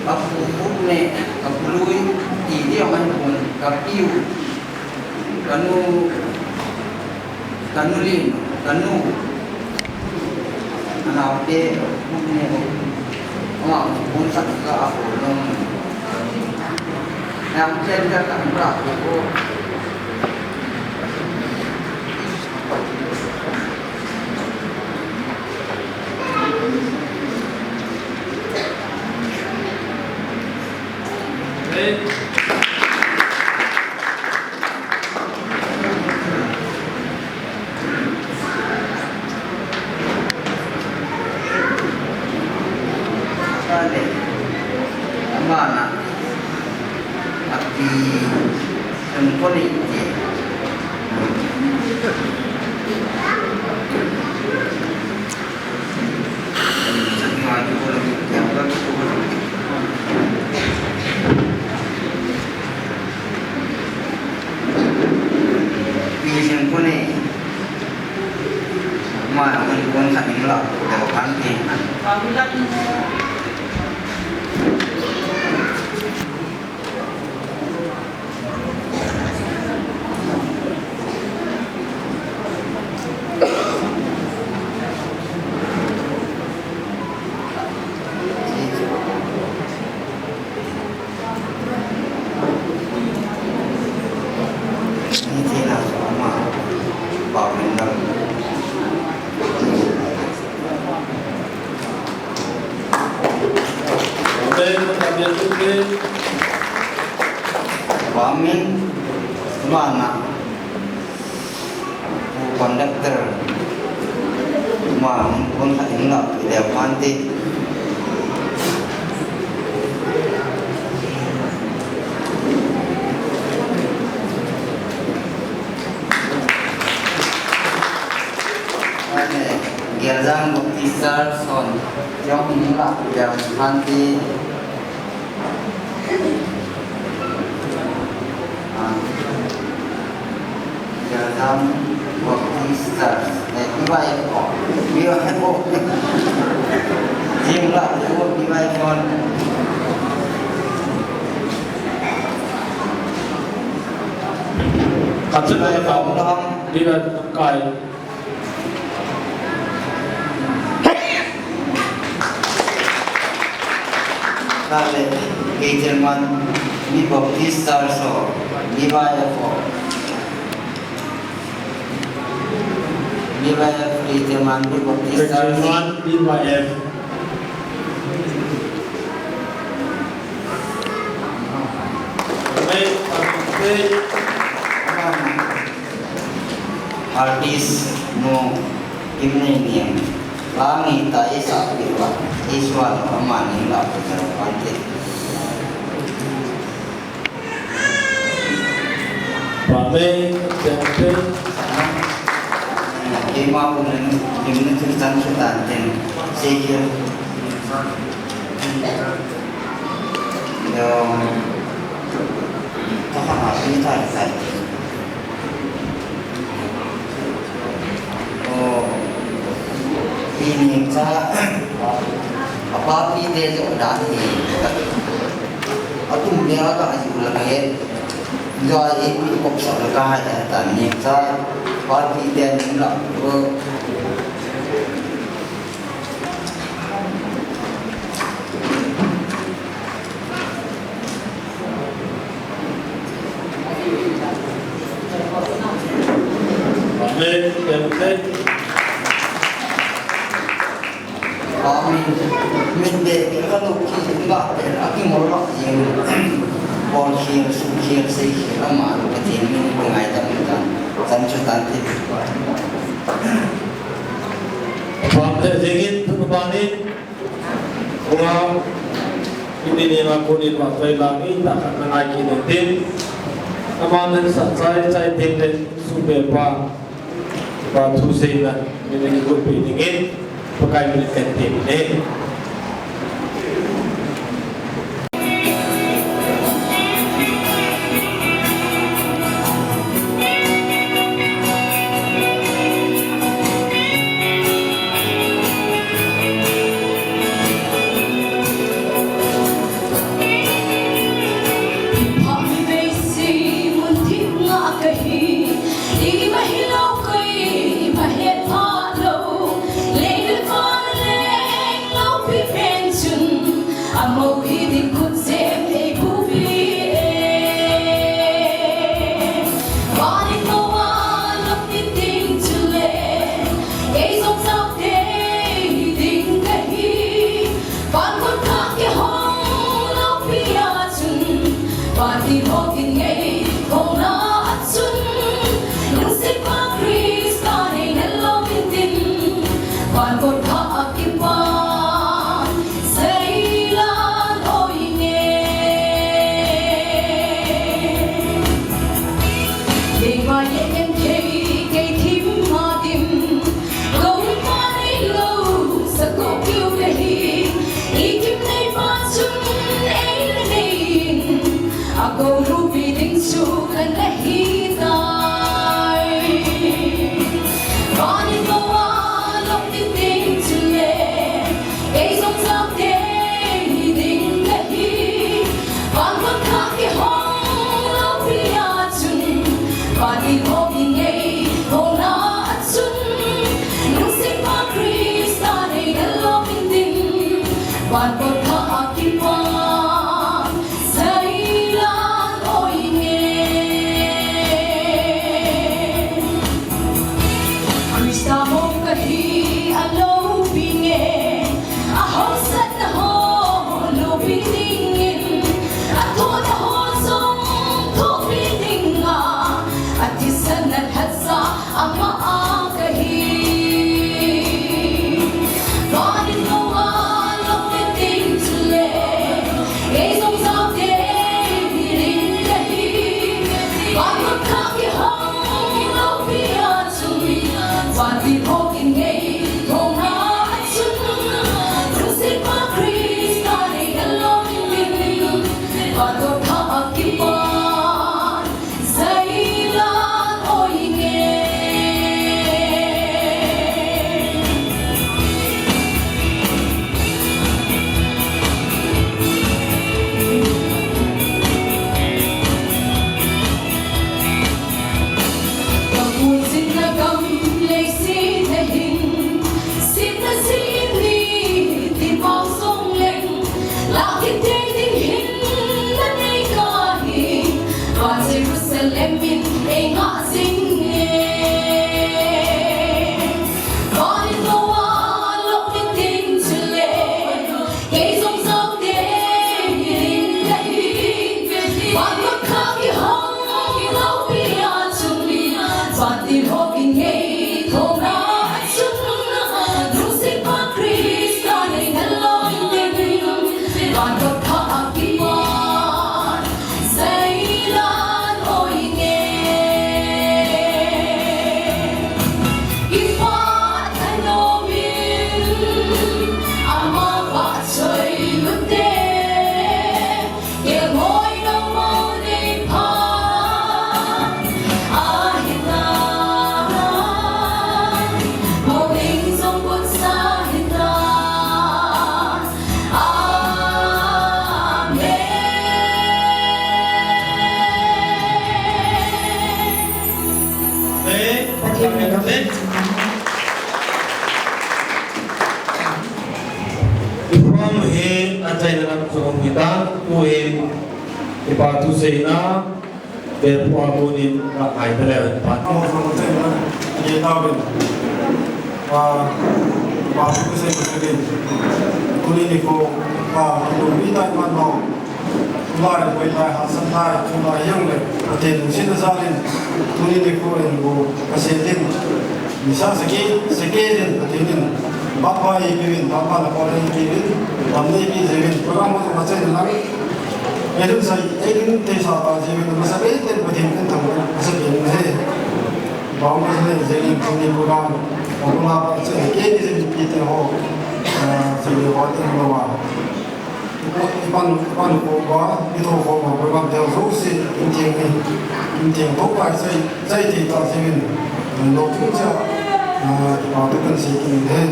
Ka pu, pu ne, ka pu lui, ti dia man pun, ka piu, ka nu, ka nu lin, ka nu. Anau te, pu ne, ama, pun sak ka a pu long. Yang chen ka ka ra ko. Amana, api, sempurna. Conductor. Ma, kon khat in la, dia pante. Ane, Geljang Baptist Church hon, jong in la, dia pante. Ah. Geljang Baptist Church. Eh, B Y F ko. B Y F ko. Jing la, jing B Y F ko. Kachin la, B Y F ko. Kai. Kale, kei chairman, mi Baptist Church ho, B Y F ho. B Y F, kei chairman, mi Baptist Church. Chairman, B Y F. Hey, hey. Artist nu Kimneiniam, lang hita, eisahpeh uva, eisuan uva, amani lah peh uva, pante. Pame, pame. Keima ulen, Kimnei tu chan chu tan ten, sei kei. Yo, ta ha ha, ni ta ta. Oh, ini cha, apa pi te jo dan ni. Atum ni aga ayu la ke. Jo ai pi kop sa la ka ha ta ni cha, apa pi te ni la. Oh. Amen. Amen. Amen. Min de ka lo ki ba, a ki mo lo ki. Bol ki, su ki, sei ki, ama lo ka ti min ko ngai ta min ta. San chu tan ti. Amen. Jingin tu ba ni. Bunga, ini ni ma ko ni ma toi la ni ta ka na ai ki ni tin. Ama nan sa chai chai tin le su be pa. Pa thu sei na, ni ni ko pe ni ngin. Pa kai ni kan tin ni. Kam lei si te hin, si ta si ni, ti mau song leng, la ki te ding hin, na nei ka hi, va Jerusalem in, ei nga sing e. Va ni to wa, lo ki ting chule, kei jong jao te, ding ka hi, va ko ka ki hong, lo pi a chung, va ti ho ki ngei, to na chung, lu si pa Krista, nei na lo in te, va ko ka ki ma. Amen. Amen. Program hi achaina lam chu hung hitan, tuhin kipa thuseina, Belpua kunin ka ngai ta leh, pa. Amo sa mo chai na, ye ta bin. Pa, pa ku sei ku sei bin. Tuni nikho, pa, ku mi tai man no. Lai, koi lai, ha san lai, chu lai yang le. Pathen sin sa din. Tuni nikho in bu ka sei din. Nisa saki, saki din, Pathen in. Bapa i piu in, bapa na pa i piu in. Bam nei pi jeng in. Program mo sa chai na lang. Ei ding sa, ei ding te sa ta jeng in, masa be ten Pathen kan thang, masa be ni he. Ba ma sa le jeng in, jeng in program. Ba ma pa sa ke ni jeng in te ho. Ah, jeng in ho te ho wa. Ipan, ipan ko ba, ito ko ba, program te ho si, in jeng in, in jeng ko ba sai, sai te ta jeng in. No tu cha, ah, ba tu kan si kin he.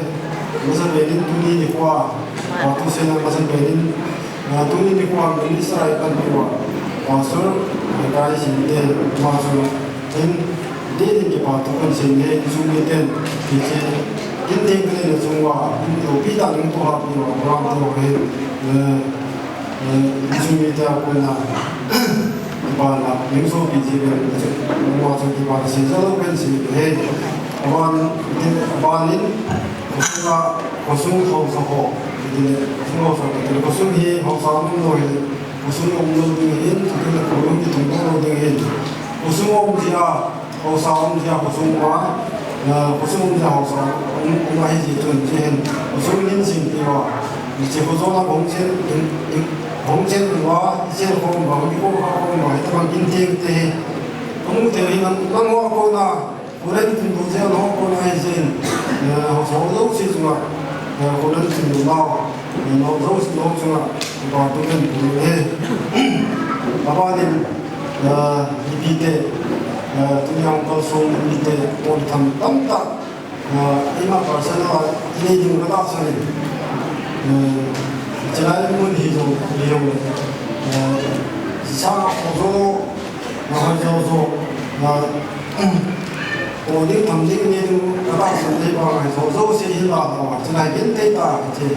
Masa be ni tuni nikho, ba tu se na masa be ni. Ah, tuni nikho minister ai kan piu a. Pastor, ah, kai sin te, ma so, in, didin kipa thu kan sei e, insung miten, hiche, kin teng kalen a chung uva, in loupi tah ding thu ha piu a, program thu hi, eh, eh, insung mite a kona, kipa na, ning sopi ji pen, mo chu kipa na sei jal kan sei e. Aban, aban in, Khosung a, khosung haosa ho, hitile, khosung haosa ho, hitile, khosung hi haosa um lou hi, khosung um lou ding hin, hitile, khosung hi tung lou ding hin. Khosung um jeh a, haosa um jeh a, khosung a, eh, khosung um jeh a, haosa um, um ahi jeh chun, jeh hin, khosung nin sing ti va, hiche kho jong a hung chen, in, in, hung chen va, chen khom va, hung khom va, hung va, hitabang kin teng te hi, hung te hi nang, nang ho kona, Korin tin bu jeh a lo ko nai jin, eh, ho, ho jouse chunga, eh, Korin tin bu lo, eh, lo jouse lo chunga, ba tu kan bu he. Abanin, eh, ipi te, eh, tu yang kalsong ipi te, pon tham tamtah, eh, ima personal, ini ding kata sani. Eh, chelai mun hi jo, hi jo, eh, sa ho jo, Nahoi jouse, na, ko ding tham ding ni tu, katahsan ding bang ngai jouse hi la lo, chulai kin tei ta, che,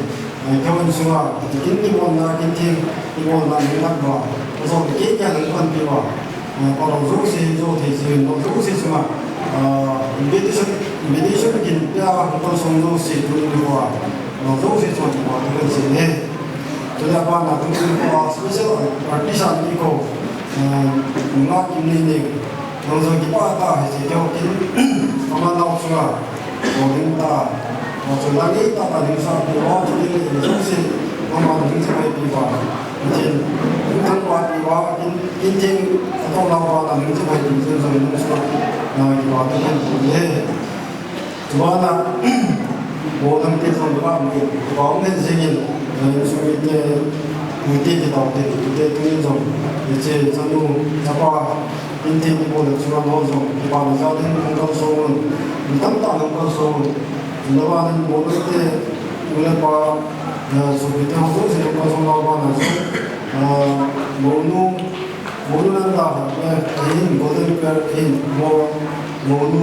eh, keu in sunga, kin ni bon na, kin thing, ni bon na, ni lak ba, jo ki kia nang pan pi ba, eh, pa lo jouse, jo thei si, lo jouse sunga, ah, invitation, invitation kin pia, ko song jouse, tu ni ba, lo jouse, jo ni ba, tu kan si ne. Tuna bana tuni ko special artist ani ko, eh, nunga kim ni ni, nung jong kipa ta, hiche keu kin, ama nau chunga, ko ding ta, ko chu la ni ta ta ding sa, ko chu ni ni jong si, ama ding se pai pi ba, kin, kin thang pa pi ba, kin, kin thing, ko nau ba ta ding se pai pi jong jong nung sa, na kipa ta kin ni. Tubana, bo dang te jong ba mi, ba um hen jing in, eh, insung mite, mite te tau te, mite tu in jong, hiche chanu, chapa, in te ni bo le chunga ho jong, kipa na jal in hung kalsong un, mi tamtah hung kalsong un. Tubana bo dang te, nu le pa, eh, sopite ho jong, hung kalsong lau bana jong, eh, monu, monu nanda, eh, hin, golden pair, hin, mo, monu,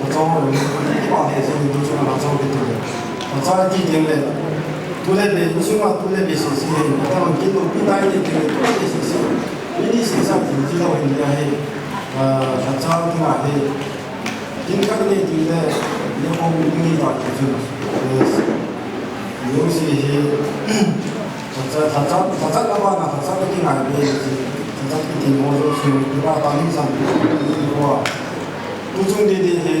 lhacha ho le, kipa le jing tu chu lhacha ho kiti le. Lhacha ti ding le, tu le be, insunga tu le be sese, ta man kin lo pi tai ti ding le, tu le be sese. Ni ni sese ti ji lo hin ya he. Ah, lhacha ti nga he. Kin ka ni ti le, ni ko ni ta ti chu. Yes. Ni si he. Lhacha, lhacha, lhacha ka ba na, lhacha ka kingai be si. Lhacha kiti mo jouse, ni ba ta ni san, ni ba. Tu chung di di hi,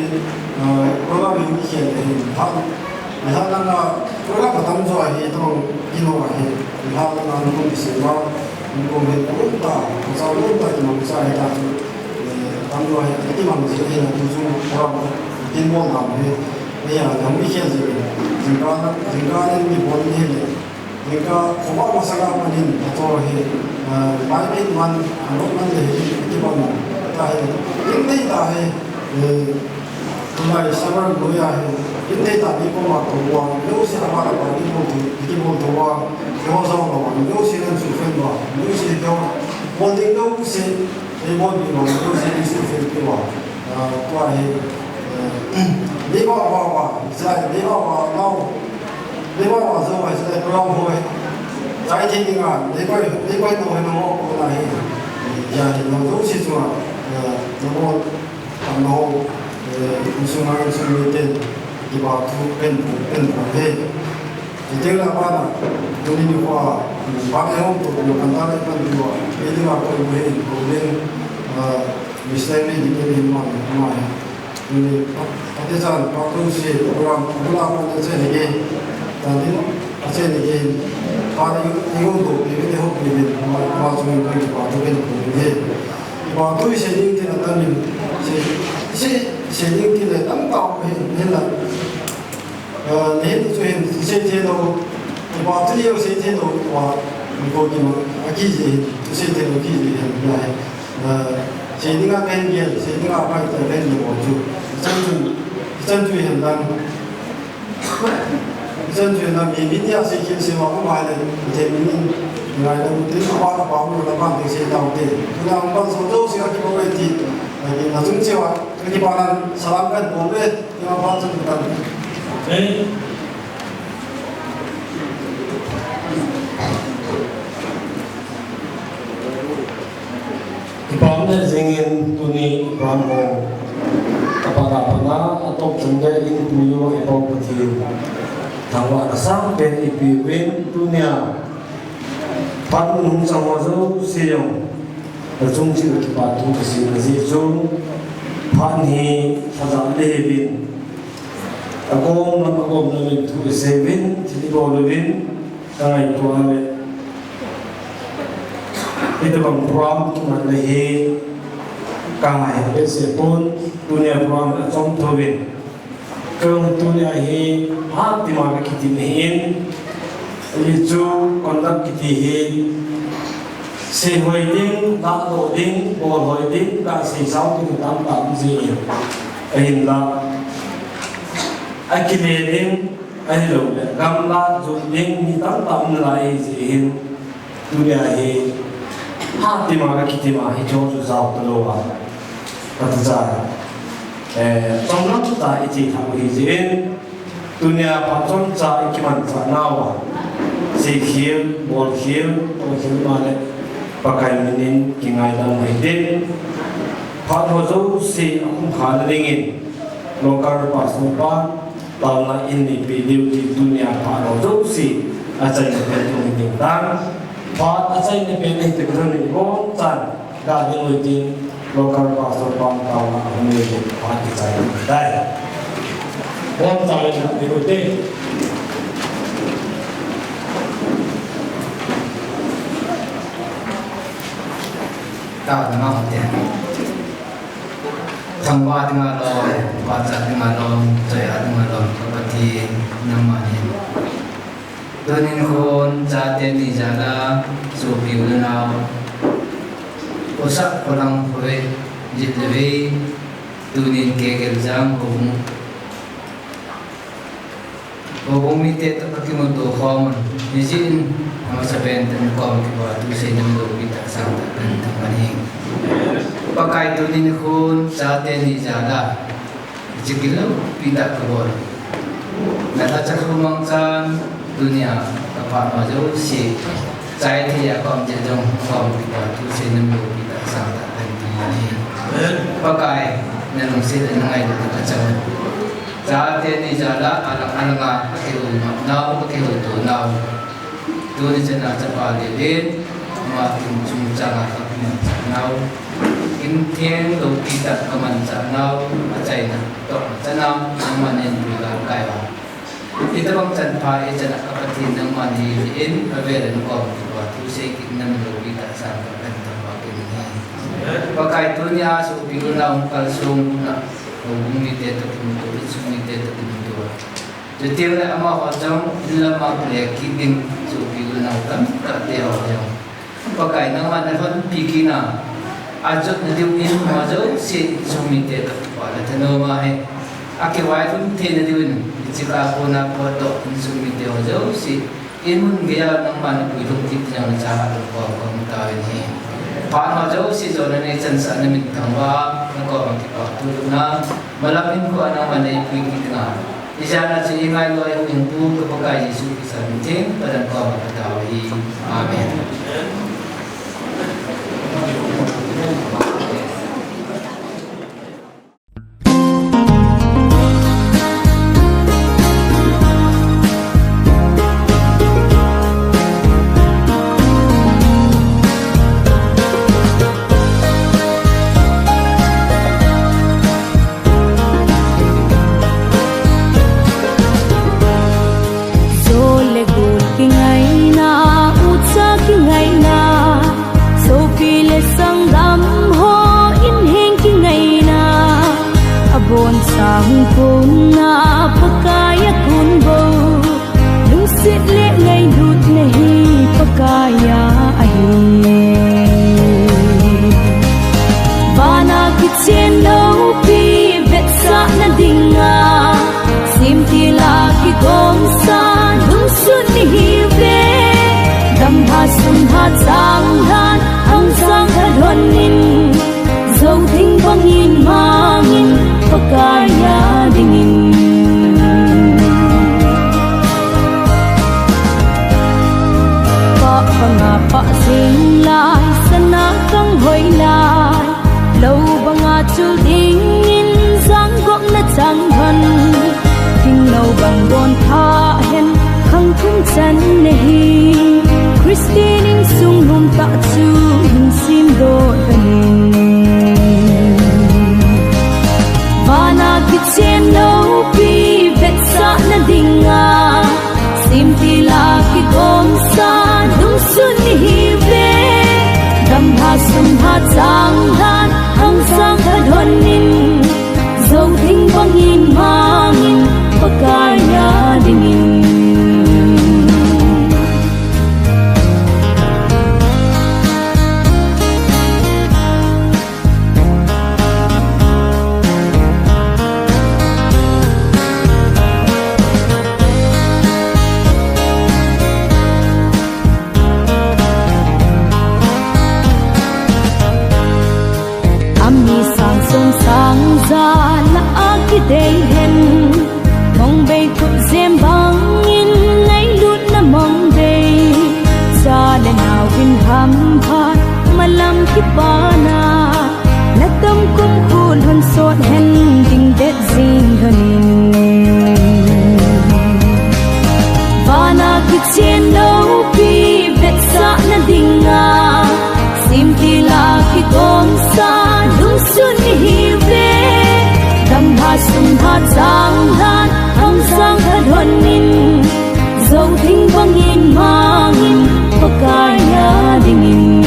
eh, program hi ni khen hi, ha, ni ha na na, program ka tam jo hi, to, kino hi, ni ha na na, ni ko ni se ma, ni ko ni ko ta, sa lo ta ki mang sa hi ta, eh, tam jo hi, ki mang ji hi na, tu chung program, kin mo na hi, ni ya, na ni khen ji, jingkah na, jingkah ni ni bon ni hi, Jingkah, khovah masanga panin, ato hi, ah, Bible man, anot man le hi, iti bang, ta hi, kin dei ta hi, eh, tulai summer lui a hi, kin dei ta ni koma kou a, jouse ama le ama ni bol tu, iti bol tu a, jo jo lo a, jouse nan su fen ba, jouse jo, bol ding jouse, ei bol ni ba, jouse ni su fen pi ba, ah, tua hi, eh, ni ba ba ba, jai, ni ba ba, nau, Ni ba ba zo ai sai program ho ai. Chai thei ding a, ni koi, ni koi to hai no ko na hi. Ya hi no zo si chu a. Eh, no ko, no, eh, insung a insung ni ten. Kiba thu pen pu, pen pu he. Ti te la ba na, tu ni ni ko a, ba ni hom to, no kan ta le kan ni wa. Ni ni ma ko ni, ko ni, ah, mistake ni ni ni ma, ma he. Ni, pa, pa te chan, pa tu si, program, program pa te chan ni ke, ta din, a chan ni ke, pa ni, ni ko to, ni ke ho, ni ke, ma, ma chu ni ke, pa tu ke, ni ke. Pa tu si ni te na ta ni, si, si, si ni te le, tam ta, ni, ni la. Eh, ni hin chu hin, sei thei lou, kipa tu lou sei thei lou, wa, ni ko ki ma, a ki ji hin, tu sei thei lou ki ji hin, ya hin. Eh, sei dinga kan gel, sei dinga pai ta kan gel wa chu. Chan chu, chan chu hin dan. Chan chu hin dan, mi, mi dia sei kin sei wa ko mai le, te mi ni, ngai le, tu pa pa mo la ban te sei tau te. Tu na ban so jo sei ki ko ti, eh, na chung sei wa, ki pa nan, salam kan ko le, Kipah um le jingin tuni program ho. Kapa kapa na atop chun le in tuyo ipo Pathen. Thangvahna sangpen ipeuvin tunia. Phat hung chang ho jouse jong. Nachung cheh uva kipa thu kasei na jeh chu, Phat hi phaja le hevin, agom lam agom lam in thu isei uvin, thil ibol uvin, ka ngaito a le. Hitobang program kiman le hi ka ngai behseh pon, tunia program achom tho uvin. Kei tunia hi Hatima ka kiti ahin, hichu conduct kiti hi seihoi ding, dahdoh ding, bolhoi ding, kasei sao ding tamtah um jin. Ahinla, akile ding, ahilouleh gamla jun ding mi tamtah um lai jin. Tunia hi Hatima ka kitima hichu jao talou a, kati jeh a, eh, chomlam tah iche thei u ahi jin. Tunia phat chomcha ikimanchah nauva, seikhel, bolkhel, tohkhel ma le Pakai minin kingaidam u hite. Phat ho jouse akhum kha nadingin, local pastor pan taona in neipeh diu ti tunia phat ho jouse achaina pen tung ding tan. Phat achaina pen hi te kron ni bon chan ga ding u tin, local pastor pan taona hung nei le phat kichai ding tai. Bon chan le ding u te. Ta na ma te. Thangvah dinga lom, pachat dinga lom, choi-at dinga lom, ka Pathen nangma hi. Tunin khun chate ni jal a, sopi u le nao, khosah kholang, khovei jit le vei, tunin K K L Jang houbung houbung mite toh kakimuto khom un, hijeh in amasapen in nakoma kipa thu seinom loupi tah sangtah kahin thum ahi. Pakai, tuni nikhon chate ni jal a, hiche gilou pi tah kabol, nalhacha lhumang chan, tunia kaphat ho jouse, chate a kaum jeh jong koma kipa thu seinom loupi tah sangtah kahin thum ahi. Pakai, nalungset le nangailut in kachang un. Chate ni jal a, alang alang a kakihoumat nau, kakihouto nau, tuni chan a chapa Lelen, ama kin chungchang a kakimanchah nau, kin theng loupi tah kamanchah nau, achaina toh achan a, nangman neipuigal kai uva, hitobang chan pha ichan a ka Pathen nangma nahi jeh in, avel in koma kipa thu sei kit nom loupi tah sangtah kahin thum ahi. Pakai, tunia sopi u le nao hung kalsong na, houbung mite toh kimuto, insung mite toh kimuto, chuteng le amaho jong in lam a kile kit ding, sopi u le nao tamtah te ho jong, Pakai, nangman nalhonpi kit na, ajotna diu in ho jouse, insung mite toh kipa le thanom ahi. Akivailhun theina diuvin, hiche kah a kona potdoh insung mite ho jouse, in mun geiya nangman napuilhung kit ding jong nachaha lou koma kahung taovin ahi. Phat ho jouse jona neichansah na min thangvah a, nakoma kipa thu lhunna, malam hinkho a nangman neipui kit ding a, ijat a chu ingailua ihuhhingpu ka Pakai Jesu Christa min theng tah a koma katao ahi. Amen. Jou le got kingaina, ucha kingaina, sopi le sanggam ho inheng kingaina, aboncha hung kona Pakai a kon bou, lungset le ngailutna hi Pakai a ahi. Van a kichen loupi vetsahna dinga, semtil a kikhomsa lungsun nahiuve. Damlha sunlha changlhan angsang khat lhonin, jou thing bangin mangin Pakai a dingin. Pah banga pah jing lai, sana kang hoi lai, lou banga chul ding Kichen loupi vetsahna dinga, simtila kikomsa dungsun ihiuve. Gamha sumha changlhan hangsan khat honin, Zothing bangin mangin Pakaiya dingin. Ami sang sung sang ja la akidei hen, Mongbei khutjem bangin ngailutna Mongbei. Cha le nao in hamphat malam kipana, natam kumkhu lhonsot hen dingdet jing lhonin. Vana kichen loupi vetsahna dinga, simtila kikomsa dungsun ihiuve. Gamha sumha changlhan hangsan khat honin, Zothing bangin mangin Pakaiya dingin.